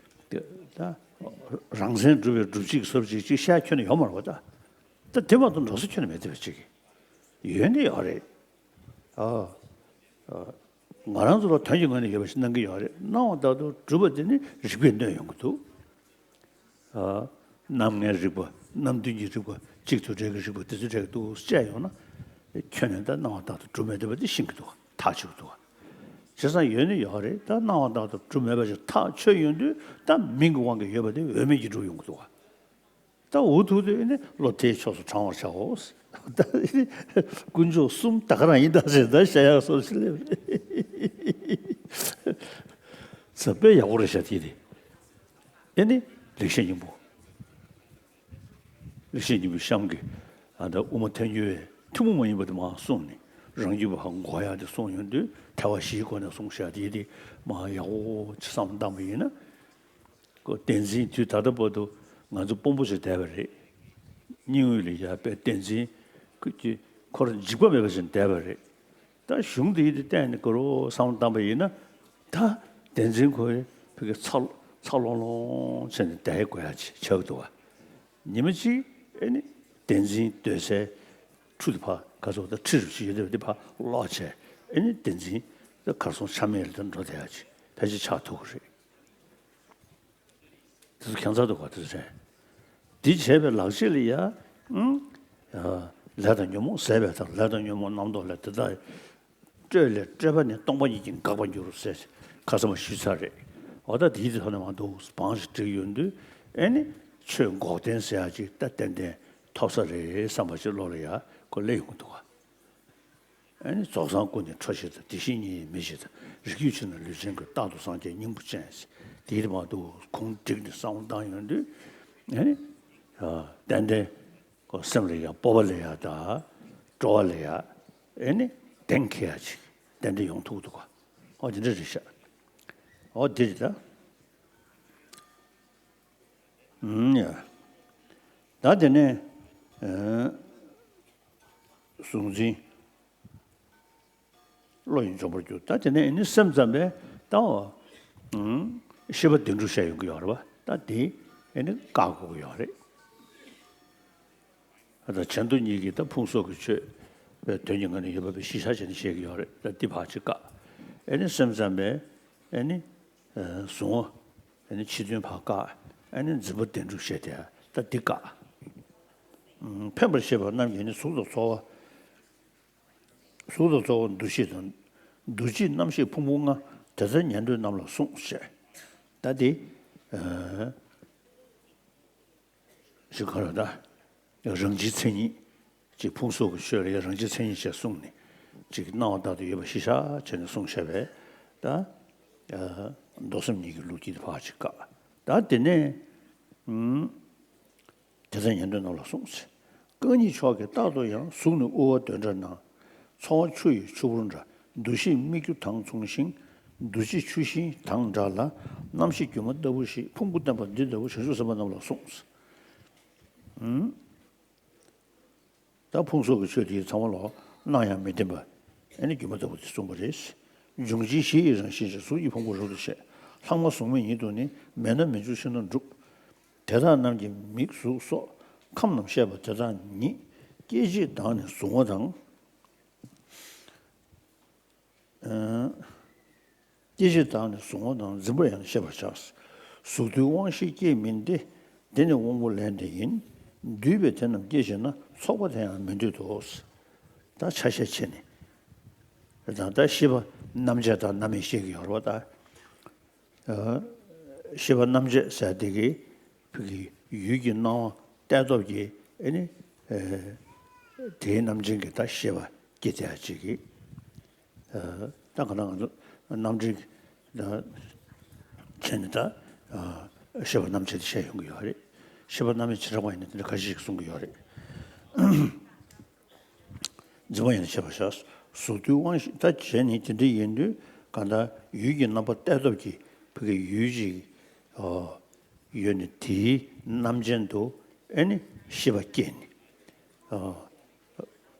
ད་རང་མཚན་སྒྲུབ་པའི་སྒྲུབ་བྱེད་ཀྱི་བཟོ་བྱེད་ཅིག་བཤད་ཁྱོན་ནས་ཡོད་མ་རེད་པ། ད་ད་དེ་མ་གཏོགས་འགྲོ་ས་ཁྱོན་ནས་མེད་དེ་བ་ཅིག་ཡོད་ནི་ཡོད་རེད། ཨ་ཨ་ང་རང་ཚོ་ལ་དོན་གྱི་ངོས་ནས་ཡོད་པ་ཞིག་སྣང་གི་ཡོད་རེད། སྣང་བ་ལྟར་དུ་གྲུབ་པ་དེ་ནི་རིགས་པས་གནོད་ཡོང་གི་འདུག་ཨ། རྣམ་ལྔའི་རིགས་པ། རྣམ་བདུན་གྱི་རིགས་པ། གཅིག་ཏུ་འབྲེལ་གྱི་རིགས་པ་དེ་ཚོ་འབྲེལ་གྱི་འདུག་དཔྱད་ཡོང་ན། ཁྱོན་ནས་ད་སྣང་བ་ལྟར་དུ་གྲུབ་མེད་བསྡད་པ་དེ་ཤེས་ཀྱི་འདུག་ཐག་ཆོད་ཀྱི་འདུག་བྱས་ཙང་ཡོད་ནི་ཡོད་རེད། ད་སྣང་བ་ལྟར་དུ་གྲུབ་མེད་པ་ཞིག་ཐག་ཆོད་ཡོང་དུས་ད་མིང་གི་དབང་གིས་ཡོད་པ་དེ་འོས་མེད་ཀྱིས་གྲུབ་ཡོང་གི་འདུག་ད་འུ་ཐུག་དུས་ནི་བློ་དེའི་ཕྱོགས་སུ་དྲང་བར་བྱའོ། ད་དཀོན་མཆོག་གསུམ་ད་ག་རང་ཡིན་ད་ཟེར་ད་བཤད་ཡག་བཟོ་ཞིག་སླེབས་རེད། ས་དཔེ་ཡག་པོ་རེད་ཤག་དེ་དེ། ཨེ་ནི་ལེགས་བཤད་སྙིང་པོ། ལེགས་བཤད་སྙིང་པོའི་གཤམ་གྱི་ཨ་ད་དབུ་མ་ཐལ་འགྱུར་བའི་ཐུན་མོང་མ་ཡིན་པ་དེ་མར་གསུངས་ནས་རང་རྒྱུད་པ་ཧ་གོ་ཡག་དེ་གསུངས་ཡོང་དུས་ཐལ་བ་བཞིའི་སྒོ་ནས་གསུངས་བཞག་དེ་དེ་མར་ཡག་པོ་ཅིག་བསམ་བློ་བཏང་པ་ཡིན་ན། ཁོ་བསྟན་འཛིན་དུས་ད་ལྟ་བར་དུ་ང་ཚོ་དཔོན་པོ་ཞིག་བསྡད་པ་རེད། སྙིང་དབུས་ལ་ཡ་དཔེ་བསྟན་འཛིན་ཁོ་ཀྱི་ཁོ་རང་འཇིགས་པ་མེད་པ་ཞིག་བསྡད་པ་རེད། ད་གཞུང་འདི་ཡིན་དུས་བལྟས་ནས་ཁོ་རོ་བསམ་བློ་བཏང་པ་ཡིན་ན་ད་བསྟན་འཛིན་ཁོ་ཕ་གི་ཚ་ཚ་ལོང་ལོང་བྱས་ནས་བསྡད་དགོས་ཡ་ཅིག་ཆགས་ཀྱི་འདུག་བ། ཉི་མ་གཅིག་ཨེ་ནི་བསྟན་འཛིན་སྡོད་སའི་ཁྲུ་དེ་ཕར་ག་ཚོད་ད་ཁྲི་རེ་ཞིག་ཡོད་དེ་དེ་ཕར་སློག་བྱས་ཨེ་ནི་བསྟན་འཛིན་ད་གར་སོང་ཆ་མེད་ལ་ད་འགྲོ་བསྡད་ཡ་ཅིག་ཕལ་ཆེར་ཆགས་ཐུབ་ཀྱི་རེད། དེ་ཚོ་ཁྱད་མཚར་འདུག་ག་དེ་ཚོ་དྲན། འདི་བྱས་པའི་ལག་རྗེས་ལ་ཡ། ཨང་། ལས་དང་ཉོན་མོངས་ཟད་པའི་མཐར། ལས་དང་ཉོན་མོངས་རྣམ་རྟོག་ལས། དེ་དག་སྤྲོས་ལས་སྤྲོས་པ་ནི། སྟོང་པ་ཉིད་ཀྱིས་འགག་པར་འགྱུར་ཟེར། ཁ་སང་མ་ཞུས་ཚར་རེད། འོ་ད་དེའི་ཐོག་ནས་མ་འདུག་བང་ཞིག་བསྒྲིགས་ཡོང་དུས་ཨེ་ནི་ཆོས་འགོག་བདེན་ཟེར་ཡ་ཅིག་ད་ཏན་ཏན་ཐོབ་ས་རེད་བསམ་པ་ཅིག་བློ་ལ་ཡ་ཁོ་སླེབས་ཡོང་གི་འདུག་ག་ཨེ་ནི་རྫོགས་སངས་སྐུ་ནི་ཁྲོ་ཞིག་དང་། དེ་བཞིན་ཉིད་ཡིན་མི་ཞིག་དང་། རིགས་རྒྱུད་ཆེ་ན་ལུས་ཅན་སྐུ། རྟག་ཏུ་སངས་རྒྱས་སྙིང་པོ་ཅན། དེའི་མ་གཏོགས་ཁུངས་བསྒྲིགས་ནས་བསམ་བློ་བཏང་ཡོང་དུས་ཨེ་ནི་ཏན་ཏན་ཁོ་སེམས་ལ་ཡང་སྤོབས་པ་ལ་ཡང་དང་སྤྲོ་བ་ལ་ཡང་ཨེ་ནི་གདེང་འཁེལ་ཡ་ཅིག་ཏན་ཏན་ཡོང་ཐུབ་འདུག་ག་ཨོ་དེ་འདྲ་རེད་ཤག་ཨོ་དེ་རེད་ད། ཨུམ། ཡ། ད་དེ་ནས། ཨ། གཟུང་འཛིན། བློ་ཡིས་འཇོམས་པར་འགྱུར། ད་དེ་ནས་ཨེ་ནི་སེམས་ཙམ་པས་ད། ཨུམ། ཤེས་པ་བདེན་གྲུབ་བཤད་ཡོང་གི་ཡོད་རེད་པ། ད་དེ་ཨེ་ནི་བཀག་དགོས་ཀྱི་ཡོད་རེད། ད་གཞན་དོན་གཉིས་ཀྱིས་ད་ཕུང་སོགས་ཀྱི་ཆོས་པའི་དོན་གྱི་ངང་ནས་ཡོད་པ་བཞིན་གཞིར་བཞག་བྱས་ནས་བཤད་ཀྱི་ཡོད་རེད། ད་འདི་ཕར་ཅིག་བཀག་ཨེ་ནི་སེམས་ཙམ་པས་ཨེ་ནི། ཨ། གཟུང་བ། ཨེ་ནི་ཕྱི་དོན་ཕར་བཀག་ཨེ་ནི་འཛིན་པ་བདེན་གྲུབ་བཤད་དེ་ད་འདི་བཀག་ཨུམ། འཕེན་པར་བྱེད་པ་རྣམས་ཀྱིས་ནི་གཟུགས་དང་ཚོར་བ། གཟུགས་དང་ཚོར་བ་འདུ་ཤེས་དང་། འདུ་བྱེད་རྣམ་ཤེས་ཕུང་པོ་ལྔ། དེ་ལྟར་ཉན་ཐོས་རྣམས་ལ་གསུངས་ཞེས། ད་དེ། ཨ། ཞིག་ག་རེ་ད། རང་སྤྱིའི་མཚན་ཉིད། ཅིག་ཕུང་སོགས་ཀྱི་ཆོས་ལ་ཡང་རང་སྤྱིའི་མཚན་ཉིད་ཅེས་གསུངས་ནས། ཅིག་སྣང་བ་ལྟར་དུ་ཡོད་པ་གཞིར་བཞག་བྱས་ནས་གསུངས་བཞག་པས། ད། ཨ། མདོ་སེམས་གཉིས་ཀྱི་ལུགས་ཀྱི་ཕར་ཅིག་བཀག་ད་དེ་ནས། ཨུམ། དེ་ལྟར་ཉན་ཐོས་རྣམས་ལ་གསུངས་ཟེར། རྐང་གཉིས་ཕྱོགས་ཀྱི་རྟག་ཏུ་ཡང་། གཟུགས་ནི་དབུ་བ་དོད་འདྲ་ན། ཚོར་བ་ཆུ་ཡི་ཆུ་བུར་འདྲ། འདུ་ཤེས་སྨིག་རྒྱུ་དང་མཚུངས་ཤིང་། འདུ་བྱེད་ཆུ་ཤིང་དང་འདྲ་ལ། རྣམ་ཤེས་སྒྱུ་མ་ལྟ་བུ་ཞེས། ཕུང་པོ་བསྟན་པ་འདི་ལྟ་བུ། བྱང་ཆུབ་སེམས་དཔའ་རྣམས་ལ་གསུངས་ཟེར། ཨུམ། ད་ཕུང་སོགས་ཀྱི་ཆོས་དེའི་ཚང་མ་ལོ་སྣང་ཡང་མི་བདེན་པ། ཨེ་ནི་སྒྱུ་མ་ལྟ་བུ་དེ་གསུངས་པ་རེད། འབྱུང་བྱེད་བཞི་ཡི་རང་བཞིན་ཅན། གཟུགས་ཀྱི་ཕུང་པོ་རབ་ཏུ་ཕྱེ། ལྷག་མ་གཟུགས་མེད་ཉིད་དུ་ནི། མེད་ན་མི་འབྱུང་ཕྱིར་ན་འགྲུབ། དེ་དག་རྣམས་ཀྱི་མིག་གཟུགས་སོགས། ཁམས་རྣམས་ཤེས་པ་དེ་དག་ཉིད། སྐྱེ་མཆེད་དང་ནི་གཟུང་བ་དང་། ཨ། སྐྱེ་མཆེད་དང་ནི་གཟུང་བ་དང་། འཛིན་པར་ཡང་ཤེས་པར་བྱ། གཟུགས་འདུལ་དབང་ཤེས་སྐྱེས་མིན་ཏེ། འདི་ནི་དབང་པོ་ལས་འདས་ཡིན། འདུས་པས་དེ་རྣམས་སྐྱེ་ཞེ་ན། ཚོགས་པ་དེ་ཡང་མི་འདུས་ཏོ། ད་ཆ་ཤས་ཕྱེ་ནས། ད་ལྟ་ཤེས་པ་རྣམ་བཅད་དང་རྣམ་དབྱེ་བཤད་ཀྱི་ཡོད་རེད་པ་ད། ཨ། ཤེས་པ་རྣམ་བཅད་ཟེར་དེ་གི་བོད་ཀྱི་ཡུལ་གྱི་སྣང་བ་གཏད་སྟོབས་ཀྱིས་ཨེ་ནི། ཨ། དེའི་རྣམ་མཁྱེན་གྱི་ད་ཤེས་པ་སྐྱེ་བསྡད་ཡ་ཅིག་གིས། ཨ། ད་ག་ན་ང་ཚོ་རྣམ་འགྲེལ་ད་བྱས་ནས་ད། ཨ། ཤེས་པ་རྣམ་བཅད་དེ་བཤད་ཡོང་གི་ཡོད་རེད། ཤེས་པ་རྣམ་དབྱེ་བྱེ་བྲག་པ་ཡིན་ན་དེ་འདྲ་ཁ་ཤས་ཤིག་གསུང་གི་ཡོད་རེད། འཛིན་པ་ཡིན་ན་ཤེས་པར་བྱ། གཟུགས་འདུལ་དབང་ཤེས། ད་བྱས་ནས་དེ་འདྲ་ཡིན་དུས་གང་ལྟར་ཡུལ་གྱི་རྣམ་པ་གཏད་སྟོབས་ཀྱིས་བོད་ཀྱི་ཡུལ་ཅིག་ཨོ། ཡོད་ནས་དེའི་རྣམ་མཁྱེན་དུ་ཨེ་ནི་ཤེས་པ་སྐྱེས་ནས། ཨོ།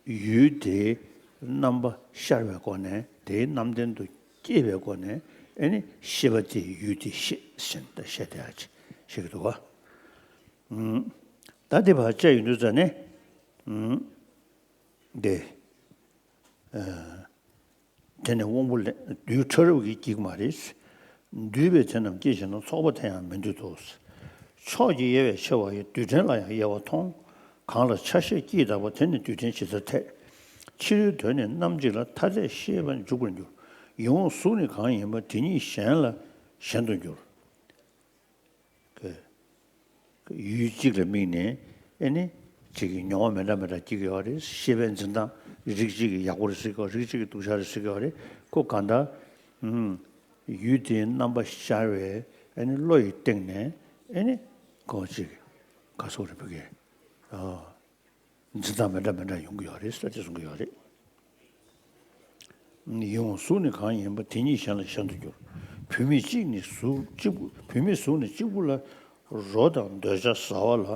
ཡུལ་དེའི་རྣམ་པ་ཤར་བའི་སྒོ་ནས། དེའི་རྣམ་ལྡན་དུ་སྐྱེས་པའི་སྒོ་ནས་ཨེ་ནི་ཤེས་པ་དེས་ཡུལ་དེ་ཤེས་ཟེར་ནས་ད་བཤད་བསྡད་ཡ་ཅིག་བཤད་ཀྱི་འདུག་ག་ཨུམ། ད་དེ་བར་བཅད་ཡོང་དུས་ཙ་ནས། ཨུམ། དེ། ཨ། དེ་ནི་དབང་པོ་ལས་རྡུལ་ཕྲ་རབ་ཀྱིས་བསྒྱིགས་མ་རེད། འདུས་པས་དེ་རྣམས་སྐྱེ་ཞེ་ན། ཚོགས་པ་དེ་ཡང་མི་འདུས་ཏོ། ཕྱོགས་ཀྱི་དབྱེ་བས་ཕྱེ་བ་ཡི། རྡུལ་ཕྲན་ལ་ཡང་དབྱེ་བ་མཐོང་། གང་ལ་ཆ་ཤས་ཀྱིས་དག་པ། དེ་ནི་རྡུལ་ཕྲན་ཇི་ལྟར་འཐད། ཕྱི་རོལ་དོན་ནི་རྣམ་གཅིག་ལ། ཐ་དད་ཤེས་པ་འཇུག་པར་འགྱུར། ཡིད་འོང་གཟུགས་ནི་གང་ཡིན་པ། དེ་ཉིད་གཞན་ལ་གཞན་དུ་འགྱུར། ཡུལ་གཅིག་ལ་དམིགས་ནས་ཨེ་ནི་གཅིག་གི་མྱོང་བ་མི་འདྲ་མི་འདྲ་སྐྱེ་གི་ཡོད་རེད། ཤེས་པའི་འཛིན་སྟངས་རིགས་གཅིག་གི་ཡག་པོ་རེད་ཟེར་གི་ཡོད་རེད། རིགས་གཅིག་གི་སྡུག་ཅག་རེད་ཟེར་གི་ཡོད་རེད། ཁོ་གང་ལྟར། ཨུམ། ཡུལ་དེའི་རྣམ་པ་ཤར་བའི་ཨེ་ནི་བློ་ཡི་སྟེང་ནས་ཨེ་ནི་ཁོ་གཅིག་ག་སོགས་རེད་བུ་གས། ཨོ། འཛིན་སྟངས་མི་འདྲ་མི་འདྲ་ཡོང་གི་ཡོད་རེད་ཟེར་དེ་གསུང་གི་ཡོད་རེད། ཡིད་འོང་གཟུགས་ནི་གང་ཡིན་པ། དེ་ཉིད་གཞན་ལ་གཞན་དུ་འགྱུར། བུད་མེད་གཅིག་ནི་གཟུགས་གཅིག་པུ། བུད་མེད་གཟུགས་ནི་གཅིག་པུ་ལ། རོ་དང་འདོད་ཆགས་ཟ་བ་ལ།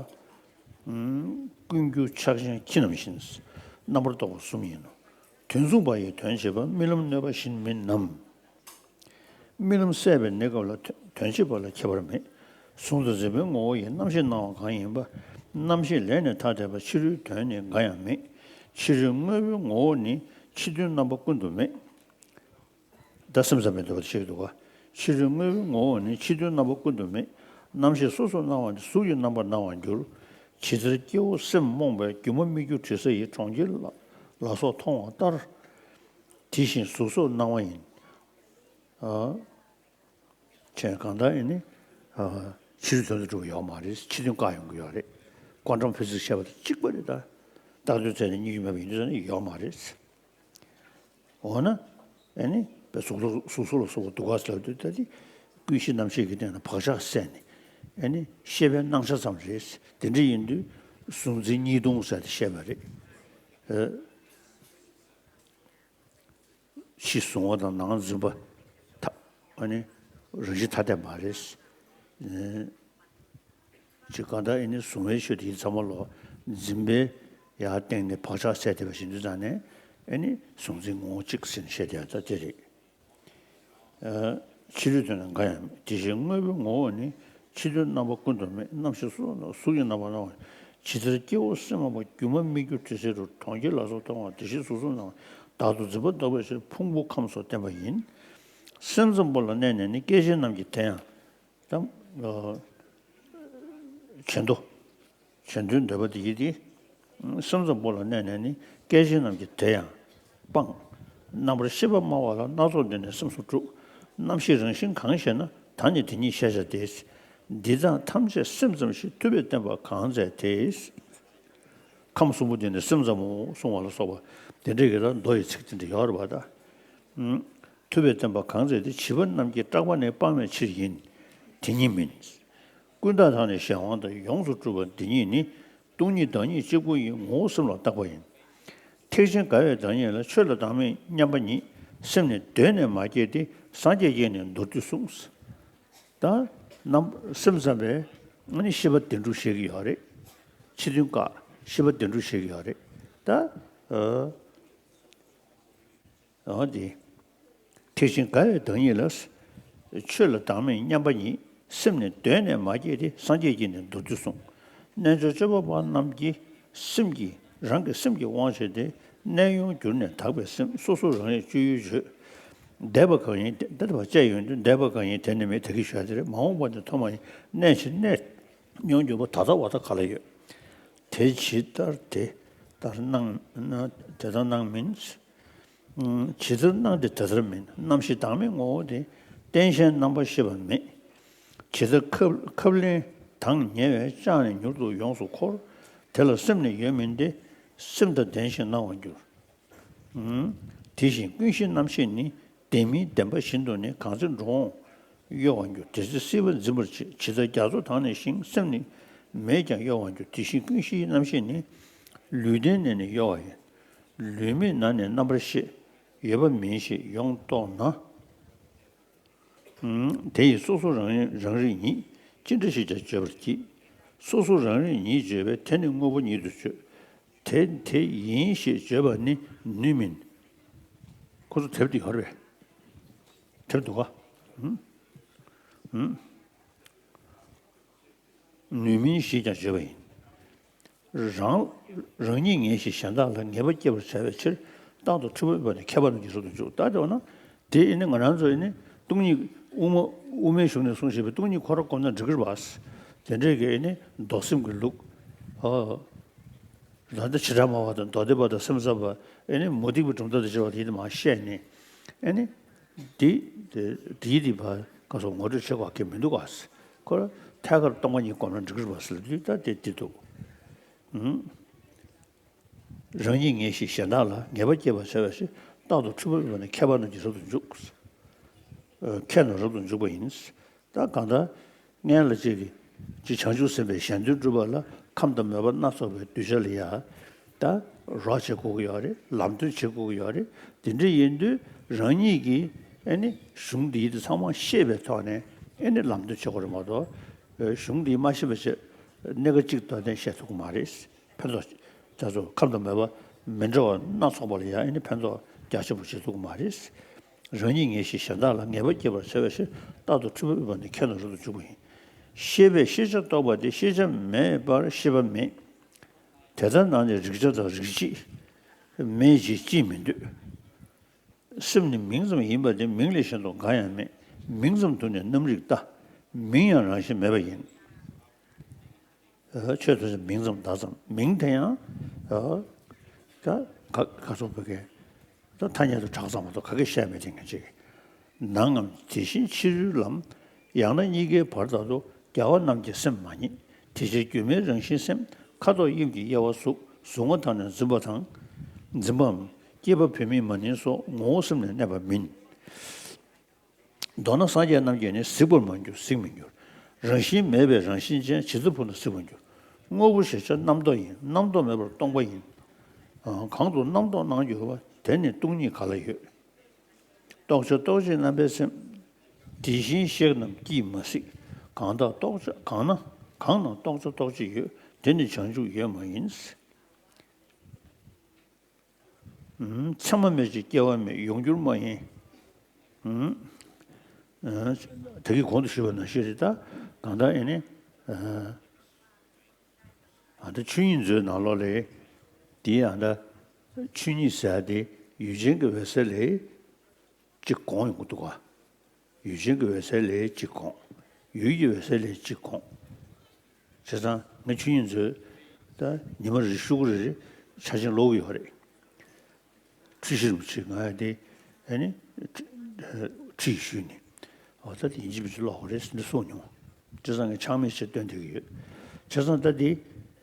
ཀུན་རྒྱུ་ཆགས་ཞེན་ཁྱི་རྣམས་བཞིན། རྣམ་པར་རྟོག་པ་གསུམ་ཡིན་ནོ། དོན་མཚུངས་པ་ཡི་དོན་བྱེད་པ། རྨི་ལམ་གནོད་པ་བཞིན་མིན་ནམ། རྨི་ལམ་སད་པའི་གནས་སྐབས་ལ་དོན་བྱེད་པ་ལ་ཁྱད་པར་མེད། གཟུང་དང་འཛིན་པའི་ངོ་བོ་ཡི། རྣམ་ཤེས་སྣང་བ་གང་ཡིན་པ། རྣམ་ཤེས་ལས་ནི་ཐ་དད་པ། ཕྱི་རོལ་དོན་ནི་འགའ་ཡང་མེད། ཕྱི་རོལ་དངོས་པོའི་ངོ་བོ་ནི། ཕྱི་དོན་རྣམ་པ་ཀུན་ཏུ་མེད། ད་སེམས་ཙམ་པའི་འདོད་པ་དེ་བཤད་ཀྱི་འདུག་ག་ཕྱི་རོལ་དངོས་པོའི་ངོ་བོ་ནི། ཕྱི་དོན་རྣམ་པ་ཀུན་ཏུ་མེད། རྣམ་ཤེས་སོ་སོར་སྣང་བ་ནི། གཟུགས་ཀྱི་རྣམ་པར་སྣང་བར་འགྱུར། ཇི་ལྟར་སྐྱེ་བོ་སེམས་རྨོངས་པས། སྒྱུ་མ་སྨིག་རྒྱུ་དྲི་ཟ་ཡི། གྲོང་ཁྱེར་ལ་ལ་སོགས་མཐོང་བ་ལྟར། དེ་བཞིན་གཟུགས་སོགས་སྣང་བ་ཡིན། ཨ། ཅེས་གང་ལྟར་ཨེ་ནི། ཨ། ཕྱི་རོལ་དོན་དུ་གྲུབ་པ་ཡོད་མ་རེད། ཕྱི་དོན་བཀག་ཡོང་གི་ཡོད་རེད། ཀོན་ཊམ་ཕི་ཛིག་སི་བཤད་པ་དང་གཅིག་པ་རེད་ད། རྟགས་དོན་རྩད་ནས་གཉིས་ཀྱིས་མེད་པ་ཡིན་དུས་ཙང་ནི་ཡོད་མ་རེད། འོ་ན། ཨེ་ནི། དཔེ་གཟུགས་སོགས་གཟུགས་སོགས་ལ་སོགས་པ་སྡུག་ག་ཟེར་དུས་ད་དེ། ཀུན་གཞི་རྣམ་ཤེས་ཀྱི་སྟེང་ན་བག་ཆགས་བསལ་ནས། ཨེ་ནི། ཤེས་པའི་སྣང་ཆ་ཙམ་རེད། དེ་འདྲ་ཡིན་དུས། གཟུང་འཛིན་གཉིས་སྟོང་ཟེར་དེ་བཤད་པ་རེད། ཨ། ཕྱི་གཟུང་བ་དང་ནང་འཛིན་པ། ཐ། ཨ་ནི། རང་བཞིན་ཐ་དད་མ་རེད། ཨེ། ཅིག་གང་ལྟར་ཨེ་ནི་གཟུང་བའི་ཆོས་དེ་ཚང་མ་ལོ་འཛིན་པའི་ཡར་སྟེང་ནས་བག་ཆགས་ཟད་བསྡད་པ་ཞིག་འདུག་ཙང་ནས་ཨེ་ནི་གཟུང་འཛིན་ངོ་བོ་གཅིག་ཟེར་ནས་བཤད་བསྡད་ཡ་ད་དེ་རེད། ཕྱི་རོལ་དོན་ལ་འགའ་ཡང་མེད། དེ་བཞིན་དངོས་པོའི་ངོ་བོ་ནི། ཕྱི་དོན་རྣམ་པ་ཀུན་ཏུ་མེད། རྣམ་ཤེས་སོ་སོ་གཟུགས་ཀྱི་རྣམ་པར་སྣང་བ། ཇི་ལྟར་སྐྱེ་བོ་སེམས་མ་པ་སྒྱུ་མ་སྨིག་རྒྱུ་དྲི་ཟའི་རོ། གྲོང་ཁྱེར་ལ་སོགས་མཐོང་བ་དེ་བཞིན་གཟུགས་གཟུགས་སྣང་བ། བདག་ཏུ་འཛིན་པ་ལྡོག་པའི་ཕྱིར་ཕུང་པོ་ཁམས་སུ་བསྟན་པ་ཡིན། སེམས་ཙམ་པོ་ལ་གནས་ནས་ནི་སྐྱེ་མཆེད་རྣམས་ཀྱི་དོན་ཡང་དམ། བྱེད་དོ། བྱེད་དོན་འདོད་པ་དེ་ཡིན་ཏེ། སེམས་ཙམ་པོ་ལ་གནས་ནས་ནི་སྐྱེ་མཆེད་རྣམས་ཀྱི་དོན་ཡང་སྤང་། རྣམ་པར་ཤེས་པ་སྨྲ་བ་ལ་སྣ་ཚོགས་འདི་ནི་སེམས་སུ་གྲུབ། རྣམ་ཤེས་རང་བཞིན་གང་ཞེ་ན། ད་ནི་དེ་ཉིད་ཤེས་བྱ་སྟེ། འདི་དག་ཐམས་ཅད་སེམས་ཙམ་ཞེས། ཐུབ་པས་བསྟན་པ་གང་མཛད་དེ། ཁམས་གསུམ་པོ་འདི་ནི་སེམས་ཙམ་མོ་གསུང་བ་ལ་སོགས་པ་དེ་འདྲའི་གི་ལ་མདོ་ཡི་ཚིག་དེ་འདྲ་ཡོད་རེད་པ་ད། ཐུབ་པས་བསྟན་པ་གང་མཛད་དེ། བྱིས་པ་རྣམས་ཀྱིས་སྐྲག་པ་ནི་སྤང་བའི་ཕྱིར་ཡིན། དེ་ཉིད་མིན། ཀུན་བརྟགས་དང་ནི་གཞན་དབང་དང་། ཡོངས་སུ་གྲུབ་པ་འདི་ཉིད་ནི། སྟོང་ཉིད་བདག་ཉིད་གཅིག་པུ་ཡིན། ངོ་བོ་སེམས་ལ་བརྟག་པ་ཡིན། ཐེག་ཆེན་དགའ་བའི་བདག་ཉིད་ལ། ཆོས་ལ་བདག་མེད་མཉམ་པ་ཉིད། སེམས་ནི་གདོད་ནས་མ་སྐྱེས་ཏེ། སངས་རྒྱས་ཀྱིས་ནི་མདོར་བསྡུས་གསུངས། ད་རྣམ་སེམས་ཙམ་པས་ཨ་ནི་ཤེས་པ་བདེན་གྲུབ་ཤེས་ཀྱི་ཡོད་རེད། ཕྱི་དོན་བཀག་ཤེས་པ་བདེན་གྲུབ་ཤེས་ཀྱི་ཡོད་རེད། ད་ཨ། འོ་དེ། ཐེག་ཆེན་དགའ་བའི་བདག་ཉིད་ལ། ཆོས་ལ་བདག་མེད་མཉམ་པ་ཉིད། སེམས་ནི་གདོད་ནས་མ་སྐྱེས་ཏེ། སངས་རྒྱས་ཀྱིས་ནི་མདོར་བསྡུས་གསུངས། རྣལ་འབྱོར་སྤྱོད་པ་པོ་རྣམས་ཀྱིས་སེམས་ཀྱི་རང་གི་སེམས་ཀྱི་དབང་བྱས་ཏེ། གནས་དབྱུང་གྱུར་ནས་དག་པའི་སེམས། སོ་སོ་རང་རིག་སྤྱོད་ཡུལ་བརྗོད། འདས་པ་གང་ཡིན་དེ་འདི་བ་བཅས་ཡོང་དུས། འདས་པ་གང་ཡིན་དེ་ནི་མེད། དེ་གི་ཞོལ་དེ་རེད། མ་འོངས་པ་ནི་ཐོག་མ་ཡིན། གནས་ཕྱིར་གནས་མྱོང་འགྱུར་བ། ད་ལྟ་བ་དང་ག་ལ་ཡོད། དེ་ཇི་ལྟར་དེ་ལྟར་སྣང་ན་དེ་ལྟར་སྣང་མིན། ཇི་ལྟར་སྣང་སྟེ་དེ་ལྟར་མིན། རྣམ་ཤེས་བདག་མེད་ངོ་བོ་དེ། རྟེན་གཞན་རྣམ་པར་ཤེས་པ་མེད། ཇི་ལྟར་ཁབ་ཁབ་ལེན་དང་ཉེ་བས་བཅག་ནས་མྱུར་དུ་ཡོངས་སུ་འཁོར། དེ་ལ་སེམས་ནི་ཡོད་མིན་ཏེ། སེམས་དང་ལྡན་ཞིང་སྣང་བར་འགྱུར། དེ་བཞིན་ཀུན་གཞིའི་རྣམ་ཤེས་ནི། ལྡན་མིན་ལྡན་པ་བཞིན་དུ་ནི། གང་ཚེ་འགྲོ་འོང་གཡོ་བར་འགྱུར། དེ་ཚེ་སྲིད་པ་འཛིན་པར་བྱེད། ཇི་ལྟར་རྒྱ་མཚོ་དྭངས་ནས་ཞིང་། སེམས་ནི་མེད་ཀྱང་གཡོ་བར་འགྱུར། དེ་བཞིན་ཀུན་གཞིའི་རྣམ་ཤེས་ནི། ལུས་རྟེན་ནི་ནི་གཡོ་བ་ཡིན། ལུས་མེད་ན་ནི་རྣམ་པར་ཤེས། ཡོད་པ་མིན་ཞེས་ཡོངས་རྟོགས་ན། དེ་ཡིས་སོ་སོ་རང་རང་རིག་ཉིད། ཅི་འདྲ་ཞིག་ཀྱང་བརྗོད་པར་བགྱིད། སོ་སོ་རང་རིག་ཉིད་བརྗོད་པས། དེ་ནི་དངོས་པོ་ཉིད་དུ་བརྗོད། དེ་དེ་ཡིན་ཞེས་བརྗོད་པ་ནི་ནུས་མིན། ཁོ་ཚོ་དེབ་དེ་ཡོད་རེད་པས། དེབ་འདུག་ག་ནུས་མིན་ཞེས་ཀྱང་བརྗོད་པ་ཡིན། རང་རང་ཉིད་ངེས་ཤེས་གཞན་དག་ལ། ངེས་པ་སྐྱེད་པར་བྱ་བའི་ཕྱིར། རྟག་ཏུ་འཁྲུལ་པ་ཡོད་པ་ནི། ཁྱད་པར་རྣམས་ཀྱི་རབ་ཏུ་འཇུག་ད་དེ་འོ་ན་དེ་ཨེ་ནི་ང་རང་ཚོ་ཨེ་ནི་སྟོང་ཉིད་དབུ་མ་དབུ་མའི་གཞུང་ནས་གསུངས་བཞིན་པའི་སྟོང་ཉིད་ཁོ་རང་གོམས་ན་འགྲིག་གི་རེད་པ། དེ་འདྲའི་གི་ཨེ་ནི་མདོ་སེམས་ཀྱི་ལུགས། ཨ། ད་ལྟ་བྱེ་བྲག་སྨྲ་བ་དང་མདོ་སྡེ་པ་དང་སེམས་ཙམ་པ་ཨེ་ནི་མུ་སྟེགས་པའི་གྲུབ་མཐའ་དང་བཅས་པ་དེ་ཡིན་དུ་མ་བཤད་ནས་ཨེ་ནི། འདི་དེ་དེའི་དེ་བར་སྐབས་སུ་ངོ་སྤྲོད་བྱེད་དགོས་ཀྱི་མི་འདུག་ག་ཁོ་ཐད་ཀར་སྟོང་པ་ཉིད་གོམས་ན་འགྲིག་གི་རེད་པ་ཟེར་དུས་ད་དེ་དེ་འདུག་རང་ཉིད་ངེས་ཤེས་གཞན་དག་ལ། ངེས་པ་སྐྱེད་པར་བྱ་བའི་ཕྱིར། རྟག་ཏུ་འཁྲུལ་པ་ཡོད་པ་ནི། ཁྱད་པར་རྣམས་ཀྱི་རབ་ཏུ་འཇུག་ཁྱད་རྣམས་རབ་ཏུ་འཇུག་པ་ཡིན། ད་གང་ལྟར་སྔོན་ལ་ཅིག་གིས་ཅིག་བྱང་ཆུབ་སེམས་དཔའི་གཞན་དོན་སྒྲུབ་པ་ལ་ཁམས་དང་མོས་པ་སྣ་ཚོགས་པའི་གདུལ་བྱ་ལ་ཡ་ད་རོགས་བྱེད་དགོས་ཀྱི་ཡོད་རེད། ལམ་སྟོན་བྱེད་དགོས་ཀྱི་ཡོད་རེད། དེ་འདྲ་ཡིན་དུས་རང་ཉིད་ཀྱིས་ཨེ་ནི་གཞུང་འདིའི་དེ་ཚང་མ་ཤེས་པའི་ཐོག་ནས་ཨེ་ནི་ལམ་སྟོན་བྱེད་དགོས་རེད་མ་གཏོགས། གཞུང་འདི་མ་ཤེས་པ་བྱས་གནད་འགག་གཅིག་ཏུ་གཏན་བཤད་ཐུབ་ཀྱི་མ་རེད། ཕན་ཚུན་ད་ཚོ་ཁམས་དང་མོས་པ་མི་འདྲ་བ་སྣ་ཚོགས་པ་ལ་ཡང་ཨེ་ནི་ཕན་ཚུན་རྒྱ་ཆེན་པོ་བྱེད་ཐུབ་ཀྱི་མ་རེད། རང་ཉིད་ངེས་ཤེས་གཞན་དག་ལ། ངེས་པ་སྐྱེད་པར་བྱ་བའི་ཕྱིར། རྟག་ཏུ་འཁྲུལ་པ་ཡོད་པ་ནི། ཁྱད་རྣམས་རབ་ཏུ་འཇུག་པ་ཡིན། ཤེས་པས་ཤེས་བྱ་རྟོགས་པ་སྟེ། ཤེས་བྱ་མེད་པར་ཤེས་པ་མེད། དེ་ལྟར་ན་ནི་རིག་བྱ་དང་རིག་བྱེད་མེད་ཅེས་ཅིས་མི་འདོད། སེམས་ནི་མིང་ཙམ་ཡིན་པ་སྟེ། མིང་ལས་གཞན་དུ་འགའ་ཡང་མེད། མིང་ཙམ་དུ་ནི་རྣམ་རིག་ལྟ། མིང་ཡང་རང་བཞིན་མེད་པ་ཡིན། ཨ། ཆོས་དེ་ཚོ་མིང་ཙམ་བརྡ་ཙམ། མིང་དེ་ཡང་། ཨ། ད་ག་ག་ཚོད་བོད་སྐད་ད་ཐ་སྙད་དུ་གྲགས་ཙམ་མ་གཏོགས་ག་གེ་བཤད་མེད་དེ་ང་ཅིག་ནང་ངམ་དེ་བཞིན་ཕྱི་རོལ་ལམ། ཡང་ན་གཉིས་ཀའི་བར་དག་ཏུ། རྒྱལ་བ་རྣམས་ཀྱི་སེམས་མ་རྙེད། དེ་ཕྱིར་སྒྱུ་མའི་རང་བཞིན་སེམས། ཁ་དོག་དབྱིབས་ཀྱི་དབྱེ་བ་གཟུགས། གཟུགས་ངོ་མཐའ་ནས་འཛིན་པ་དང་། འཛིན་པའམ་སྐྱེས་པ་བུད་མེད་མ་ནིང་སོགས་ངོ་བོ་སེམས་ནི་གནས་པ་མིན། མདོར་ན་སངས་རྒྱས་རྣམས་ཀྱིས་ནི། གཟིགས་པར་མ་གྱུར་གཟིགས་མི་འགྱུར། རང་བཞིན་མེད་པའི་རང་བཞིན་ཅན། ཇི་ལྟར་བུ་ན་གཟིགས་པར་འགྱུར། དངོས་པོ་ཞེས་བྱ་རྣམ་རྟོག་ཡིན། རྣམ་རྟོག་མེད་པར་སྟོང་པ་ཡིན། གང་དུ་རྣམ་རྟོག་སྣང་གྱུར་པ། དེར་ནི་སྟོང་ཉིད་ག་ལ་ཡོད། རྟོག་བྱ་རྟོག་བྱེད་རྣམ་པའི་སེམས། དེ་བཞིན་གཤེགས་རྣམས་ཀྱིས་མ་གཟིགས། གང་དག་རྟོག་བྱ་གང་ན། གང་ན་རྟོགས་བྱ་རྟོགས་བྱེད་ཡོད། དེ་ནི་བྱང་ཆུབ་ཡོད་མ་ཡིན། ཨུམ། མཚན་མ་མེད་ཅིང་སྐྱེ་བ་མེད། ཡོང་འགྱུར་མ་ཡིན། ཨུམ། ཨ། ད་གིན་གོང་དུ་ཞུས་པ་ནང་བཞིན་རེད་ད། གང་ལྟར་ཨེ་ནི། ཨ། ཨ་ད་ཆོས་ཉིད་མཛོད་ནང་ལོགས་ལ། འདི་ཨ་ད་ཆོས་ཉིད་ཟེར་ཡ་དེ་ཡུལ་ཅན་གྱི་འོད་གསལ་ལས་གཅིག་གོང་ཡོང་གི་འདུག་ག་ཡུལ་ཅན་གྱི་འོད་གསལ་ལས་གཅིག་གོང་། ཡུལ་གྱི་འོད་གསལ་ལས་གཅིག་གོང་། བྱས་ཙང་ངས་ཆོས་ཉིད་མཛོད་ད་ཉི་མ་རེ་ཤུ་གུ་རེ་རེ་ཆ་ཆེན་ཀློག་གི་ཡོད་རེད། འཁྲུལ་ཞིག་རིན་པོ་ཆེ་ང་ཡང་དེ་ཨེ་ནི་ཁྲིད་ཞུས་ནས། འོ་ད་དེ་ཡིན་གཅིག་མིན་གཅིག་ཀློག་དགོས་རེད་ཟེར་ནས་གསུངས་མྱོང་། བྱས་ཙང་ངས་ཆག་མེད་ཅིག་སྟོན་བསྡད་ཀྱི་ཡོད། བྱས་ཙང་ད་དེ་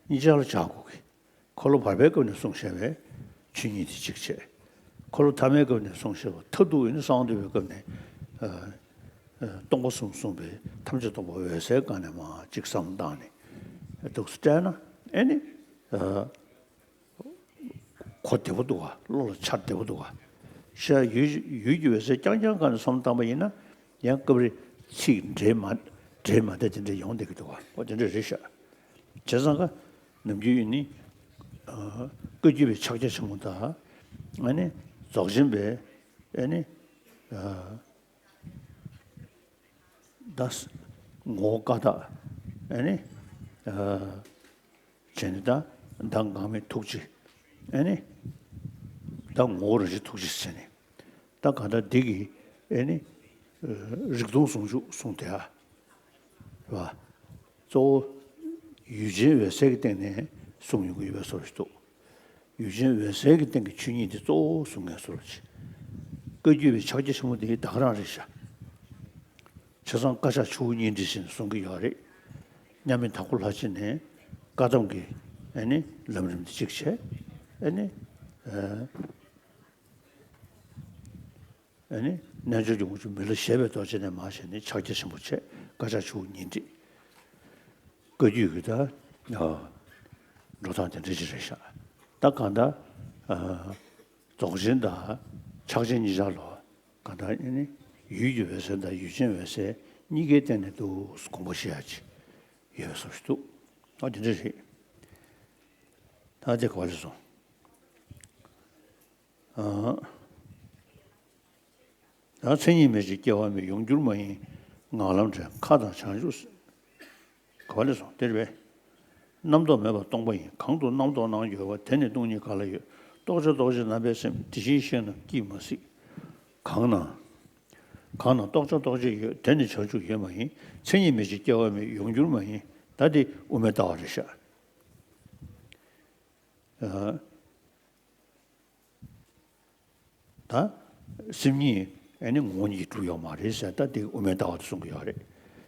གཉིས་ཆར་ལ་སྦྱར་དགོས་ཀྱི། འཁོར་ལོ་བར་པའི་སྐབས་ནས་གསུངས་བཞག་པའི་ཆོས་ཉིད་དེ་གཅིག་བྱས། འཁོར་ལོ་ཐ་མའི་སྐབས་ནས་གསུངས་བཞག་པ་མཐར་ཐུག་ཡིན་ན་གསང་བ་འདུས་པའི་སྐབས་ནས། ཨ། ཨ། སྟོང་པ་གསུམ་གསུངས་པའི་ཐམས་ཅད་སྟོང་པ་འོད་གསལ་སྒང་ནས་མར་གཅིག་བསམ་བློ་བཏང་ནས་འདུག་སེ་བཀྲལ་ན་ཨེ་ནི། ཨ། གོ་བདེ་པོ་འདུག་ག་བློ་ལ་འཆར་བདེ་པོ་འདུག་ག་ཤ་ཡུལ་ཡུལ་གྱི་འོད་གསལ་རྐྱང་རྐྱང་སྒང་ནས་བསམ་བློ་བཏང་པ་ཡིན་ན། ཡང་སྐབས་རེ་ཚིག་འདྲེས་མ་འདྲེས་མ་བསྡད་དེ་འདྲ་ཡོང་བསྡད་ཀྱི་འདུག་ག་འོ་དེ་འདྲ་རེད་ཤག་བྱས་ཙང་ཀ་ནམ་རྒྱུན་ཡིན་ནི། ཨ། བཀའ་བརྒྱུད་པའི་ཕྱག་རྒྱ་ཆེན་པོ་དང་། ཨ་ནི་རྫོགས་ཆེན་པའི་ཨ་ནི། ཨ། ད་ངོ་བོ་ཀ་དག་ཨ་ནི། ཨ། བྱས་ནས་ད་ད་འགག་མེད་ཐུགས་རྗེ། ཨ་ནི། ད་ངོ་བོ་རང་བཞིན་ཐུགས་རྗེ་ཟེར་ནས། ད་གང་ལྟར་འདི་གི་ཨ་ནི། ཨ། རིག་སྟོང་ཟུང་འཇུག་གསུངས་དེ་ཨ། རེད་བ། གཙོ་བོ་ཡུལ་ཅན་འོད་གསལ་གྱི་སྟེང་ནས་གསུངས་ཡོང་གི་ཡོད་པའི་བཟོ་ཞིག་འདུག་ཡུལ་ཅན་འོད་གསལ་གྱི་སྟེང་གི་ཆོས་ཉིད་དེ་གཙོ་བོ་གསུང་མཁན་བཟོ་ཞིག་བཀའ་བརྒྱུད་པའི་ཕྱག་རྒྱ་ཆེན་པོ་དེ་ད་ག་རང་རེད་ཤག་བྱས་ཙང་བཀའ་ཕྱག་ཆུ་བོ་གཉིས་འདྲེས་ཟེར་ནས་གསུང་གི་ཡོད་རེད། མཉམ་མེད་དྭགས་པོ་ལྷ་རྗེ་ནས་བཀའ་གདམས་ཀྱི་ཨ་ནི་ལམ་རིམ་དེ་གཅིག་བྱས། ཨ་ནི། ཨ། ཨ་ནི་རྣལ་འབྱོར་གྱི་དབང་ཕྱུག་མི་ལ་བཞད་པའི་རྡོ་རྗེ་ནས་མར་བྱས་ནས་ཕྱག་རྒྱ་ཆེན་པོ་བྱས། བཀའ་ཕྱག་ཆུ་བོ་གཉིས་འདྲེས། བཀའ་བརྒྱུད་ཀྱི་ད་འགྲོ་སྟངས་དེ་འདྲ་ཅིག་རེད་ཤག་ད་གང་ལྟར། ཨ། རྫོགས་ཆེན་དང་ཕྱག་ཆེན་གཉིས་ཆར་ལ་གང་ལྟར་ཨ་ནི་ཡུལ་གྱི་འོད་གསལ་དང་ཡུལ་ཅན་འོད་གསལ་གཉིས་ཀའི་སྟེང་ནས་འདུག་སེ་དགོངས་པ་བཞེས་ཡ་ཅིག་ཡོད་པའི་བཟོ་ཞིག་འདུག་ཨ། དེ་འདྲ་རེད། ད་དེ་ག་པར་སོང་། ཨ། ཡང་མཚན་ཉིད་མེད་ཅིང་སྐྱེ་བ་མེད། ཡོང་འགྱུར་མ་ཡིན་ངང་ལམ་བྲལ། མཁའ་དང་བྱང་ཆུབ། ག་པར་སོང་། དེ་རེད་པས། རྣམ་རྟོག་མེད་པར་སྟོང་པ་ཡིན། གང་དུ་རྣམ་རྟོག་སྣང་ཡོད་པ། དེ་ནི་སྟོང་ཉིད་གང་ལ་ཡོད། རྟོག་བྱ་རྟོག་བྱེད་རྣམ་པའི་སེམས། དེ་བཞིན་གཤེགས་རྣམས་ཀྱིས་མ་གཟིགས། གང་ན། གང་ན་རྟོག་བྱ་རྟོག་བྱེད་ཡོད། དེ་ནི་བྱང་ཆུབ་ཡོད་མ་ཡིན། མཚན་ཉིད་མེད་ཅིང་སྐྱེ་བ་མེད། ཡོང་འགྱུར་མ་ཡིན། ད་དེ་དབུ་མའི་ལྟ་བ་རེད་ཤག་ཨ། ད་སེམས་ཉིད་ཨ་ནི་ངོ་བོ་ཉིད་གྲུབ་ཡོད་མ་རེད་ཟེར། ད་དེ་དབུ་མའི་ལྟ་བ་དེ་གསུང་གི་ཡོད་རེད།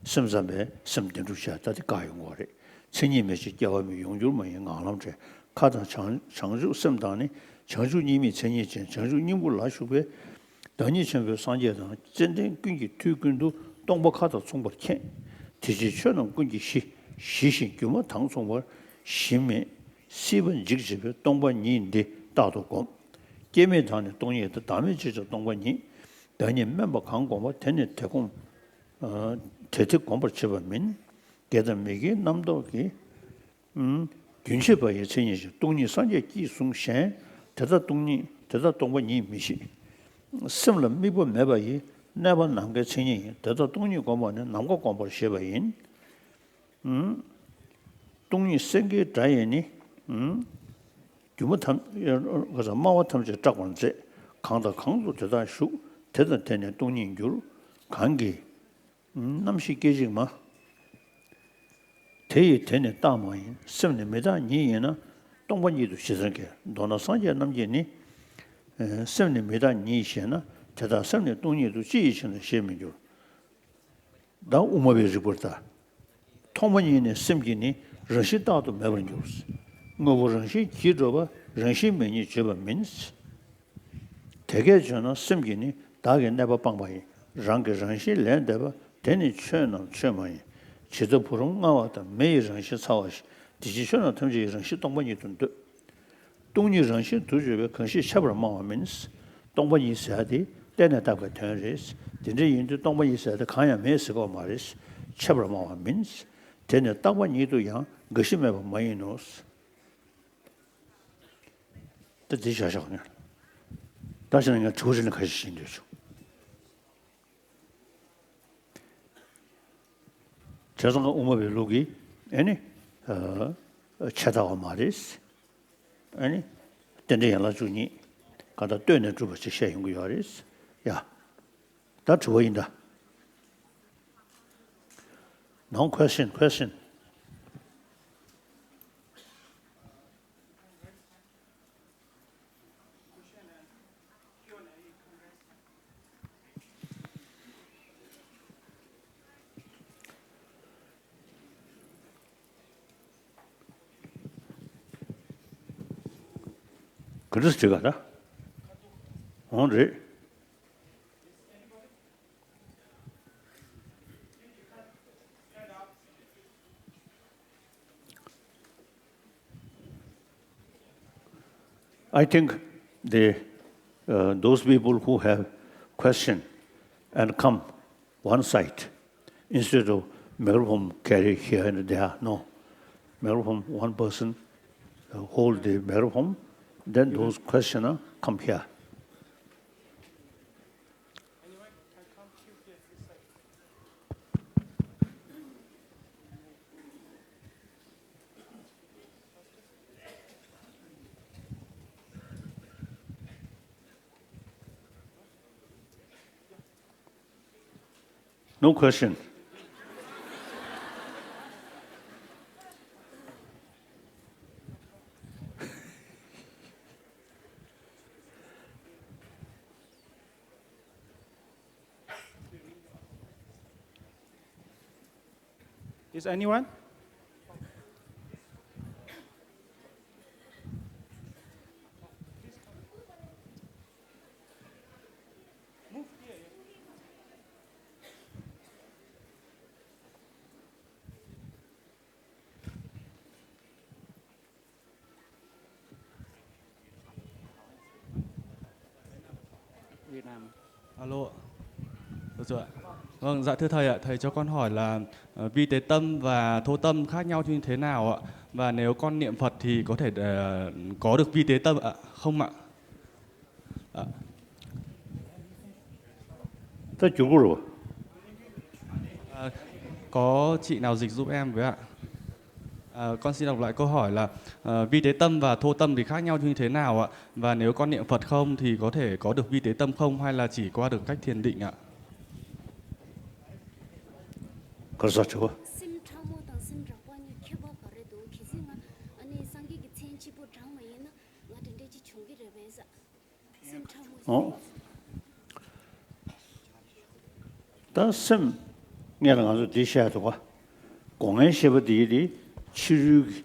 སེམས་ཙམ་པས་སེམས་བདེན་གྲུབ་བྱས། ད་དེ་བཀག་ཡོང་གི་ཡོད་རེད། མཚན་ཉིད་མེད་ཅིང་སྐྱེ་བ་མེད། ཡོང་འགྱུར་མ་ཡིན་ངང་ལམ་བྲལ། མཁའ་དང་བྱང་བྱང་ཆུབ་སེམས་དང་ནི། བྱང་ཆུབ་གཉིས་མེད་མཚན་ཉིད་ཅན། བྱང་ཆུབ་སྙིང་པོ་ལ་ཞུགས་པའི་བདག་ཉིད་ཆེན་པོའི་སངས་རྒྱས་དང་། ཙན་དན་ཀུན་གྱིས་དུས་ཀུན་ཏུ། སྟོང་པ་མཁའ་དང་མཚུངས་པར་མཁྱེན། དེ་ཕྱིར་ཆོས་རྣམས་ཀུན་གྱི་གཞི། ཞི་ཞིང་སྒྱུ་མ་དང་མཚུངས་པར། གཞི་མེད་སྲིད་པ་འཇིག་བྱེད་པའི། སྟོང་པ་ཉིད་འདི་རྟག་ཏུ་བསྒོམ། སྐྱེ་མེད་དང་ནི་སྟོང་ཉིད་དང་། བདག་མེད་ཅེས་བྱ་སྟོང་པ་ཉིད། བདག་ཉིད་དམན་པ་གང་བསྒོམ་པ། དེ་ནི་དེ་བསྒོམ། ཨ། དེ་དེ་བསྒོམ་པར་བྱེད་པ་མིན། དགེ་དང་མི་དགེའི་རྣམ་རྟོག་གིས། ཨུམ། རྒྱུན་ཆད་པ་ཡི་མཚན་ཉིད་ཅན། སྟོང་ཉིད་སངས་རྒྱས་ཀྱིས་གསུངས་གཞན། དེ་ལྟར་སྟོང་ཉིད་དེ་ལྟར་སྟོང་པ་ཉིད་མི་ཤེས། སེམས་ལ་དམིགས་པ་མེད་པ་ཡི། གནས་པ་ནམ་མཁའི་མཚན་ཉིད་ཡིན། དེ་ལྟར་སྟོང་ཉིད་བསྒོམ་པ་ནི། ནམ་མཁའ་བསྒོམ་པར་བཞེད་པ་ཡིན། ཨུམ། སྟོང་ཉིད་སེང་གེའི་སྒྲ་ཡིས་ནི། ཨུམ། སྒྱུ་མ་ཐམས་སྨྲ་བ་ཐམས་ཅད་སྐྲག་པར་མཛད། གང་དང་གང་དུ་དེ་དག་བཞུགས། དེ་དང་དེ་ནི་སྟོང་ཉིད་འགྱུར། གང་གིས། རྣམ་ཤེས་སྐད་ཅིག་མ། དེ་ཡི་དེ་ནི་རྟག་མ་ཡིན། སེམས་ནི་མི་རྟག་ཉིད་ཡིན་ན། སྟོང་པ་ཉིད་དུ་ཇི་ལྟར་འགལ། མདོར་ན་སངས་རྒྱས་རྣམས་ཀྱིས་ནི། སེམས་ནི་མི་རྟག་ཉིད་ཞེ་ན། དེ་དག་སེམས་ནི་སྟོང་ཉིད་དུ། ཅི་ཡི་ཕྱིར་ན་ཞེས་མི་འགྱུར། ད་དབུ་མ་པའི་རིགས་པར་ལྟ། ཐོག་མ་ཉིད་ནས་སེམས་ཀྱིས་ནི། རང་བཞིན་རྟག་ཏུ་མེད་པར་འགྱུར། དངོས་པོ་རང་བཞིན་གྱིས་གྲུབ་པ། རང་བཞིན་མེད་ཉིད་བརྗོད་པ་མིན། དེ་སྐད་བརྗོད་ན་སེམས་ཀྱིས་ནི། བདག་གི་གནས་པ་སྤངས་པ་ཡིན། རང་གིས་རང་བཞིན་ལས་འདས་པ། དེ་ནི་ཆོས་རྣམས་ཆོས་མ་ཡིན། ཇི་ལྟར་བུ་རམ་མངར་བ་དང་། མེ་ཡི་རང་བཞིན་ཚ་བ་བཞིན། དེ་ཕྱིར་ཆོས་རྣམས་ཐམས་ཅད་ཀྱི། རང་བཞིན་སྟོང་པ་ཉིད་དུ་འདོད། སྟོང་ཉིད་རང་བཞིན་དུ་གྱུར་པའི་གང་ཞིག་ཁྱབ་པར་སྨྲ་བ་མིན། སྟོང་པ་ཉིད་ཟེར་ཡ་དེ་གཏན་ནས་དག་པའི་དོན་རེད། དེ་འདྲ་ཡིན་དུས་སྟོང་པ་ཉིད་ཟེར་ཡ་དེ་གང་ཡང་མེད་ཟེར་གྱི་ཡོད་མ་རེད། ཁྱབ་པར་སྨྲ་བ་མིན། དེ་ནི་རྟག་པ་ཉིད་དུ་ཡང་འགའ་ཞིག་མེད་པ་མ་ཡིན་ནོ། ད་འདི་བཞག་བཞག་ནས། ད་བྱས་ན་ངས་དྲི་བ་དྲིས་ལན་ཁ་ཤས་ཤིག་འདོད་བྱུང་། བྱས་ཙང་ཀ་དབུ་མ་པའི་ལུགས་ཀྱི་ཨེ་ནི། ཨ། ཆད་ལྟ་བ་མ་རེད། ཨེ་ནི། རྟེན་འབྲེལ་ཡན་ལག་བཅུ་གཉིས་གང་ལྟར་ལྟོས་ནས་གྲུབ་པ་ཅིག་བཤད་ཡོང་གི་ཡོད་རེད། ཡ། ད་དྲི་བ་ཡིན་ད། No question, question. ག་འདྲ་བྱེད་ག་ད། འོང་རེད། I think the, uh, those people who have question and come one side instead of microphone carry here and there. No. Microphone, one person, uh, hold the microphone, then those questioner come here. No question. Is anyone? Việt Nam. Alo. Được rồi. Vâng, dạ thưa thầy ạ, thầy cho con hỏi là, ờ, vi tế tâm và thô tâm khác nhau như thế nào ạ? Và nếu con niệm Phật thì có thể, ờ, có được vi tế tâm ạ, không ạ? Ờ. ད་བསྒྱུར་དགོས་རེད་པ། Ờ, có chị nào dịch giúp em với ạ? Ờ, con xin đọc lại câu hỏi là, ờ, vi tế tâm và thô tâm thì khác nhau như thế nào ạ? Và nếu con niệm Phật không thì có thể có được vi tế tâm không hay là chỉ qua được cách thiền định ạ? ག་རེ་ཟེར་དྲི་བ། སེམས་ཕྲ་མོ་དང་སེམས་དྲག་པོ་གཉིས་ཁྱད་པར་ག་རེ་འདུག་གལ་སྲིད་ང་ཨ་ནི་སངས་རྒྱས་ཀྱི་མཚན་གཅིག་པོ་བགྲངས་པ་ཡིན་ན་ང་དེ་འདྲ་ཅིག་བྱུང་གི་རེད་པས། སེམས་ཕྲ་མོ། ཨོ། ད་སེམས། སྔོན་ལ་ང་ཚོ་འདི་བཤད་འདུག་ག་སྒོ་ལྔའི་ཤེས་པ་འདི་དེ་ཕྱི་རོལ་གྱི་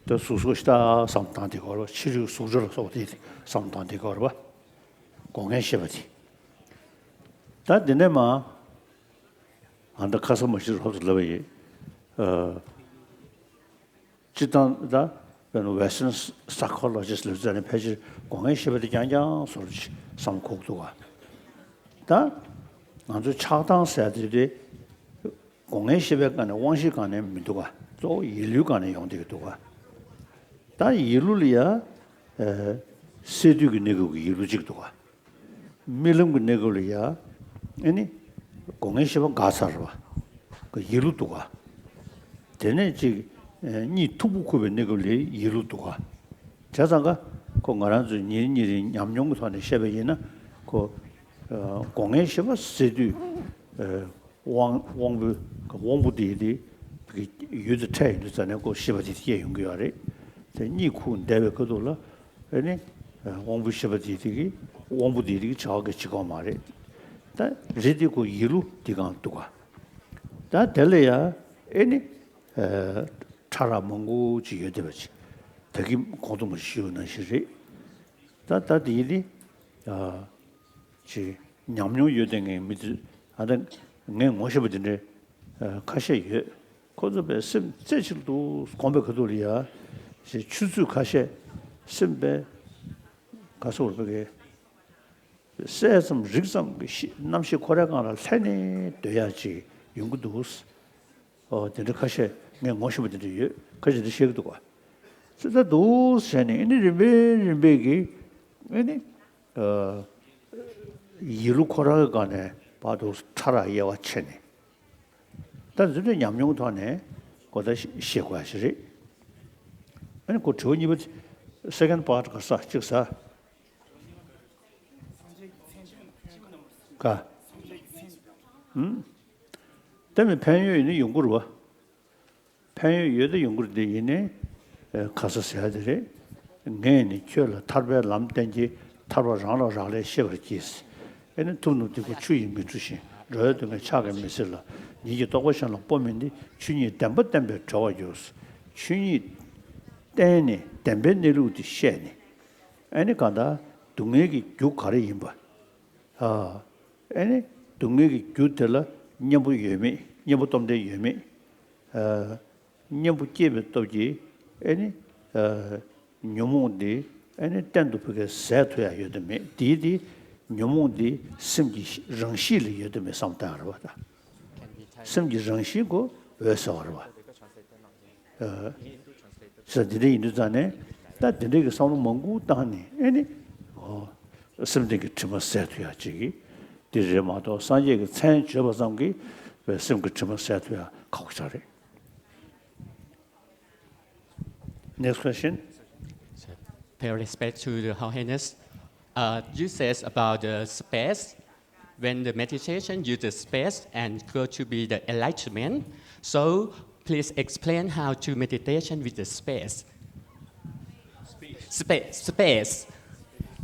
ད་གཟུགས་སོགས་ཤ་སྟག་བསམ་སྟངས་དེ་གོ་ར། ཕྱི་རོལ་གཟུགས་སྦྱོར་ལ་སོགས་དེ་བསམ་སྟངས་དེ་གོ་ར་བ། སྒོ་ལྔའི་ཤེས་པ་དེ། ད་འདི་ནས་མ། ང་ད་ཁ་སང་མ་གཞི་རོབ་ཏུ་ལབ་པ་ཡིན། ཨ། སྤྱིར་བཏང་ད་དཔེར་ན་Western Psychologist ལབ་ཙམ་ནས་ཕལ་ཆེར་སྒོ་ལྔའི་ཤེས་པ་དེ་རྐྱང་རྐྱང་བཟོ་འདྲ་ཅིག་བསམ་ཁུག་འདུག་ག་ད་ང་ཚོ་ཆགས་སྡང་ཟེར་དེ་དེ་སྒོ་ལྔའི་ཤེས་པའི་སྒང་ནས་དབང་ཤེས་སྒང་ནས་མི་འདུག་ག་གཙོ་བོ་ཡིད་བློའི་སྒང་ནས་ཡོང་བསྡད་ཀྱི་འདུག་ག་ད་ཡིད་བློ་ལ་ཡ། ཨ། སད་དུས་ཀྱི་གནས་སྐབས་ཀྱི་ཡིད་བློ་གཅིག་འདུག་ག་རྨི་ལམ་གྱི་གནས་སྐབས་ལ་ཡ། ཨེ་ནི། སྒོ་ལྔའི་ཤེས་པ་འགག་ཚར་བ། གི་ཡིད་བློ་འདུག་ག་དེ་ནས་ཅིག་ཨེ། གཉིད་མཐུག་པོ་ཁུག་པའི་གནས་སྐབས་ལ་ཡིད་བློ་འདུག་ག་བྱས་ཙང་ཀ་ཁོ་ང་རང་ཚོའི་ཉིན་གཉིས་རིང་ཉམས་མྱོང་གི་ཐོག་ནས་བཤད་པ་ཡིན་ན་ཁོ། ཨ། སྒོ་ལྔའི་ཤེས་པ་སད་དུས། ཨ། དབང་དབང་པོའི་དབང་པོ་དེ་དེ་གི་ཡུལ་དུ་འཕྲད་ཡོང་དུས་ཙ་ནས་ཁོ་ཤེས་པ་དེ་སྐྱེ་ཡོང་གི་ཡོད་རེད། དེ་གཉིད་ཁུག་བསྡད་པའི་ཁ་ཐུག་ལ་ཨེ་ནི་དབང་པོའི་ཤེས་པ་དེ་དེ་གི་དབང་པོ་དེ་དེ་གི་བྱ་བ་གི་བྱེད་ཀྱི་ཡོད་མ་རེད། ད་རེད་དེ་ཁོ་ཡིད་བློ་དེ་གང་འདུག་ག་ད་དེ་ལ་ཡ་ཨེ་ནི་ཕྲ་རགས་མང་པོ་ཅིག་ཡོད་བསྡད་པ་ཅིག་ད་གི་གོང་དུ་མ་ཞུས་པ་ནང་བཞིན་རེད། ད་ད་དེ་ཡིན་དེ། ཅིག་ཉམས་མྱོང་ཡོད་དེ་ངའི་མི་དེ་ཨ་ད་ངས་ངོ་ཤེས་པ་དེ་འདྲའི་ཁ་ཤས་ཡོད། ཁོ་ཚོ་པའི་སེམས་རྩེ་གཅིག་ཏུ་སྒོམ་པའི་ཁ་ཐུག་ལ་ཡ། ཅིག་ཆུ་ཚོད་ཁ་ཤས་སེམས་པའི་ག་སོགས་པའི་གསལ་ཙམ་རིག་ཙམ་གྱི་ཤེས་རྣམ་ཤེས་ཁོ་རའི་སྒང་ལ་ལྷན་ནེ་སྡོད་ཡ་ཅིག་ཡོང་གི་འདུག་ཨོ་དེ་འདྲ་ཁ་ཤས་ ངས་ངོ་ཤེས་པ་དེ་འདྲ་ཡོད། ཁ་ཅིག་འདི་བཤད་ཀྱི་འདུག་ག་ཙི་ད་འདུག་ཟེར་ནས་ཨེ་ནི་རིམ་པས་རིམ་པས་ཀྱིས་ཨེ་ནི་ཡིད་བློ་ཁོ་རང་གི་སྒང་ནས་བར་དུ་ཕྲ་རགས་དབྱེ་བ་ཕྱེ་ནས། ད་འཛིན་གྲྭ་ཉམས་མྱོང་ཐོག་ནས་གོ་བརྡ་ཤེས་དགོས་ཡ་ཞིག་རེད། ཨ་ནི་ཁོ་དྲི་བ་གཉིས་པ། second part ག་ས་གཅིག་ས། ག་ཨུམ། ད་མི་ཕན་ཡོན་ཡིན་ན་ཡོང་གི་རེད་བ། ཕན་ཡོན་ཡོད་དེ་ཡོང་གི་རེད་དེ་ཡིན་ནའི། ཁ་ས་ཟེར་ཡ་དེ་རེད། ངས་ནི་ཁྱོད་ལ་ཐར་པའི་ལམ་བསྟན་གྱིས་ཐར་པ་རང་ལ་རག་ལས་ཤེས་པར་གྱིས། ཨེ་ནི་ཐུབ་རྣམས་དེ་ཀོ་ཆུ་ཡིས་མི་འཁྲུ་ཞིང་འགྲོ་བའི་སྡུག་བསྔལ་ཕྱག་གིས་མི་སེལ་ལ། ཉིད་ཀྱི་རྟོགས་པ་གཞན་ལ་སྤོ་མིན་ཏེ། ཆོས་ཉིད་བདེན་པ་བསྟན་པས་གྲོལ་བར་འགྱུར། ཆོས་ཉིད་བསྟན་ནས་བདེན་པའི་གནས་ལུགས་དེ་བཤད་ནས། ཨེ་ནི་གང་ལྟར་སྡུག་བསྔལ་གྱི་རྒྱུ་ག་རེ་ཡིན་པ། ཨ་ནི་སྡུག་བསྔལ་གྱི་རྒྱུ་དེ་ལ་གཉེན་པོ་ཡོད་མེད། གཉེན་པོ་སྟོབས་ལྡན་ཡོད་མེད། གཉེན་པོ་སྐྱེས་པའི་སྟོབས་ཀྱིས་ཨེ་ནི་ཉོན་མོངས་འདི་ཨེ་ནི་གཏན་དུ་ཕ་གིར་ཟད་ཐུབ་ཡ་ཡོད་དམ་མེད། དེའི་དེ་ཉོན་མོངས་འདི་སེམས་ཀྱི་རང་གཤིས་ལ་ཡོད་དམ་མེད་བསམ་བཏང་རེད་བ། ད་སེམས་ཀྱི་རང་གཤིས་ཀོ་འོད་ཟེར་བ་རེད་བ། ཟེར་འདི་འདྲ་ཡིན་དུས་ཙང་ནས། ད་འདི་འདྲ་གི་བསམ་བློ་མང་པོ་བཏང་ནས་ཨེ་ནི་སེམས་གཏིང་གི་དྲི་མ་ཟད་ཐུབ་ཡ་ཅིག་གི་འདི་རེད་མ་གཏོགས། སངས་རྒྱས་ཀྱི་མཚན་བརྗོད་པ་ཙམ་གྱིས་པའི་སེམས་ཀྱི་དྲི་མ་ཟད་ཐུབ་ཡ་ཁག་པོ་ཆགས་རེད། Next question. Pay respect to the Holy Highness. Uh, you says about the space. When the meditation use the space and go to be the enlightenment, so please explain how to meditation with the space. Space, space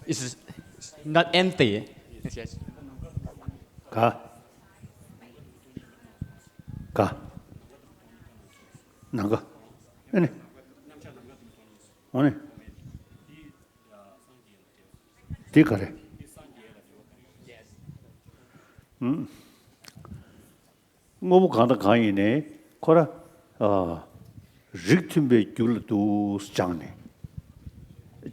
is not empty. Yes. ག་ག་ནང་ག་ཨ་ནི། འོ་ནི། འདི་ག་རེ། ཨུམ། དངོས་པོ་གང་དང་གང་ཡིན་ནའི་ཁོ་ར། ཨ། རིགས་མཐུན་པའི་རྒྱུ་ལ་འདུག་སྦྱངས་ནས།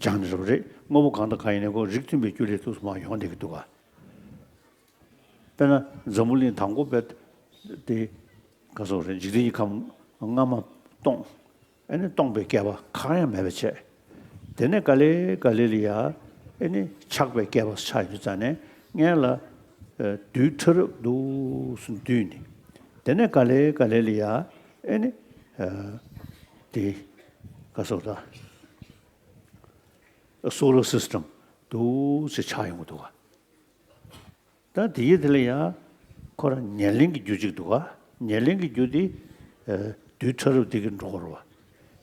སྦྱངས་ནས་རེད་པ་རེད། དངོས་པོ་གང་དང་གང་ཡིན་ནའི་ཁོ་རིགས་མཐུན་པའི་རྒྱུ་ལ་འདུག་སེ་མར་ཡོང་བསྡད་ཀྱི་འདུག་ག་དཔེར་ན་འཛམ་བུ་གླིང་དང་པོ་པའི་དེ་ག་སོགས་རེད། འཇིག་རྟེན་གྱི་ཁམས་སྔ་མ་སྟོང་། ཨེ་ནི་སྟོང་པའི་བསྐལ་པ་གང་ཡང་མེད་པ་བྱས། དེ་ནས་ག་ལེ་ག་ལེ་ལ་ཡ་ཨེ་ནི་ཆགས་པའི་བསྐལ་པ་ཆགས་ཡོང་དུས་ཙང་ནས་སྔོན་ལ་རྡུལ་ཕྲ་རབ་འདུག་སེ་འདུས་ནས། དེ་ནས་ག་ལེ་ག་ལེ་ལ་ཡ་ཨེ་ནི་དེ་ག་སོགས་ད་སོ་ལར་སིས་ཊམ་འདུག་སེ་ཆགས་ཡོང་གི་འདུག་ག་ད་དེའི་དེ་ལ་ཡང་ཁོ་རང་ཉེར་ལེན་གྱི་རྒྱུ་གཅིག་འདུག་ག་ཉེར་ལེན་གྱི་རྒྱུ་དེ་ཨ་རྡུལ་ཕྲ་རབ་དེ་གིས་འགྲོ་གི་རེད་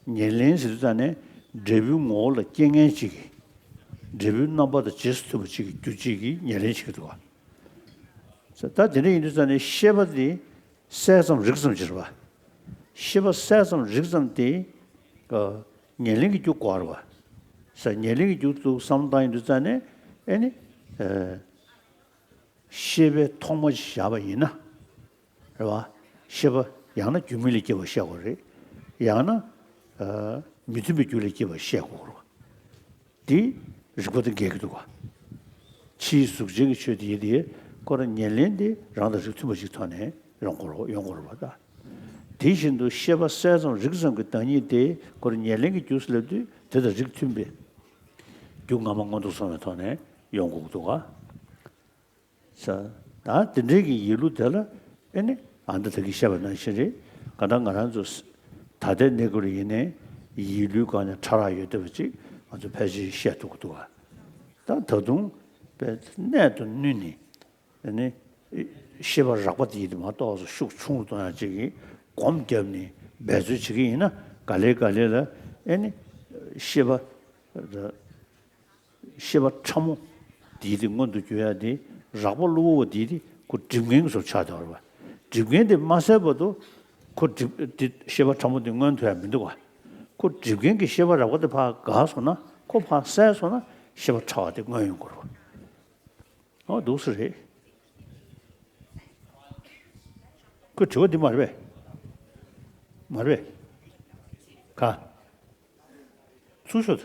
བ། ཉེར་ལེན་ཟེར་དུས་ཙང་ནས་འབྲས་བུའི་ངོ་བོ་ལ་རྐྱེན་ངན་གཅིག་གིས། འབྲས་བུའི་རྣམ་པ་དང་རྗེས་སུ་མཐུན་པ་གཅིག་གི་རྒྱུ་གཅིག་གིས་ཉེར་ལེན་བྱེད་ཀྱི་འདུག་ག་ད་དེ་འདྲ་ཡིན་དུས་ཙང་ནས་ཤེས་པ་དེ་གསལ་ཙམ་རིག་ཙམ་ཅིག་རེད་བ། ཤེས་པ་གསལ་ཙམ་རིག་ཙམ་དེ་ཨ་ཉེར་ལེན་གྱི་རྒྱུ་དགོས་རེད་བ། ཟེར་ཉེར་ལེན་གྱི་རྒྱུ་འདུག་བསམ་བློ་བཏང་ཡོང་དུས་ཙང་ནས་ཨེ་ནི། ཨ། ཤེས་པའི་ཐོག་མ་ཞིག་བཞག་པ་ཡིན་ན། རེད་བ། ཤེས་པ་ཡང་ན་རྒྱུ་མིན་ལས་སྐྱེས་པ་བཤད་དགོས་རེད། ཡང་ན། ཨ། མི་མཐུན་པའི་རྒྱུ་ལས་སྐྱེས་པ་བཤད་དགོས་རེད་བ། འདི་རིགས་པ་དང་འགལ་གྱི་འདུག་ག་ཕྱིའི་གཟུགས་ཅན་གྱི་ཆོས་དེ་ཡིན་དེ། ཁོ་ར་ཉེར་ལེན་དེ་རང་དང་རིགས་མཐུན་པ་ཞིག་ཐོག་ནས་ཡོང་དགོས་རེད་ཡོང་དགོས་རེད་བ་ད། དེ་བཞིན་དུ་ཤེས་པ་གསལ་ཙམ་རིག་ཙམ་གྱི་བདག་ཉིད་དེ་ཁོ་ར་ཉེར་ལེན་གྱི་རྒྱུ་ཟེར་ལབ་དུས་དེ་དང་རིགས་མཐུན་པའི་རྒྱུ་སྔ་མ་མངོན་མཐོ་སོང་བའི་ཐོག་ནས་ཡོང་དགོས་ཀྱི་འདུག་ག་ས། ད་དེ་འདྲའི་གི་ཡིད་ལུགས་དེ་ལ་ཨེ་ནི་ཨ་ད་ད་གིན་བཤད་པ་ནང་བཞིན་རེད། ག་ད་ང་རང་ཚོ་ད་ལྟའི་གནས་སྐབས་ལ་ཡིན་ནའི་ཡིད་ལུགས་སྒང་ནས་ཕྲ་རགས་ཡོད་བསྡད་པ་ཅིག་ང་ཚོ་ཕལ་ཆེར་བཤད་ཐུབ་ཀྱི་འདུག་ག་ད་ད་དུང་པའི་གནད་དུ་བསྣུན་ནས་ཨེ་ནི་ཤེས་པ་རགས་པ་དེ་ཡིན་དེ་མ་གཏོགས་སུ་ཤུགས་ཆུང་རུ་གཏོང་ཡག་ཅིག་གི་སྒོམ་བརྒྱབ་ནས་འབད་རྩོལ་བྱེད་ཀྱི་ཡིན་ན་ག་ལེ་ག་ལེ་ལ་ཨེ་ནི་ཤེས་པ། ཤེས་པ་ཕྲ་མོ་དེའི་དེ་མངོན་དུ་གྱུར་ཡ་དེ་རགས་པ་གློ་བུར་བ་དེའི་དེ་ཁོ་སྒྲིབ་མཁན་གྱི་བཟོ་ཆགས་བསྡད་པ་རེད་བ། སྒྲིབ་མཁན་དེ་མ་བསལ་བར་དུ་ཁོ་སྒྲིབ་དེ་ཤེས་པ་ཕྲ་མོ་དེ་མངོན་ཐུབ་ཡ་མི་འདུག་བ། ཁོ་སྒྲིབ་མཁན་གྱི་ཤེས་པ་རགས་པ་དེ་ཕར་འགག་སོང་ན་ཁོ་ཕར་བསལ་སོང་ན་ཤེས་པ་ཕྲ་བ་དེ་མངོན་ཡོང་དགོས་རེད་བ། ཨོ་འདུག་སེ་རེད། ཁོས་དྲི་བ་འདི་མ་རེད་པས། མ་རེད་པས། ག་ཚུར་ཤོག་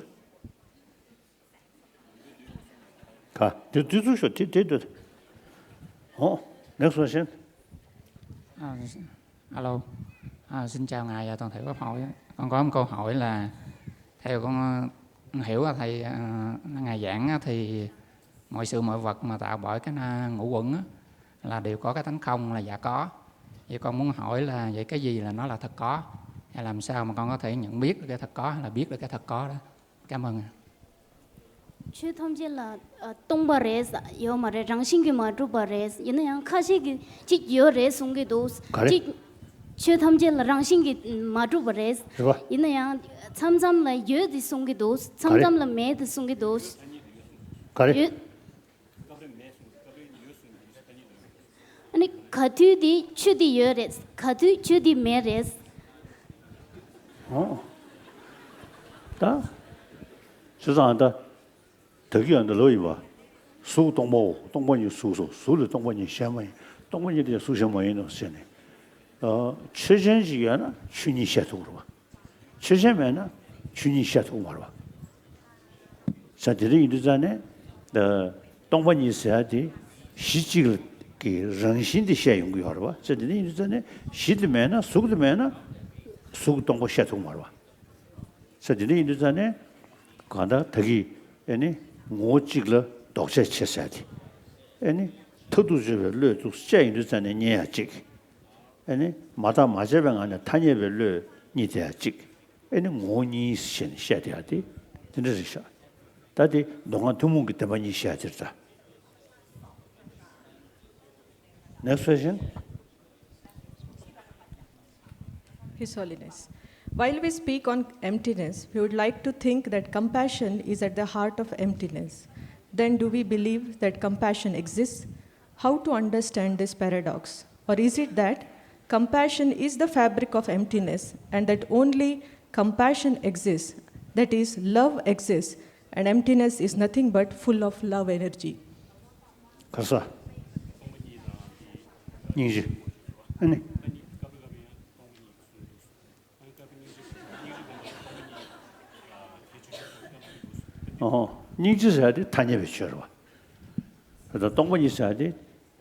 ག་དེ་དུས་ཚུར་ཤོག་དེ་དེ་དུས། ཨོ། Next question. Uh, hello. À, xin chào ngài và toàn thể các hội. Con có một câu hỏi là theo con hiểu á, thì à, ngài giảng á, thì mọi sự mọi vật mà tạo bởi cái năng ngũ uẩn á, là đều có cái tánh không là giả có. Vậy con muốn hỏi là vậy cái gì là nó là thật có? Hay làm sao mà con có thể nhận biết được cái thật có hay là biết được cái thật có đó? Cảm ơn ạ. ཆོས་ཐམས་ཅད་ལ་ཨ། སྟོང་པ་རེད། ཡོད་མ་རེད། རང་བཞིན་གྱིས་མ་གྲུབ་པ་རེད། ཡིན་ན་ཡང་ཁ་ཤས་ཀྱིས་གཅིག་ཡོད་རེད་གསུང་གི་འདུག་ག་རེ། གཅིག་ཆོས་ཐམས་ཅད་ལ་རང་བཞིན་གྱིས་མ་གྲུབ་པ་རེད། རེད་པ། ཡིན་ན་ཡང་མཚམས་མཚམས་ལ་ཡོད་དེ་གསུང་གི་འདུག་མཚམས་ག་རེ། མཚམས་ལ་མེད་དེ་གསུང་གི་འདུག་ག་རེ། ཡོད། ཨ་ནི་ག་དུས་དེ་ཆོས་དེ་ཡོད་རེད། ག་དུས་ཆོས་དེ་མེད་རེད། ཨོ། ད། བྱས་ཙང་ད། ད་གི་ཡང་འདི་ལོ་ཡིན་པ། གཟུགས་སྟོང་པའོ། སྟོང་པ་ཉིད་གཟུགས་སོ། གཟུགས་ལས་སྟོང་པ་ཉིད་གཞན་མ་ཡིན། སྟོང་པ་ཉིད་དེ་ཡང་གཟུགས་གཞན་མ་ཡིན་ནོ་ཟེར་ནས། ཨ། ཆོས་ཅན་ཞིག་ཡོད་ན་ཆོས་ཉིད་བཤད་ཐུབ་རེད་པ། ཆོས་ཅན་མེད་ན་ཆོས་ཉིད་བཤད་ཐུབ་མ་རེད་པ། ས་དེ་འདྲ་ཡིན་དུས་ཙང་ནས། ཨ། སྟོང་པ་ཉིད་ཟེར་ཡ་དེ་གཞི་གཅིག་ལ་གི་རང་བཞིན་དེ་བཤད་ཡོང་གི་ཡོད་རེད་པ། ས་དེ་འདྲ་ཡིན་དུས་ཙང་ནས་གཞི་དེ་མེད་ན། གཟུགས་དེ་མེད་ན་གཟུགས་སྟོང་པ་བཤད་ཐུབ་མ་རེད་པ། ས་དེ་འདྲ་ཡིན་དུས་ཙང་ནས་གང་ལྟར་ད་གི་ཨེ་ནི་ངོ་བོ་གཅིག་ལ་ལྡོག་ཆ་ཕྱེ་ཟེར་དེ། ཨེ་ནི་མཐར་ཐུག་དཔྱོད་པའི་བློས་ཐུག་བཤད་ཡོང་དུས་ཙང་ནས་རྙེད་ཡ་གཅིག་ཨེ་ནི་མ་བརྟགས་མ་དཔྱད་པའི་ངང་ནས་ཐ་སྙད་པའི་བློས་རྙེད་བསྡད་ཡ་གཅིག་ཨེ་ནི་ངོ་བོ་གཉིས་ཞེས་ནས་བཤད་བསྡད་ཡ་དེ་དེ་འདྲ་རེད་ཤག་ད་དེ་མདོ་སྔགས་ཐུན་མོང་གི་བདེན་པ་གཉིས་བཤད་ཡ་དེ་རེད་ད། Next question. His Holiness. While we speak on emptiness, we would like to think that compassion is at the heart of emptiness. Then, do we believe that compassion exists? How to understand this paradox? Or is it that compassion is the fabric of emptiness and that only compassion exists, that is, love exists, and emptiness is nothing but full of love energy? ག་ས། སྙིང་རྗེ། ཨ་ནི། ཨོ། སྙིང་རྗེ་ཟེར་ཡ་དེ་ཐ་སྙད་པའི་ཆོས་རེད་པ། ད་ལྟ་སྟོང་པ་ཉིད་ཟེར་ཡ་དེ།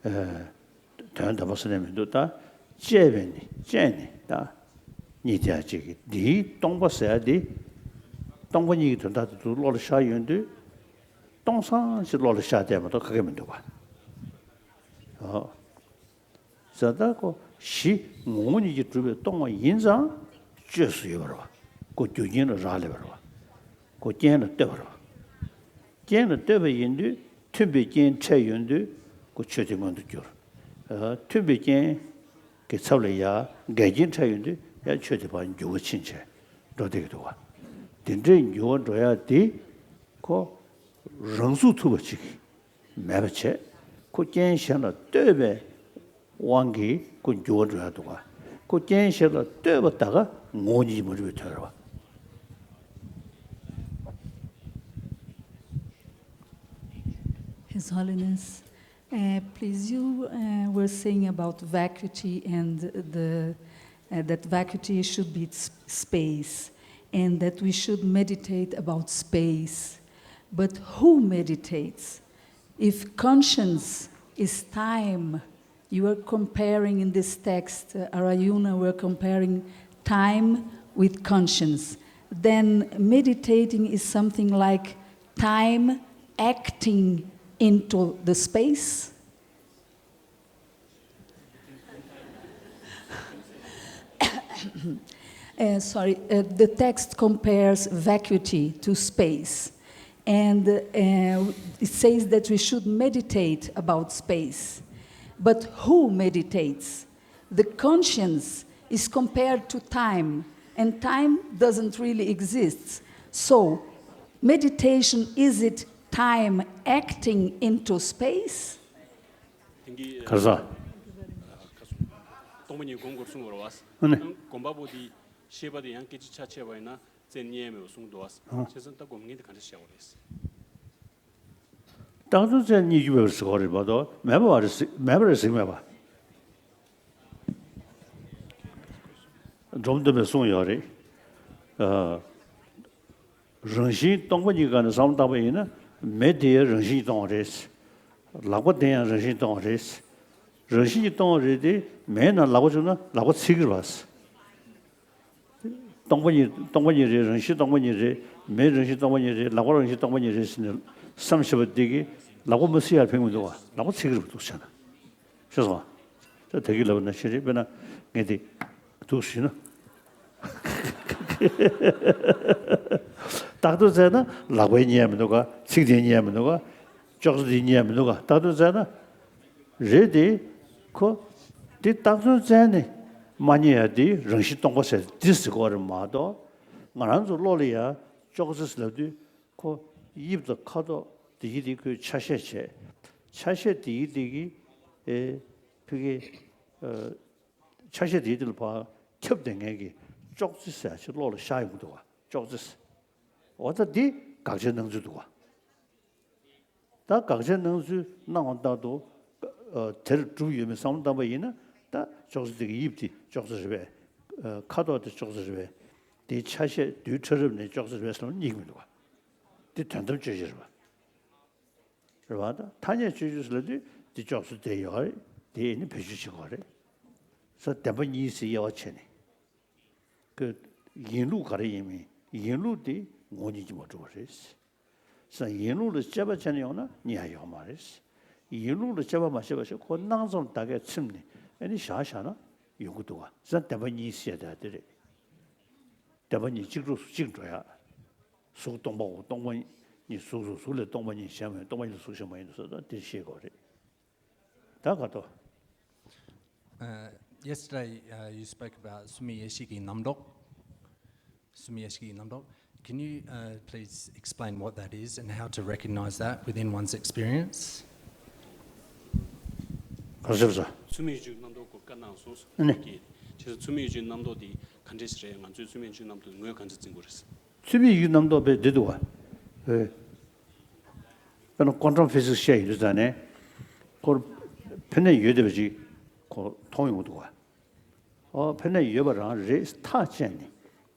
ཨ། དོན་དམ་པ་ཟེར་ནས་མི་འདུག་ད་བཅས་པས་ནི། བཅས་ནས་ད་རྙེད་བསྡད་ཡ་གཅིག་གི་འདིའི་སྟོང་པ་ཟེར་ཡ་དེ། སྟོང་པ་ཉིད་ཀྱི་དོན་དག་དེ་ཚོ་བློ་ལ་ཤར་ཡོང་དུས། སྟོང་སང་ཞིག་བློ་ལ་ཤར་བསྡད་མ་གཏོགས་ག་གེ་མི་འདུག་པ། ཨོ། ཟེར་ད་ཁོ་གཞི་ངོ་བོ་ཉིད་ཀྱིས་གྲུབ་པའི་སྟོང་པ་ཡིན་ཙང་བཅོས་སུ་ཡོད་པ་རེད་པ། ཁོ་རྒྱུ་རྐྱེན་ལ་རག་ལས་པ་རེད་པ། ཁོ་རྐྱེན་ལ་ལྟོས་པ་རེད་པ། རྐྱེན་ལ་ལྟོས་པ་ཡིན་དུས་མཐུན་པའི་རྐྱེན་འཕྲད་ཡོང་དུས་ཁོ་ཆོས་དེ་མངོན་དུ་གྱུར། ཨ། མཐུན་པའི་རྐྱེན་གྱི་ཚབ་ལ་ཡ་འགལ་རྐྱེན་འཕྲད་ཡོང་དུས་ཡ་ཆོས་དེ་ཕར་འགྱུར་བ་ཕྱིན་བྱས་འགྲོ་བསྡད་ཀྱི་འདུག་པ། དེ་འདྲའི་འགྱུར་བ་འགྲོ་ཡ་དེ་ཁོ་རང་ཚུགས་ཐུབ་པ་ཅིག་མེད་པ་བྱས། ཁོ་རྐྱེན་གཞན་ལ་ལྟོས་པའི་དབང་གིས་ཁོ་འགྱུར་བ་འགྲོ་ཡ་འདུག་ག་ཁོ་རྐྱེན་གཞན་ལ་ལྟོས་པ་ད་ག་ངོ་བོ་ཉིད་མ་གྲུབ་པའི་དོན་རེད་པ། His Holiness, uh, please, you uh, were saying about vacuity and the uh, that vacuity should be s- space, and that we should meditate about space. But who meditates? If conscience is time, you are comparing in this text, uh, Arayuna, we're comparing time with conscience. Then meditating is something like time acting into the space. Uh, sorry, uh, the text compares vacuity to space. And uh, it says that we should meditate about space. But who meditates? The conscience is compared to time, and time doesn't really exist. So, meditation, is it time acting into space? དེང་གི་ག་ས། སྟོང་པ་ཉིད་སྒོམ་དགོས་གསུངས་པ་རེད་པ། ཨ་ནི། ཡང་སྒོམ་པ་པོ་དེ་ཤེས་པ་དེ་ཡང་སྐད་ཅིག་ཆ་ཆད་པ་ཡིན་ན་རྩལ་རྙེད་མེད་པ་གསུངས་འདུག་པ། ཨ། བྱས་ཙང་ད་སྒོམ་མཁན་དེ་ག་འདྲ་བྱ་དགོས་རེད། རྟག་ཏུ་རྩལ་རྙེད་རྒྱུ་མེད་པར་ཟེར་བ་རེད་པ། དོ་མེད་པ་རེད་ཟེར་མེད་པ་རེད་ཟེར་གྱི་མེད་པ། འབྲོམ་སྟོན་པས་གསུངས་ཡོད་རེད། ཨ། རང་བཞིན་སྟོང་པ་ཉིད་སྒང་ནས་བསམ་བློ་བཏང་པ་ཡིན་ན་མེ་དེ་ཡང་རང་བཞིན་གྱིས་སྟོང་བ་རེད། ལག་པ་དེ་ཡང་རང་བཞིན་གྱིས་སྟོང་བ་རེད། རང་བཞིན་གྱིས་སྟོང་བ་རེད་དེ་མེ་ནང་ལག་པ་བཅུག་ན་ལག་པ་ཚིག་གི་རེད་པ། སྟོང་པ་ཉིད། སྟོང་པ་ཉིད་རེད། རང་བཞིན་སྟོང་པ་ཉིད་རེད། མེའི་རང་བཞིན་སྟོང་པ་ཉིད་རེད། ལག་པ་རང་བཞིན་སྟོང་པ་ཉིད་རེད་ཟེར་ནས་བསམ་བྱས་པ་འདི་གིས་ལག་པ་མ་ཚིག་ཡར་ཕན་གྱི་མི་འདུག་ག་ལག་པ་ཚིག་གི་རེད་འདུག་བྱས་ན། ཤེས་སོང་ང་། ད་དེ་གི་ལབ་ན་ཤེས་རེད། དཔེར་ན་ངས་འདི་འདུག་ཞུས་ན། རྟག་ཏུ་བཙལ་ན་ལག་པའི་ཉེས་མི་འདུག་ག་ཚིག་དེའི་ཉེས་མི་འདུག་ག་ཅོག་ཙེ་དེའི་ཉེས་མི་འདུག་ག་རྟག་ཏུ་བཙལ་ན། རེད་དེ། ཁོ། འདི་རྟག་ཏུ་བཙལ་ནས་མ་རྙེད་ཡ་དེ་རང་བཞིན་སྟོང་པ་ཟེར་འདི་ཟེར་གོ་རེད་མ་གཏོགས། ང་རང་ཚོ་བློ་ལ་ཡ་ཅོག་ཙེ་ལབ་དུས་ཁོ་དབྱིབས་དང་ཁ་དོག་དེ་ཡི་དེ་ཁོས་ཆ་ཤས་བྱས། ཆ་ཤས་དེ་ཡི་དེ་གི་ཨེ་ཕ་གི་ཨ་ཆ་ཤས་དེ་ཡི་དེ་ལ་ཕར་ཁྱབ་བསྡད་མཁན་གྱི་ཅོག་ཙེ་ཟེར་ཡ་ཅིག་བློ་ལ་ཤར་ཡོང་གི་འདུག་ག་ཅོག་ཙེ་ཟེར། འོ་ད་འདི་དགག་བྱའི་སྣང་ཚུལ་འདུག་ག་ད་དགག་བྱའི་སྣང་ཚུལ་སྣང་བ་ལྟར་དུ། ཨ་དེར་གྲུབ་ཡོད་མེད་བསམ་བློ་བཏང་པ་ཡིན་ན། ད་ཅོག་ཙེ་དེ་གི་དབྱིབས་དེ་ཅོག་ཙེ་རེད་པས། ཨ་ཁ་དོག་དེ་ཅོག་ཙེ་རེད་པས། དེའི་ཆ་ཤས་རྡུལ་ཕྲ་རབ་ནི་ཅོག་ཙེ་རེད་པས་ཟེར་ན་རྙེད་ཀྱི་མི་འདུག་ག་དེ་དོན་དམ་དཔྱོད་བྱེད་རེད་པ། རེད་པ། ད་ཐ་སྙད་དཔྱོད་བྱེད་ཟེར་ལབ་དུས་དེ་ཅོག་ཙེ་དེ་ཡོད་རེད། དེ་ཨེ་ནི་བེད་སྤྱོད་བྱེད་དགོས་རེད། ས་བདེན་པ་གཉིས་སུ་དབྱེ་བ་ཕྱེ་ནས། ཀྱི་ཡིན་ལུགས་ག་རེ་ཡིན་མིན། ཡིན་ལུགས་དེ་ངོ་བོ་ཉིད་ཀྱིས་མ་གྲུབ་པ་རེད། ས་ཡིན་ལུགས་ལ་དཔྱད་པ་བྱས་ནས་ཡོང་ན་རྙེད་ཡ་ཡོད་མ་རེད། ཡིན་ལུགས་ལ་དཔྱད་པ་མ་བྱས་པ་ཞིག་ཁོ་སྣང་ཙམ་ད་གས་ཚིམ་ནས་ཨེ་ནི་བཞག་བཞག་ན་ཡོང་གི་འདུག་ག་ས་བདེན་པ་གཉིས་བཤད་བསྡད་དེ་རེད། བདེན་པ་གཉིས་གཅིག་གྲོགས་སུ་གཅིག་འགྲོ་ཡ། གཟུགས་སྟོང་པའོ། སྟོང་པ་ཉིད་གཟུགས་སོ། གཟུགས་ལས་སྟོང་པ་ཉིད་གཞན་མ་ཡིན། སྟོང་པ་ཉིད་ལས་གཟུགས་གཞན་མ་ཡིན་ཟེར་ད་དེ་ཤེས་དགོས་རེད། ད་ག་ཏོ། Uh, yesterday, uh, you spoke about Sumi Yeshiki Namdok. Sumi Yeshiki Namdok. Can you uh, please explain what that is and how to recognize that within one's experience? ག་རེ་ཟེར། ཚུལ་མིན་ཡུལ་གྱི་རྣམ་རྟོག་སྐོར་བཀའ་གནང་སོང་། ཨ་ནི། ཀྱི། བྱས་ཙང་ཚུལ་མིན་ཡུལ་གྱི་རྣམ་རྟོག་འདི་ག་འདྲས་རེད། ང་ཚོས་ཚུལ་མིན་ཡུལ་གྱི་རྣམ་རྟོག་ངོས་ག་འདྲས་འཛིན་དགོས་རེད། ཚུལ་མིན་ཡུལ་གྱི་རྣམ་རྟོག་དཔེ་འདི་འདུག་བ། ཨེ། དཔེར་ན་ཀོན་ཊམ་ཕི་ཟིག་སི་བཤད་ཡོད་དུས་ཙང་ནས། ཁོར་ཕན་ནས་ཡོད་བསྡད་པ་ཅིག་ཁོ་མཐོང་ཡོང་གི་འདུག་བ། ཨོ་ཕན་ནས་ཡོད་པ་རང་རེད་ཐག་བཅད་ནས།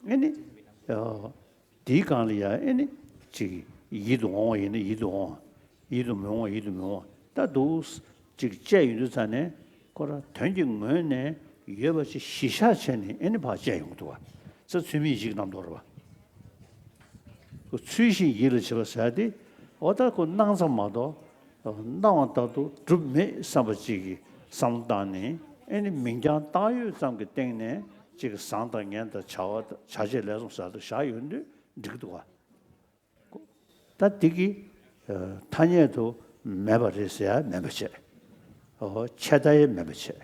ཨེ་ནི། ཨོ། དེའི་སྒང་ལ་ཡ་ཨེ་ནི། ཅིག་ཡིད་དུ་འོང་བ་ཡིན་ན་ཡིད་དུ་འོང་། ཡིད་དུ་མི་འོང་བ་ཡིད་དུ་མི་འོང་། ད་འདུག་ཅིག་བཅད་ཡོང་དུས་ཙང་ནས་ཁོ་རང་དོན་གྱི་ངོས་ནས་ཡོད་པ་ཅིག་གཞི་བཞག་བྱས་ནས་ཨེ་ནི་ཕར་བཅད་ཡོང་གི་འདུག་བ། ས་ཚུལ་མིན་ཡིད་ཀྱི་རྣམ་རྟོག་རེད་བ། ཁོ་ཚུལ་བཞིན་ཡིད་ལ་བྱེད་པ་ཟེར་ཏེ། འོ་ད་ཁོ་སྣང་ཙམ་མ་གཏོགས། སྣང་བ་ལྟར་དུ་གྲུབ་མེད་བསམ་པ་ཅིག་གི་བསམ་བློ་བཏང་ནས་ཨེ་ནི་མིང་རྐྱང་བཏགས་ཡོད་ཙམ་གྱི་སྟེང་ནས་ཅིག་བཟང་དང་ངན་དང་བྱ་བ་དང་བྱ་བྱེད་ལས་གསུམ་ཟེར་དུ་བཞག་ཡོང་དུས་འགྲིག་གི་འདུག་བ། ད་འདི་གི་ཐ་སྙད་དུ་མེད་པ་རེད་ཟེར་ཡ་མེད་པ་བྱས། འོ་ཆད་ལྟ་ཡས་མེད་པ་བྱས།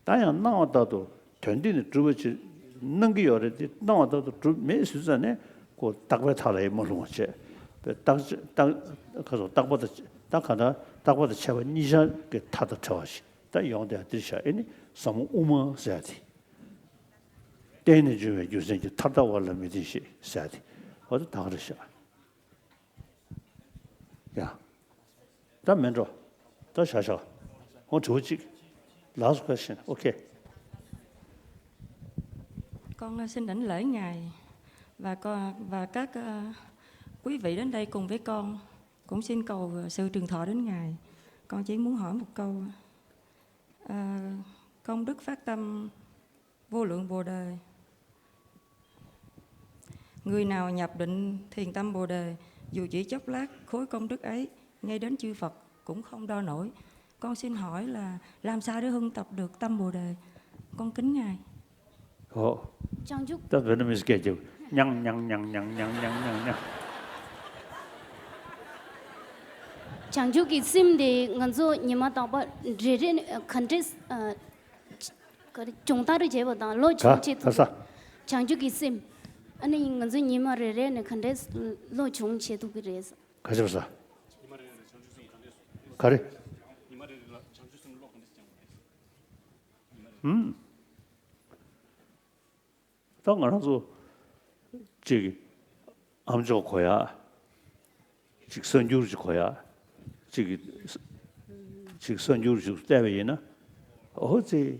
ད་ཡང་སྣང་བ་ལྟར་དུ་དོན་འདི་ནི་གྲུབ་པ་ཅིག་སྣང་གི་ཡོད་རེད་དེ། སྣང་བ་ལྟར་དུ་གྲུབ་མེད་ཟེར་ཙང་ནས་ཁོ་རྟག་པའི་མཐའ་ལ་ཡང་མ་ལྷུང་བ་བྱས། པས་རྟག་རྟག་ག་སོ་རྟག་པ་དང་ད་ག་ད་རྟག་པ་དང་ཆད་པ་གཉིས་ཆར་གྱི་མཐའ་དང་བྲལ་བ་ཞིག་ད་ཡོང་དེ་འདིར་བྱ། ཨེ་ནི་ཟབ་མོ་དབུ་མ་ཟེར་ཡ་དེ། བརྟེན་ནས་འབྱུང་བའི་རྒྱུ་མཚན་གྱིས་ཐར་ལྟ་བ་ལ་མི་བརྟེན་ཞེས་ཟེར་ཡ་དེ། འོ་ད་ད་ག་རེ་བྱ། ཡ། ད་མེད་འགྲོ། ད་བཞག་བཞག་འོ་དྲི་བ་གཅིག Last question. Okay. Con ờ, xin đảnh lễ Ngài và con và các ờ, quý vị đến đây cùng với con. Cũng xin cầu ờ, sự trường thọ đến Ngài. Con chỉ muốn hỏi một câu. Ờ, công đức phát tâm vô lượng Bồ Đề. Người nào nhập định thiền tâm Bồ Đề, dù chỉ chốc lát, khối công đức ấy ngay đến chư Phật cũng không đo nổi. Con xin hỏi là làm sao để huân tập được tâm Bồ Đề? Con kính Ngài. Ồ. བྱང་ཆུབ། ད་བེད་ནམ་མི་སྐད་ཀྱིས་ཉང་ཉང་ཉང་། བྱང་ཆུབ་ཀྱི་སེམས་དེ་ང་ཚོ་ཉི་མ་རྟག་པར་རེ་རེ་ནས་ག་འདྲས། ག་རེ་སྦྱོང་བརྡར་བྱས་པ་དང་བློ་སྦྱོང་བྱེད་ཐུབ་ཀྱི། བྱང་ཆུབ་ཀྱི་སེམས། ཨ་ནི་ང་ཚོ་ཉི་མ་རེ་རེ་ནས་ག་འདྲས་བློ་སྦྱོང་བྱེད་ཐུབ་ཀྱི་རེད། ག་རེ་བྱས་པ་ཟེར། ག་རེ། ཨུམ། ད་ང་རང་ཚོ་གཅིག་ཨ་མཆོག་གོ་ཡ། གཅིག་གསར་འགྱུར་ཅིག་གོ་ཡ། གཅིག་གཅིག་གསར་འགྱུར་ཅིག་བལྟས་པ་ཡིན་ན། ཨོ་ཙི།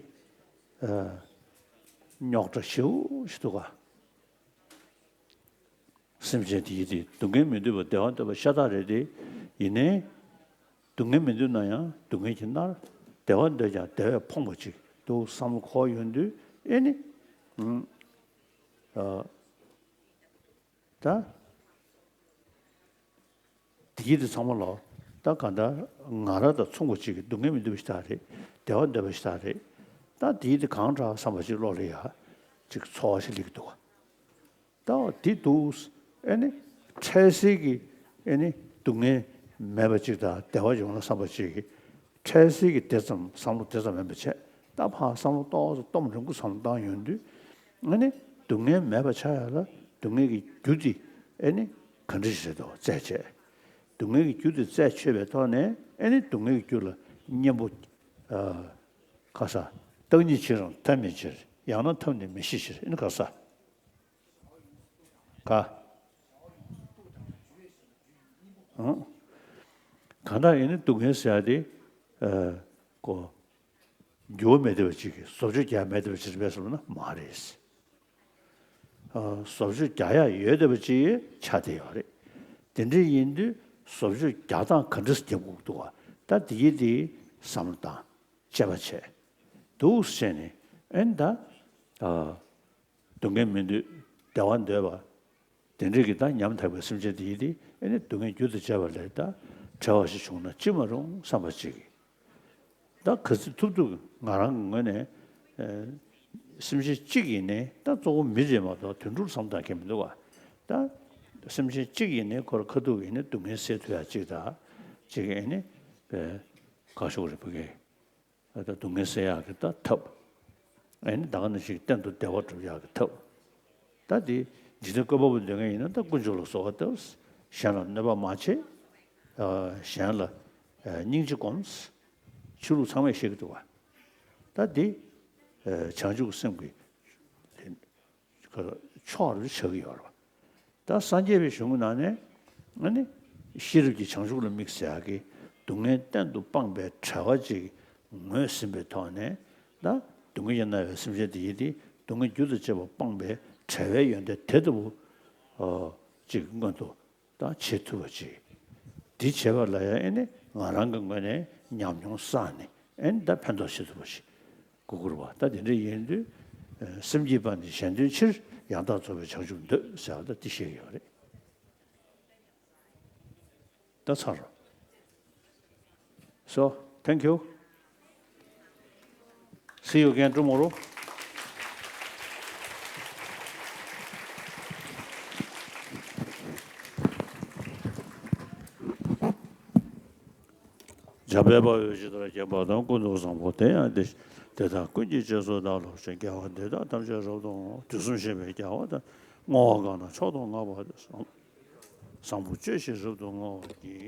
རྙོག་དྲ་ཞེ་པོ་ཞིག་འདུག་ག་སེམས་ཅན་དེ་ཡི་དེ་སྡུག་བསྔལ་མི་འདོད་པ་བདེ་བ་འདོད་པ་ཤ་སྟག་རེད་དེ། ཡིན་ནའི། སྡུག་བསྔལ་མི་འདོད་ན་ཡང་སྡུག་བསྔལ་གྱིས་མནར། བདེ་བ་འདོད་ཀྱང་བདེ་བས་ཕོངས་པ་ཅིག་འདུག་བསམ་བློ་འཁོར་ཡོང་དུས་ཨེ་ནི། ཨ། ད་དེ་གི་དེ་ཚང་མ་ལོ། ད་ག་ད་ང་རང་དང་མཚུངས་པ་ཅིག་གི་སྡུག་བསྔལ་མི་འདོད་པ་ཞིག་ད་རེད། བདེ་བ་འདོད་པ་ཞིག་ད་རེད། ད་དེ་གི་དེ་གང་དྲག་བསམ་པ་ཅིག་བློ་ལ་ཡ་ཅིག་ཚོར་བ་ཞིག་སླེབས་ཀྱི་འདུག་ག་ད་འོ་དེ་འདུག་ཨེ་ནི་འཕྲལ་སེལ་གྱི་ཨེ་ནི་སྡུག་བསྔལ་མེད་པ་ཅིག་དང་བདེ་བ་ཡོང་ན་བསམ་པ་ཅིག་གིས་འཕྲལ་སེལ་གྱི་དེ་ཙམ་བསམ་བློ་དེ་ཙམ་མེད་པ་བྱས། ད་ཕར་བསམ་བློ་ཏོག་ཙམ་གཏོང་རིང་པོ་བསམ་བློ་བཏང་ཡོང་དུས་ཨེ་ནི་སྡུག་བསྔལ་མེད་པ་ཆགས་ཡ་ལ་སྡུག་བསྔལ་གྱི་རྒྱུ་དེ་ཨེ་ནི་ག་འདྲ་ཞིག་རེད་དོ་རྩད་བཅད། སྡུག་བསྔལ་གྱི་རྒྱུ་དེ་རྩད་ཆོད་པའི་ཐོག་ནས་ཨེ་ནི་སྡུག་བསྔལ་གྱི་རྒྱུ་ལ་གཉེན་པོ་ཨ་ཁ་ས་བདག་ཉིད་ཕྱིར་རང་ཐབས་མེད་ཕྱིར། ཡང་ན་ཐབས་ནི་མི་ཤེས་ཕྱིར། ཨེ་ནི་ཁ་ས། ག་ཨང་། གང་ལྟར་ཡིན་ན་སྡུག་བསྔལ་ཟེར་ཡ་དེ་ཨ་ཀོ་འགྱུར་བ་མེད་བསྡད་པ་ཅིག་གིས་བཟོ་བཅོས་རྒྱག་མེད་བསྡད་པ་ཅིག་རེད་པས་ཟེར་ན་མ་རེད། ཨ་བཟོ་བཅོས་རྒྱག་ཡ་ཡོད་བསྡད་པ་ཅིག་ཆགས་བསྡད་ཡོད་རེད། དེ་འདྲ་ཡིན་དུས་བཟོ་བཅོས་རྒྱག་སྟངས་ག་འདྲ་སེ་རྒྱབ་དགོས་འདུག་ག་ད་དེ་ཡི་དེ་བསམ་བློ་བཏང་དཔྱད་པ་བྱས་འདུག་ཟེར་ནས་ཨེ་ད་ཨ། སྡུག་བསྔལ་མི་འདོད་བདེ་བ་འདོད་པ། དེ་འདྲ་གི་ད་ཉམ་ཐག་པའི་སེམས་ཅན་དེ་ཡིན་ཏེ་ཨེ་ནི་སྡུག་བསྔལ་རྒྱུ་དང་བཅས་པ་ལས་ད་བྲལ་བ་ཞིག་བྱུང་ན་ཅི་མ་རུང་བསམ་པ་ཅིག་གིས། ད་ག་ཚོད་ཐུབ་ཐུབ་ང་རང་གི་ངོས་ནས་ཨེ་སེམས་ཅན་གཅིག་ཡིན་ནའི་ད་གཙོ་བོ་མི་རེད་མ་གཏོགས་དུད་འགྲོར་བསམ་བཏང་མཁན་མི་འདུག་ག་ད་སེམས་ཅན་གཅིག་ཡིན་ནའི་ཁོར་ཁ་ཐུག་ཡིན་ནའི་སྡུག་བསྔལ་སེལ་ཐུབ་ཡ་གཅིག་དང་གཅིག་ཨེ་ནི་ཨེ་ག་ཤོག་རེད་བུ་གས། ད་སྡུག་བསྔལ་སེལ་ཡག་གི་ད་ཐབས། ཨེ་ནི་ད་ག་ནང་བཞིན་གཏན་དུ་བདེ་བ་སྒྲུབ་ཡག་གི་ཐབས། ད་དེ་འཇིག་རྟེན་བཀོད་པ་པོ་འདོད་མཁན་ཡིན་ན་ད་དཀོན་མཆོག་ལ་གསོལ་བ་བཏབ། གཞན་ལ་གནོད་པ་མ་བྱེད། ཨ་གཞན་ལ་ཨ་སྙིང་རྗེ་སྒོམས། ཆོས་ལུགས་ཚང་མས་བཤད་ཀྱི་འདུག་བ། ད་དེ་ཨ་བྱང་ཆུབ་སེམས་ཀྱི་ཕྱོགས་རེ་ཆགས་ཀྱི་ཡོད་རེད་བ། ད་སངས་རྒྱས་པའི་གཞུང་གི་ནང་ནས་ཨ་ནི་ཤེས་རབ་ཀྱི་བྱང་ཆུབ་ལ་དམིགས་ཟེར་ཡག་གི་སྡུག་བསྔལ་གཏན་དུ་སྤངས་པའི་བྲལ་བ་ཅིག་ངོས་ཟིན་པའི་ཐོག་ནས་ད་སྡུག་བསྔལ་གྱིས་མནར་བའི་སེམས་ཅན་དེ་ཡིན་ཏེ་སྡུག་བསྔལ་རྒྱུ་དང་བཅས་པ་སྤངས་པའི་བྲལ་བའི་ཡོན་ཏན་དེ་ལྟ་བུ་ཨ་ཅིག་མངོན་དུ་ད་བྱེད་ཐུབ་པ་ཅིག་འདི་བྱེད་པ་ལ་ཡང་ཨེ་ནི་ང་རང་གི་ངོས་ནས་ཉམས་མྱོང་བསགས་ནས་ཨེ་ནི་ད་ཕན་ཐོགས་བྱེད་ཐུབ་པ་ཞིག་དགོས་ཀྱི་རེད་བ། ད་དེ་འདྲ་ཡིན་དུས་ཨེ་སེམས་བསྐྱེད་པ་ནི་གཞན་དོན་ཕྱིར། ཡང་དག་རྫོགས་པའི་བྱང་ཆུབ་འདོད་ཟེར་བ་ད་འདི་བཤད་ཀྱི་ཡོད་རེད། ད་ཚར། So, thank you. See you again tomorrow. འཇམ་དཔལ་དཔའ་བོས་ཇི་ལྟར་མཁྱེན་པ་དང་། ཀུན་ཏུ་བཟང་པོ་དེ་ཡང་དེ་བཞིན་ཏེ། དེ་དག་ཀུན་གྱི་རྗེས་སུ་བདག་སློབ་ཅིང་། དགེ་བ་འདི་དག་ཐམས་ཅད་རབ་ཏུ་བསྔོ། དུས་གསུམ་གཤེགས་པའི་རྒྱལ་བ་དང་། བསྔོ་བ་གང་དང་མཆོག་ཏུ་བསྔགས་པ་དེ། བཟང་པོ་སྤྱོད་ཕྱིར་རབ་ཏུ་བསྔོ་བར་བགྱི།